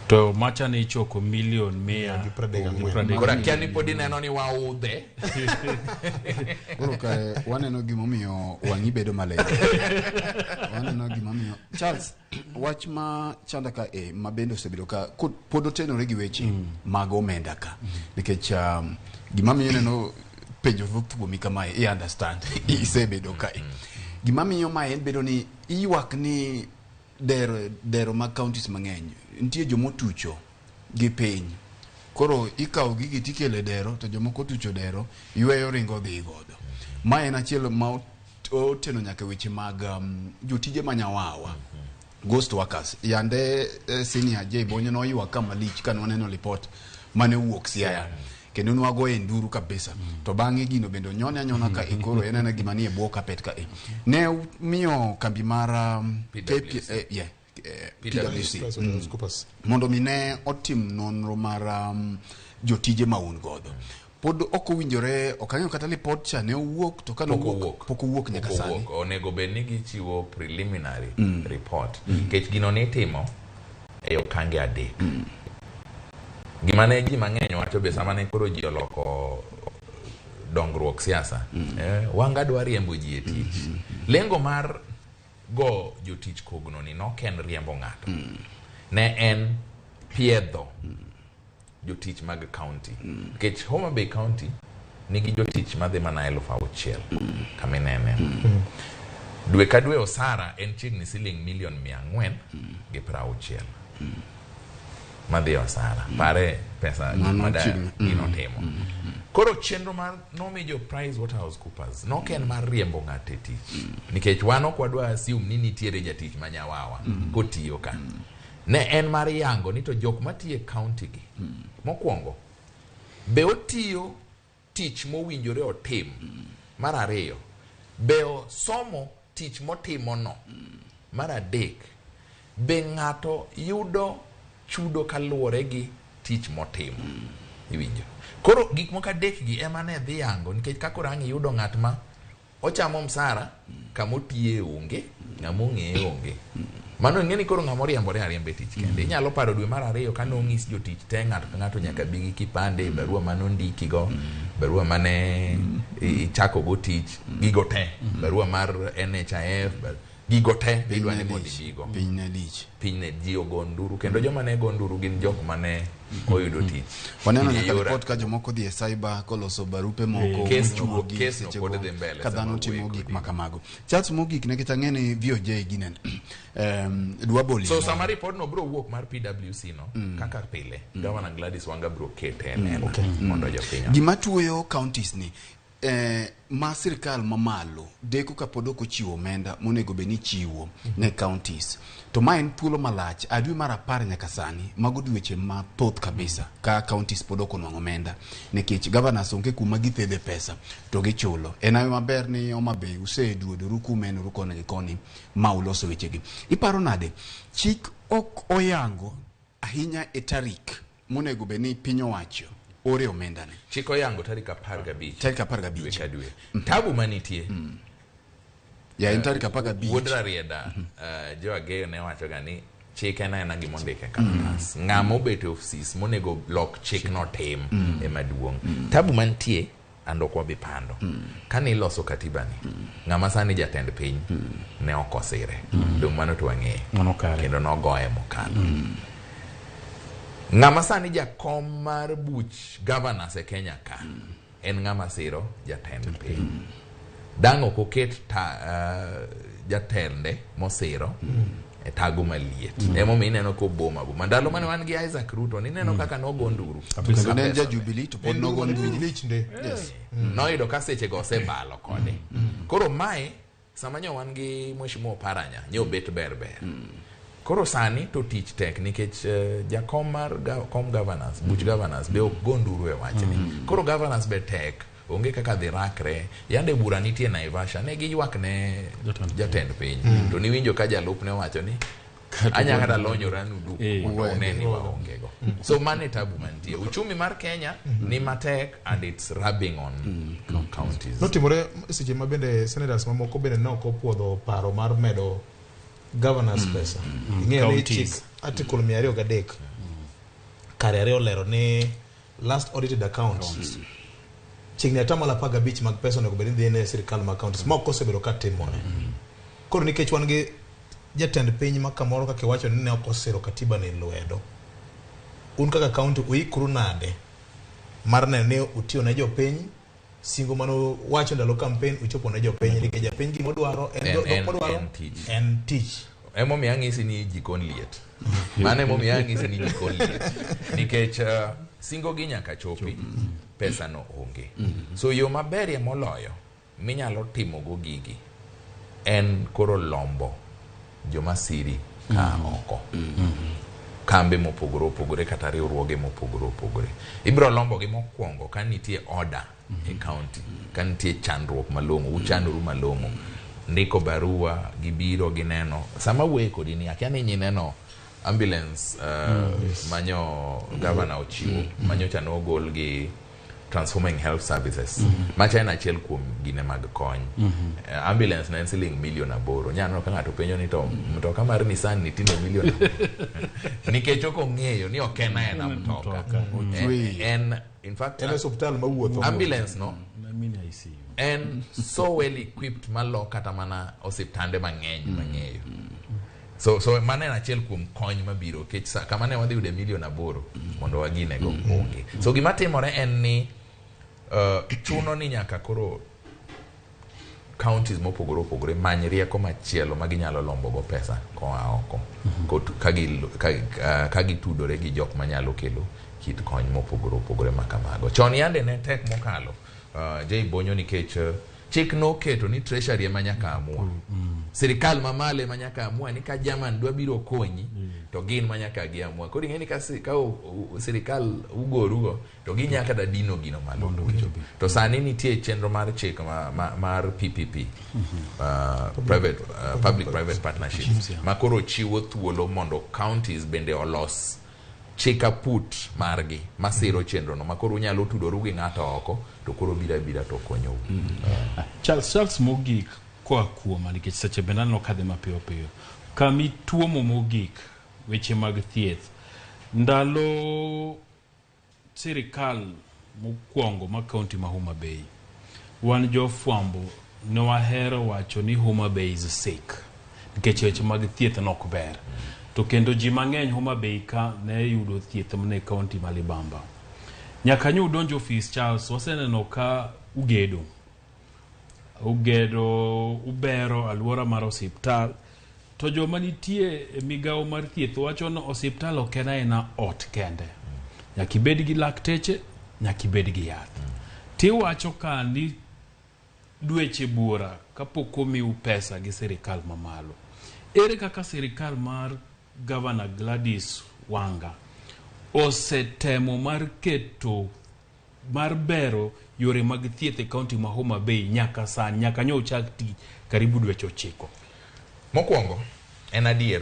To macha ne ichoko milion 134. Koro akia ni pod ineno ni waudhe. Koro kae waneno gimomiyo wang'i bedo maler. Waneno gimomiyo Charles, wach ma chanda ka e ma bende osebedo ka pod otenore gi weche mag omenda ka. Nikech gima miyo ineno penjo thoth kuomi kamae, i understand, isebedo kae. Gima miyo mae en bedo ni iywak ni dero mag counties mang'eny nitie jomotucho gi piny. Koro ikawo gigi tikele dero to jomoko otucho dero yweyo ringo dhi godo. Ma en achiel ma oteno nyaka weche mag jotije manyawawa. Ghost workers. Yande senior J Bonyo noywak ka malich ka nwaneno report mane owuok Siaya. Kendo nwagoye nduru kabisa. To bang'e gino bende onyone anyona ka e koro en ena gima nie bwo carpet ka e. Ne miyo kambi mar PwC. PwC. Mondo mi ne otim nonro mar jotije ma un godo. Pod ok owinjore, ok ang'eyo kata lipot cha ne owuok to ka nowuok pok owuok nyaka sani. Onego bed ni gichiwo preliminary report. Nikech gino nitimo e okange 3. Gima ne ji mang'eny wacho be sama ne koro ji oloko dongruok siasa, Wanga dwa riembo ji e tich. Lengo mar go jotich kogno ni nok en riembo ng'ato. Ne en piedho jotich mag county. Nikech Homa Bay County nigi jotich madhi mana 6,000 kaminene. Dwe ka dwe osara en chiegni siling milion 460 madhi osara. Pare pesa mada gino timo. Koro chenro mar nomi jo PricewaterhouseCoopers nok en mar riembo ng'ato e tich. Nikech wan ok wadwa assume ni nitiere jatich manyawawa kotiyo ka. Ne en mar yango ni to jok matiyo e county gi mokwongo be otiyo tich mowinjore otim. Mar ariyo, be osomo tich motimo no. Mar adek, be ng'ato yudo chudo kaluwore gi tich motimo. Iwinjo. Koro gik moko adek gi ema ne dhi yango nikech ka koro ang' iyudo ng'at ma ochamo msara kamotiye onge, ng'ama ong'eye onge. Mano ing'e ni koro ng'ama oriembore ariembe tich kende. Inyalo paro dwe mar ariyo ka nong'is jotich te ng'ato ka ng'ato nyaka bi gi kipande, barua mane ondikigo, barua mane ichako go tich, gigo te, barua mar NHIF, gigo te idwa ni mondo ibigo. Piny ne lich. Piny ne ji ogo nduru kendo joma ne go nduru gin jok mane oyudo tich. Waneno nyaka report ka jomoko dhi e cyber koloso barupe moko mochuogi seche go ka dhano timo gik ma kamago. Charles mogik nikech ang'e ni VOJ ginene. Dwa boli. So sama report no bro wuok mar PwC no kaka pile Governor Gladys Wanga bro kete e lela mondo jopiny. Gima tuoyo counties ni ma sirikal mamalo deko kapod ok ochiwo omenda monego bed ni chiwo ne counties. To ma en thuolo malach a dwe mar 10 nyaka sani, mago dweche mathoth kabisa ka counties pod ok onwang'o omenda nikech governors onge kuma githedhe pesa to gichulo. En ayo maber ni Homa Bay useduodoru kumenoru koni gi koni ma uloso wechegi. Iparo nade chik ok oyango ahinya e tarik monego bed ni piny owacho ore omenda ne? Chik oyango tarik 15. Tarik 15. Dwe ka dwe. Tabu manitie. Ya en tarik 15. Wuod Rarieda, Joe Ageyo ne wacho ga ni chik en aena gima ondike e kalatas. Ng'ama obet e ofis monego lok chik no tim ema duong'. Tabu mantie and ok wabi pando. Kane iloso katiba ni, ng'ama sani jatend piny ne ok osire. Dong' mano to wang'eyo. Kendo nogoye mokalo. Ng'ama sani jakom mar buch governors e Kenya ka en ng'ama siro jatend piny. Dang' ok oket jatende mosiro e tago maliet. Emomiyo ineno koboma boma. Ndalo mane wan gi Isaac Ruto nineno kaka nogo nduru. Kendo ne en ja Jubilee to pod nogo nduru. Yes. Noyudo ka sechego osebalo kode. Koro mae sama nyo wan gi Mheshimiwa Oparanya nyo bet ber ber. Koro sani to tich tek nikech jakom mar kom governors, buch governors be ok go nduru e wachni. Koro governors be tek, onge kaka dhi rakre. Yande bura nitie Naivasha, ne giywak ne jatend piny. To niwinjo ka jalupne owacho ni Anya kata lonyora nudu mondo une ni waonge go. So mano e tabu mantie. Uchumi mar Kenya ni matek and it's rubbing on counties. Notimore seche ma bende senators mamoko bende ne ok opuodho paro mar medo governors pesa. Ing'eyo ni chik Counties. article 203 kare ariyo olero ni last audited accounts chiegni 15% mag pesa onego bed ni dhi ne sirikal mag counties ma ok osebedo ka timore. Koro nikech wan gi jatend piny ma kamoro kaka iwacho ni ne ok osiro katiba ni lwedo, un kaka county uikru nade mar neno ni utiyo ne jopiny singo mane uwacho ndalo campaign uchopo ne jopiny nikech japiny gimodwaro en dhok modwaro En tich. En tich. Emomiyo ang'isi ni jikon liet. Mano emomiyo ang'isi ni jikon liet. Nikech singo gi nyaka chopi, pesa no onge. So yo maberie moloyo minyalo timogo gigi en koro lombo joma siri ka oko. Kambe mopogore opogore kata riwruoge mopogore opogore. Ibiro lombogi mokwongo ka nitie order e county, ka nitie chandruok malong'o, uchandoru malong'o. Ndiko barua, gibiro gineno. Sama wuoye kodi ni akia ni nyineno ambulance manyo governor ochiwo, manyocha nogol gi Transforming Health Services. Macha en achiel kuom gine mag kony. Ambulance ne en siling milion 8. Nyalo ka ng'ato penjo ni to mtoka mar Nissan ni tinde milion 8. Nikech ok ong'eyo ni ok en aena mtoka. En in fact En osiptal mawuotho. Ambulance no en so well equipped malo kata mana osiptande mang'eny mang'eyo. So mano en achiel kuom kony mabiro nikech kama ne wadhi yude milion 8 mondo wagine go onge. So gima timore en ni chuno ni nyaka koro counties mopogore opogore many rieko machielo ma ginyalo lombo go pesa koa oko. Ka gitudore gi jok manyalo kelo kit kony mopogore opogore ma kamago. Chon yande ne tek mokalo Jay Bonyo nikech chik noketo ni treasury ema nyaka amua. Sirikal mamalo ema nyaka amua ni ka German dwa biro konyi to gin ma nyaka giamua. Koro ing'e ni ka sirikal ugorugo to ginyaka kata dino gino malo kucho. To sani nitie chenro mar chik mar PPP, public private partnership ma koro chiwo thuolo mondo counties bende olos chik aput margi masiro chenro no ma koro unyalo tudoru gi ng'ato oko to koro bira bira to konyou. Charles mogik koa kuoma nikech seche bende aneno kadhi mapiyo piyo. Kamituomo mogik weche mag thieth ndalo sirikal mokwongo ma kaunti ma Homa Bay, wan jofwambo ne wahero wacho ni Homa Bay is sick nikech weche mag thieth nok ber. To kendo ji mang'eny Homa Bay ka ne yudo thieth mane kaunti ma Libamba. Nyaka nyo udonjo ofis Charles, waseneno ka ugedo ubero alwora mar osiptal to joma nitie e migawo mar thieth wacho ni osiptal ok en aena ot kende. Nyaka ibed gi lakteche, nyaka ibed gi yath. Tiwacho ka ni dweche buora kapok omiu pesa gi sirikal mamalo. Ere kaka sirikal mar Governor Gladys Wanga osetemo mar keto mar bero yore mag thieth e kaunti ma Homa Bay nyaka sani, nyaka nyo ochak tich karibu dweche 9? Mokwongo, en adier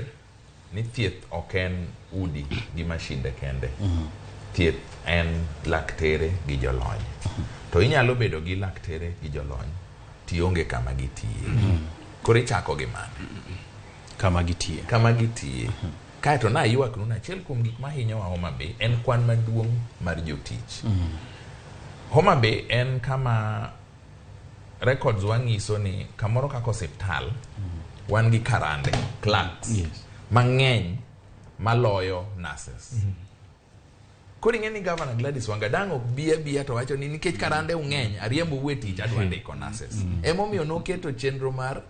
ni thieth ok en udi gi mashinde kende. Thieth en laktere gi jolony. To inyalo bedo gi laktere gi jolony tionge kama gitiye. Koro ichako gi mane? Kama gitiye. Kama gitiye. Kaeto naywak nu achiel kuom gik mahinyowa Homa Bay en kwan maduong' mar jotich. Homa Bay en kama records wang'iso ni kamoro kaka osiptal wan gi karande, clerks mang'eny maloyo nurses. Koro ing'e ni Governor Gladys Wanga dang' ok bi abiya to wacho ni nikech karande ung'eny ariembo u e tich adwa ndiko nurses. Emomiyo noketo chenro mar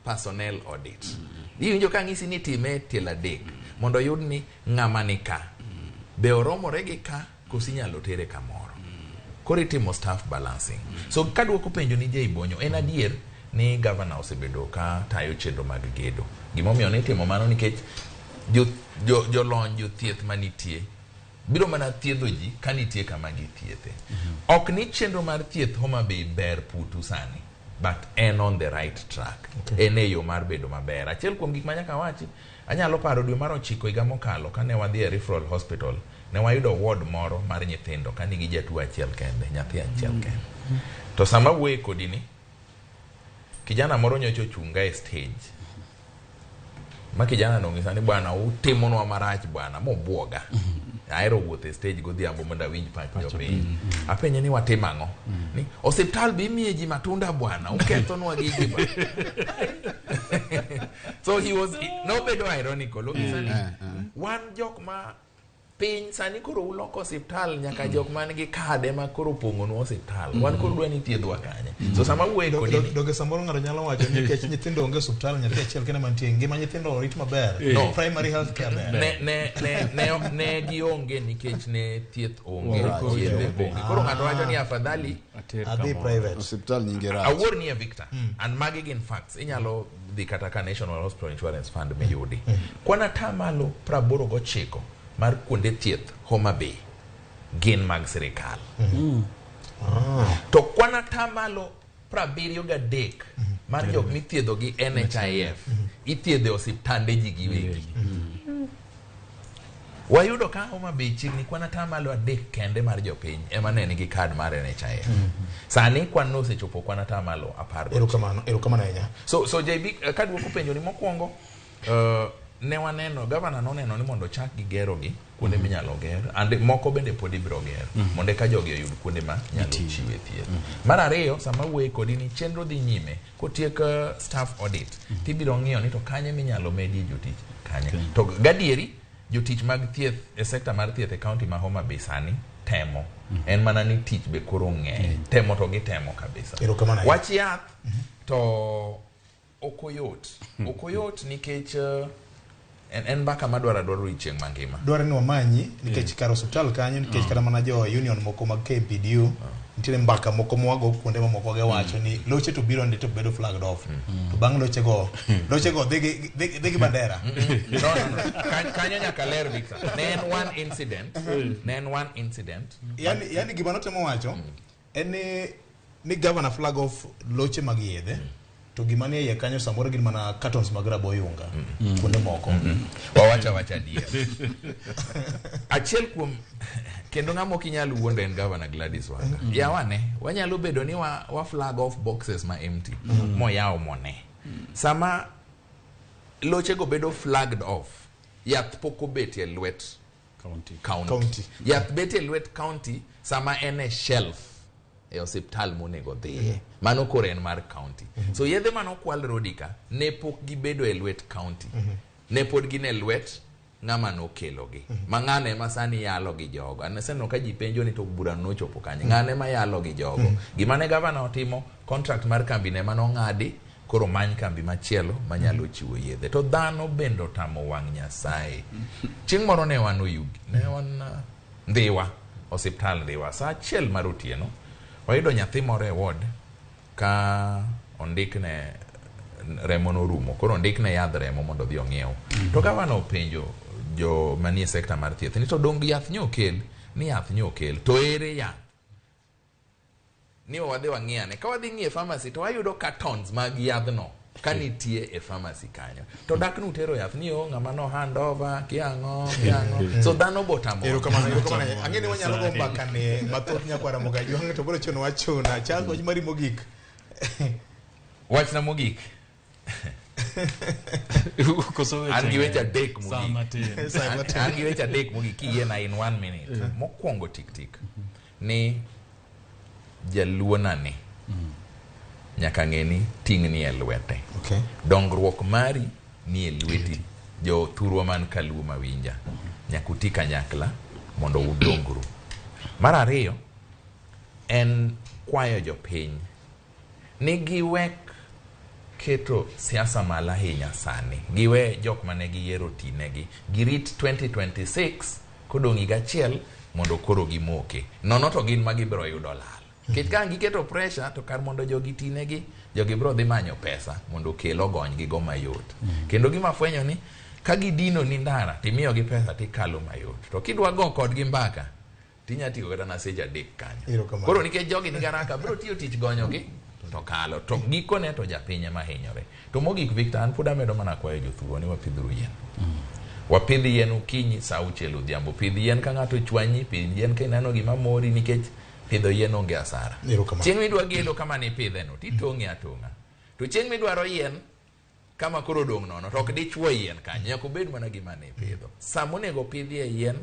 personnel audit. Iwinjo ka ng'isi ni time tielo 3 mondo oyud ni ng'ama ni ka be oromore gi ka koso inyalo tere kamoro. Koro itimo staff balancing. So kaduoko penjo ni Jay Bonyo, en adier ni governor osebedo ka tayo chenro mag gedo. Gimomiyo nitimo mano nikech jolony jothieth manitie biro mana thiedho ji ka nitie kama githiethe. Ok ni chenro mar thieth Homa Bay ber putu sani. But en on the right track. En e yo mar bedo maber. Achiel kuom gik ma nyaka awachi, anyalo paro dwe mar ochiko higa mokalo kane wadhi e referral hospital, ne wayudo ward moro mar nyithindo ka nigi jatuo achiel kende, nyathi achiel kende. To sama awuoye kodi ni, kijana moro nyocha ochunga e stage. Ma kijana no onyisa ni bwana utimonwa marach bwana mobuoga. Ahero wuotho e stage godhiambo mondo awinj pach jopiny. Apenje ni watimo ang'o? Ni osiptal be imiye ji matunda bwana, ukethonwa gigi bwana. So he was nobedo ironical. Onyisa ni wan jok ma piny sani koro uloko osiptal nyaka jok man gi kad ema koro opong'onwa osiptal. Wan koro dwa ni thiedhwa kanye. So sama wuoye kodi ni Donge samoro ng'ato nyalo wacho ni nikech nyithindo onge osiptal nyathi achiel kende mantie ngima nyithindo orit maber. No. Primary health care ber. Ne gionge nikech ne thieth onge, Right. chiedhe onge. Koro ng'ato wacho ni afadhali Adhi private. Osiptal nyinge rach. Awuor nie Victor. And magi gin facts. Inyalo dhi kata ka National Hospital Insurance Fund miyudi. Kwan atamalo 89 mar kuonde thieth Homa Bay gin mag sirikal. To kwan atamalo 73 mar jok mithiedho gi NHIF ithiedho e osiptande ji giwegi. Wayudo ka Homa Bay chiegni kwan atamalo 3 kende mar jopiny ema ne nigi kad mar NHIF. Sani kwan no osechopo kwan atamalo 10. Erokamano, erokamano ahinya. So JB, kaduoko penjo ni mokwongo, ne waneno, gavana noneno ni mondo chak gi gero gi kuonde minyalo ger, and moko bende pod ibiro ger, mondo eka jogi oyud kuonde ma nyalo chiwe thieth. Mar ariyo, sama wuoye kodi ni chenro dhi nyime, kotiek staff audit, tibiro ng'iyo ni to kanye minyalo medie jotich, kanye. To gadieri, jotich mag thieth e sekta mar thieth e county ma Homa Bay sani temo. En mana ni tich be koro ng'eny. Temo to gitemo kabisa. Erokamano ahinya. Wach yath to ok oyot. Ok oyot nikech en mbaka madwaro adwaro odiechieng' mangima. Dwaro ni wamanyi nikech kar osiptal kanyo nikech kata mana jo union moko mag KMPDU nitiere mbaka moko mwago kuonde mamoko giwacho ni loche to biro ndi to bedo flagged off. To bang' lochego dhi gi bandera. No. Kanyo nyaka ler Victor. Ne en one incident. Ne en one incident. Yani gima notemo wacho en ni governor flag off loche mag yedhe. To gima nie iye kanyo samoro gin mana cartons mag rabo oyunga kuonde moko. Wawacha wacha adier. Achiel kuom kendo ng'ama ok inyal wuondo en Governor Gladys Wanga. Yawane, wanyalo bedo ni wa flag off boxes ma empty moyaw mone. Sama lochego bedo flagged off, yath pok obet e lwet county. Yath bet e lwet county sama en e shelf e osiptal monego dhiye. Mano koro en mar county. So yedhe manokwal Rodika ne pok gibedo e lwet county. Ne pod gin e lwet ng'ama nokelogi. Ma ng'ano ema sani yalo gi jogo. Aseneno ka ji penjo ni to bura nochopo kanye. Ng'ano ema yalo gi jogo. Gima ne gavana otimo, contract mar kambi ne manong'adi, koro many kambi machielo manyalo chiwo yedhe. To dhano bende otamo wang' Nyasaye. Chieng' moro ne wan Oyugi, ne wan Ndhiwa, osiptal Ndhiwa, saa 1 mar otieno. Wayudo nyathi moro e ward ka ondikne remo norumo, koro ondikne yadh remo mondo odhi ong'iew. To gavana openjo jo manie sekta mar thieth ni to dong yath nyokel, ni yath nyokel, to ere yath? Ni wadhi wang'iyane. Ka wadhi ng'iye pharmacy to wayudo cartons mag yadhno ka nitie e pharmacy kanyo. To dak nutero yath ni o ng'ama no hand over, kiang'o. So dhano botamo. Erokamano. Ang'e ni wanyalo go mbaka ne mathoth nyakwara Mogajwang' to biro chuno wachuna. Charles, wach mari mogik. Wachna mogik. An gi weche 3 mogik. An gi weche 3 mogik kiyiena in 1 minute. Mokwongo tik tik ni jaluo nani nyaka ng'e ni ting' ni e lwete. Dongruok mari ni e lweti. Jo thurwa man kaluo mawinja nyaka uti kanyakla mondo udongru. Mar ariyo en kwayo jopiny ni giwek keto siasa malo ahinya sani. Giwe jok mane giyiero tinegi. Girit 2026 kodong' higa achiel mondo koro gimoke. Nono to gin ma gibiro yudo lal. Nikech ka giketo pressure to kar mondo jogi tinegi, jogi biro dhi manyo pesa mondo okel ogonygi go mayot. Kendo gima fwenyo ni ka gidino ni ndara timiyogi pesa tikalo mayot. To kidwa go kodgi mbaka tinya tiyo kata na seche 3 kanyo. Koro nikech jogi nigi haraka biro tiyo tich gonyogi. to kalo to gikone to japiny ema hinyore. To mogik Victor, an pod amedo mana kwayo jothurwa ni wapidhuru yien. Wapidh yien okinyi saa 6 odhiambo. Pidh yien ka ng'ato chwanyi, pidh yien ka ineno gima mori, nikech pidho yien onge asara. Chieng' midwa gedo kama nipidhe no, titong'e atong'a. To chieng' midwaro yien kama koro odong' nono, to ok dichuo yien kanyo, nyaka obed mana gima nipidho. Sama onego pidhie yien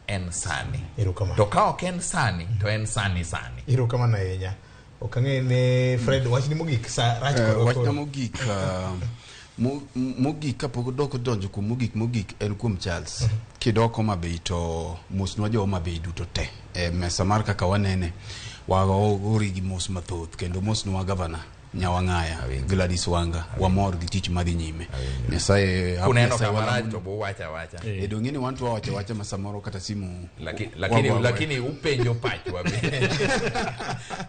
en sani. To ka ok en sani, to en sani sani. Erokamano ahinya. Ok ang'e ni Fred, wachni mogik sa rach kodwa Wachna koro. mogik mogik kapok dok donjo kuom mogik en kuom Charles. Kidok Homa Bay to mosnwa jo Homa Bay duto te. E mesa mar kaka wanene, waori gi mos mathoth kendo mosnwa gavana Nyawang'aya Gladys Wanga, wamor gi tich madhi nyime. Nyasaye Kuneno Nyasaye kama walamo rach to buwacho awacha. E dong' ni wan to wawacho awacha ma samoro kata simu Lakini upenjo pachwa be.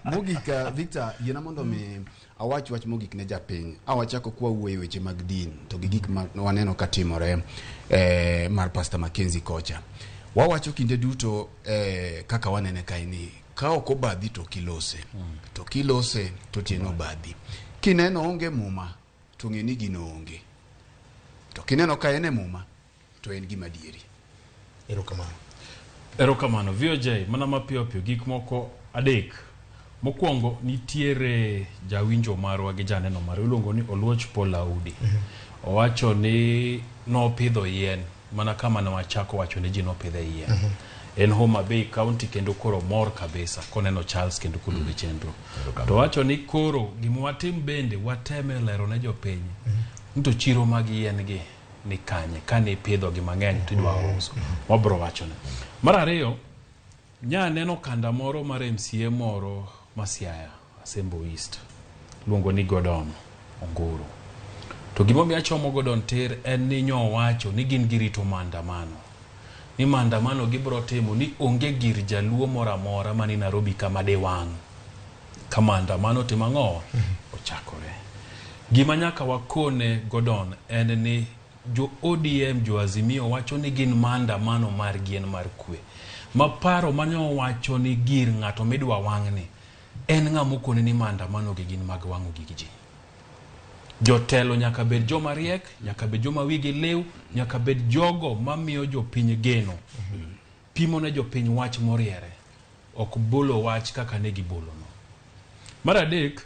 Mogik Victor, yiena mondo mi awach wach mogik ne japiny. Awachako kwa wuoyo weche mag din to gi gik ma waneno ka timore mar Pastor Mackenzie kocha. Wawacho kinde duto kaka wanene kae ni ka ok obadhi to kilose. To kilose to tieno obadhi. Kineno onge muma to ng'e ni gino onge. To kineno ka en e muma to en gima adieri. Erokamano. Erokamano VOJ, mana mapiyo piyo gik moko adek. Mokwongo nitiere jawinjo marwa gi janeno marwa iluongo ni Oluoch Paul Audi. Owacho ni nopidho yien mana kama ne wachako wacho ni ji nopidhe yien. En Homa Bay County kendo koro mor kabisa koneno Charles kendo koduogo e chenro. To wacho ni koro gima watim bende wateme lero ne jopiny ni to chiro mag yien gi ni kanye kane ipidho gi mang'eny to idwa uso. Wabro wachone. Mar ariyo, nya neno kanda moro mar MCA moro ma Siaya, Asembo East, luongo ni Gordon Onguru. To gimomiyo achomo Gordon tir en ni nyowacho ni gin girito maandamano. Ni maandamano gibro timo ni onge gir jaluo moro amora mani Nairobi kama de wang'. Ka maandamano timo ang'o? Ochakore. Gima nyaka wakone Gordon en ni jo ODM, jo Azimio wacho ni gin maandamano margi en mar kwe. Maparo mane owacho ni gir ng'ato midwa wang'ni en ng'ama okone ni maandamano gi gin mag wang'o gig ji. Jotelo nyaka bed joma riek, nyaka bed joma wigi liw, nyaka bed jogo mamiyo jopiny geno. Pimo ne jopiny wach moriere, ok bolo wach kaka ne gibolono. Mar adek,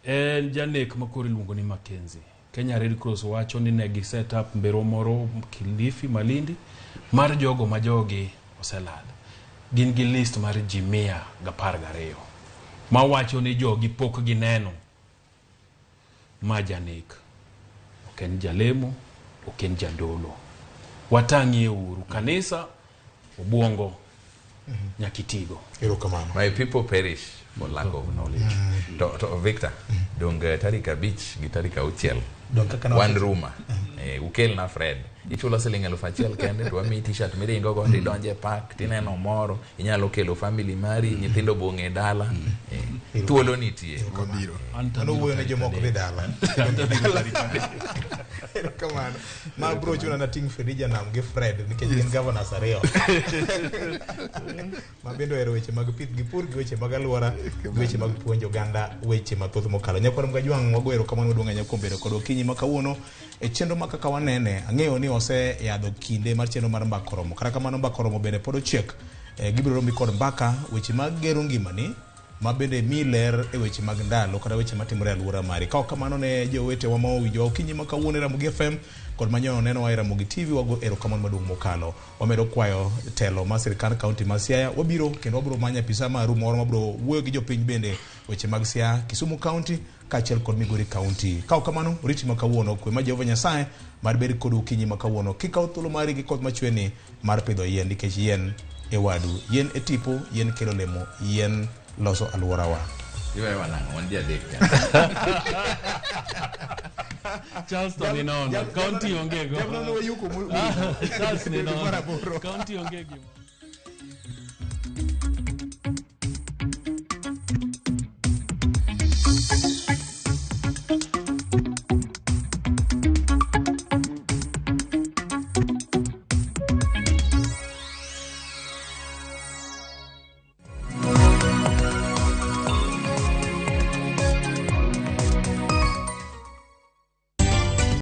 en janek makoro iluongo ni Mackenzie. Kenya Red Cross wacho ni ne gi set up mbero moro Kilifi, Malindi mar jogo ma jogi oselal. Gin gi list mar ji 112 mawacho ni jogi pok gineno. Ma janek, ok en jalemo, ok en jadolo. Watang'ie uru kanisa, obwongo nyaka itigo. Erokamano. My people perish for lack of knowledge. To Victor, dong tarik 5 gi tarik 6 Dong kaka wan ruma. Ukelna Fred. Ichulo siling 1000 kende to wamiyi t-shirt miringo go tidonjo e park tineno moro, inyalo kelo family mari, nyithindo bong'e dala. Thuolo nitie. Mano wuoyo ne jomoko dhi dala. Erokamano. Ma bro chuna nating' Fredija Nam gi Fred nikech gin governors ariyo. Ma bende ohero weche mag pith gi pur gi weche mag alwora gi weche mag puonjo oganda weche mathoth mokalo. Nyakwar Mgajwang' wago erokamano maduong' ahinya kuom bedo kodwa okinyi ma kawuono e chenro ma kaka wanene. Ang'eyo ni oseyadho kinde mar chenro mar Mbaka Oromo. Kata kamano Mbaka Oromo bende pod ochiek. Gibiro romi kod mbaka weche mag gero ngimani ma bende mi ler e weche mag ndalo kata weche matimore e alwora mari. Ka ok kamano ne jowetewa ma owinjowa okinyi ma kawuono e Ramogi FM kod manyono nenowa e Ramogi TV wago erokamano maduong' mokalo. Wamedo kwayo telo mar sirkand kaunti ma Siaya wabiro kendo wabiro manyo apisa maru moro mabiro wuoyo gi jopiny bende weche mag Siaya, Kisumu County kaachiel kod Migori County. Ka ok kamano, oriti ma kawuono, kwe ma Jehova Nyasaye mar bed kodu okinyi ma kawuono. Kik kaw thuolo mari gi koth machwe mar pidho yien nikech yien e wadu. Yien e tipo, yien kelo lemo, yien loso alworawa. Iwewa nang'o? Wan ji adek. Charles to ni nono, county onge go. Jamno ne wayuko Charles ni nono, county onge gimoro.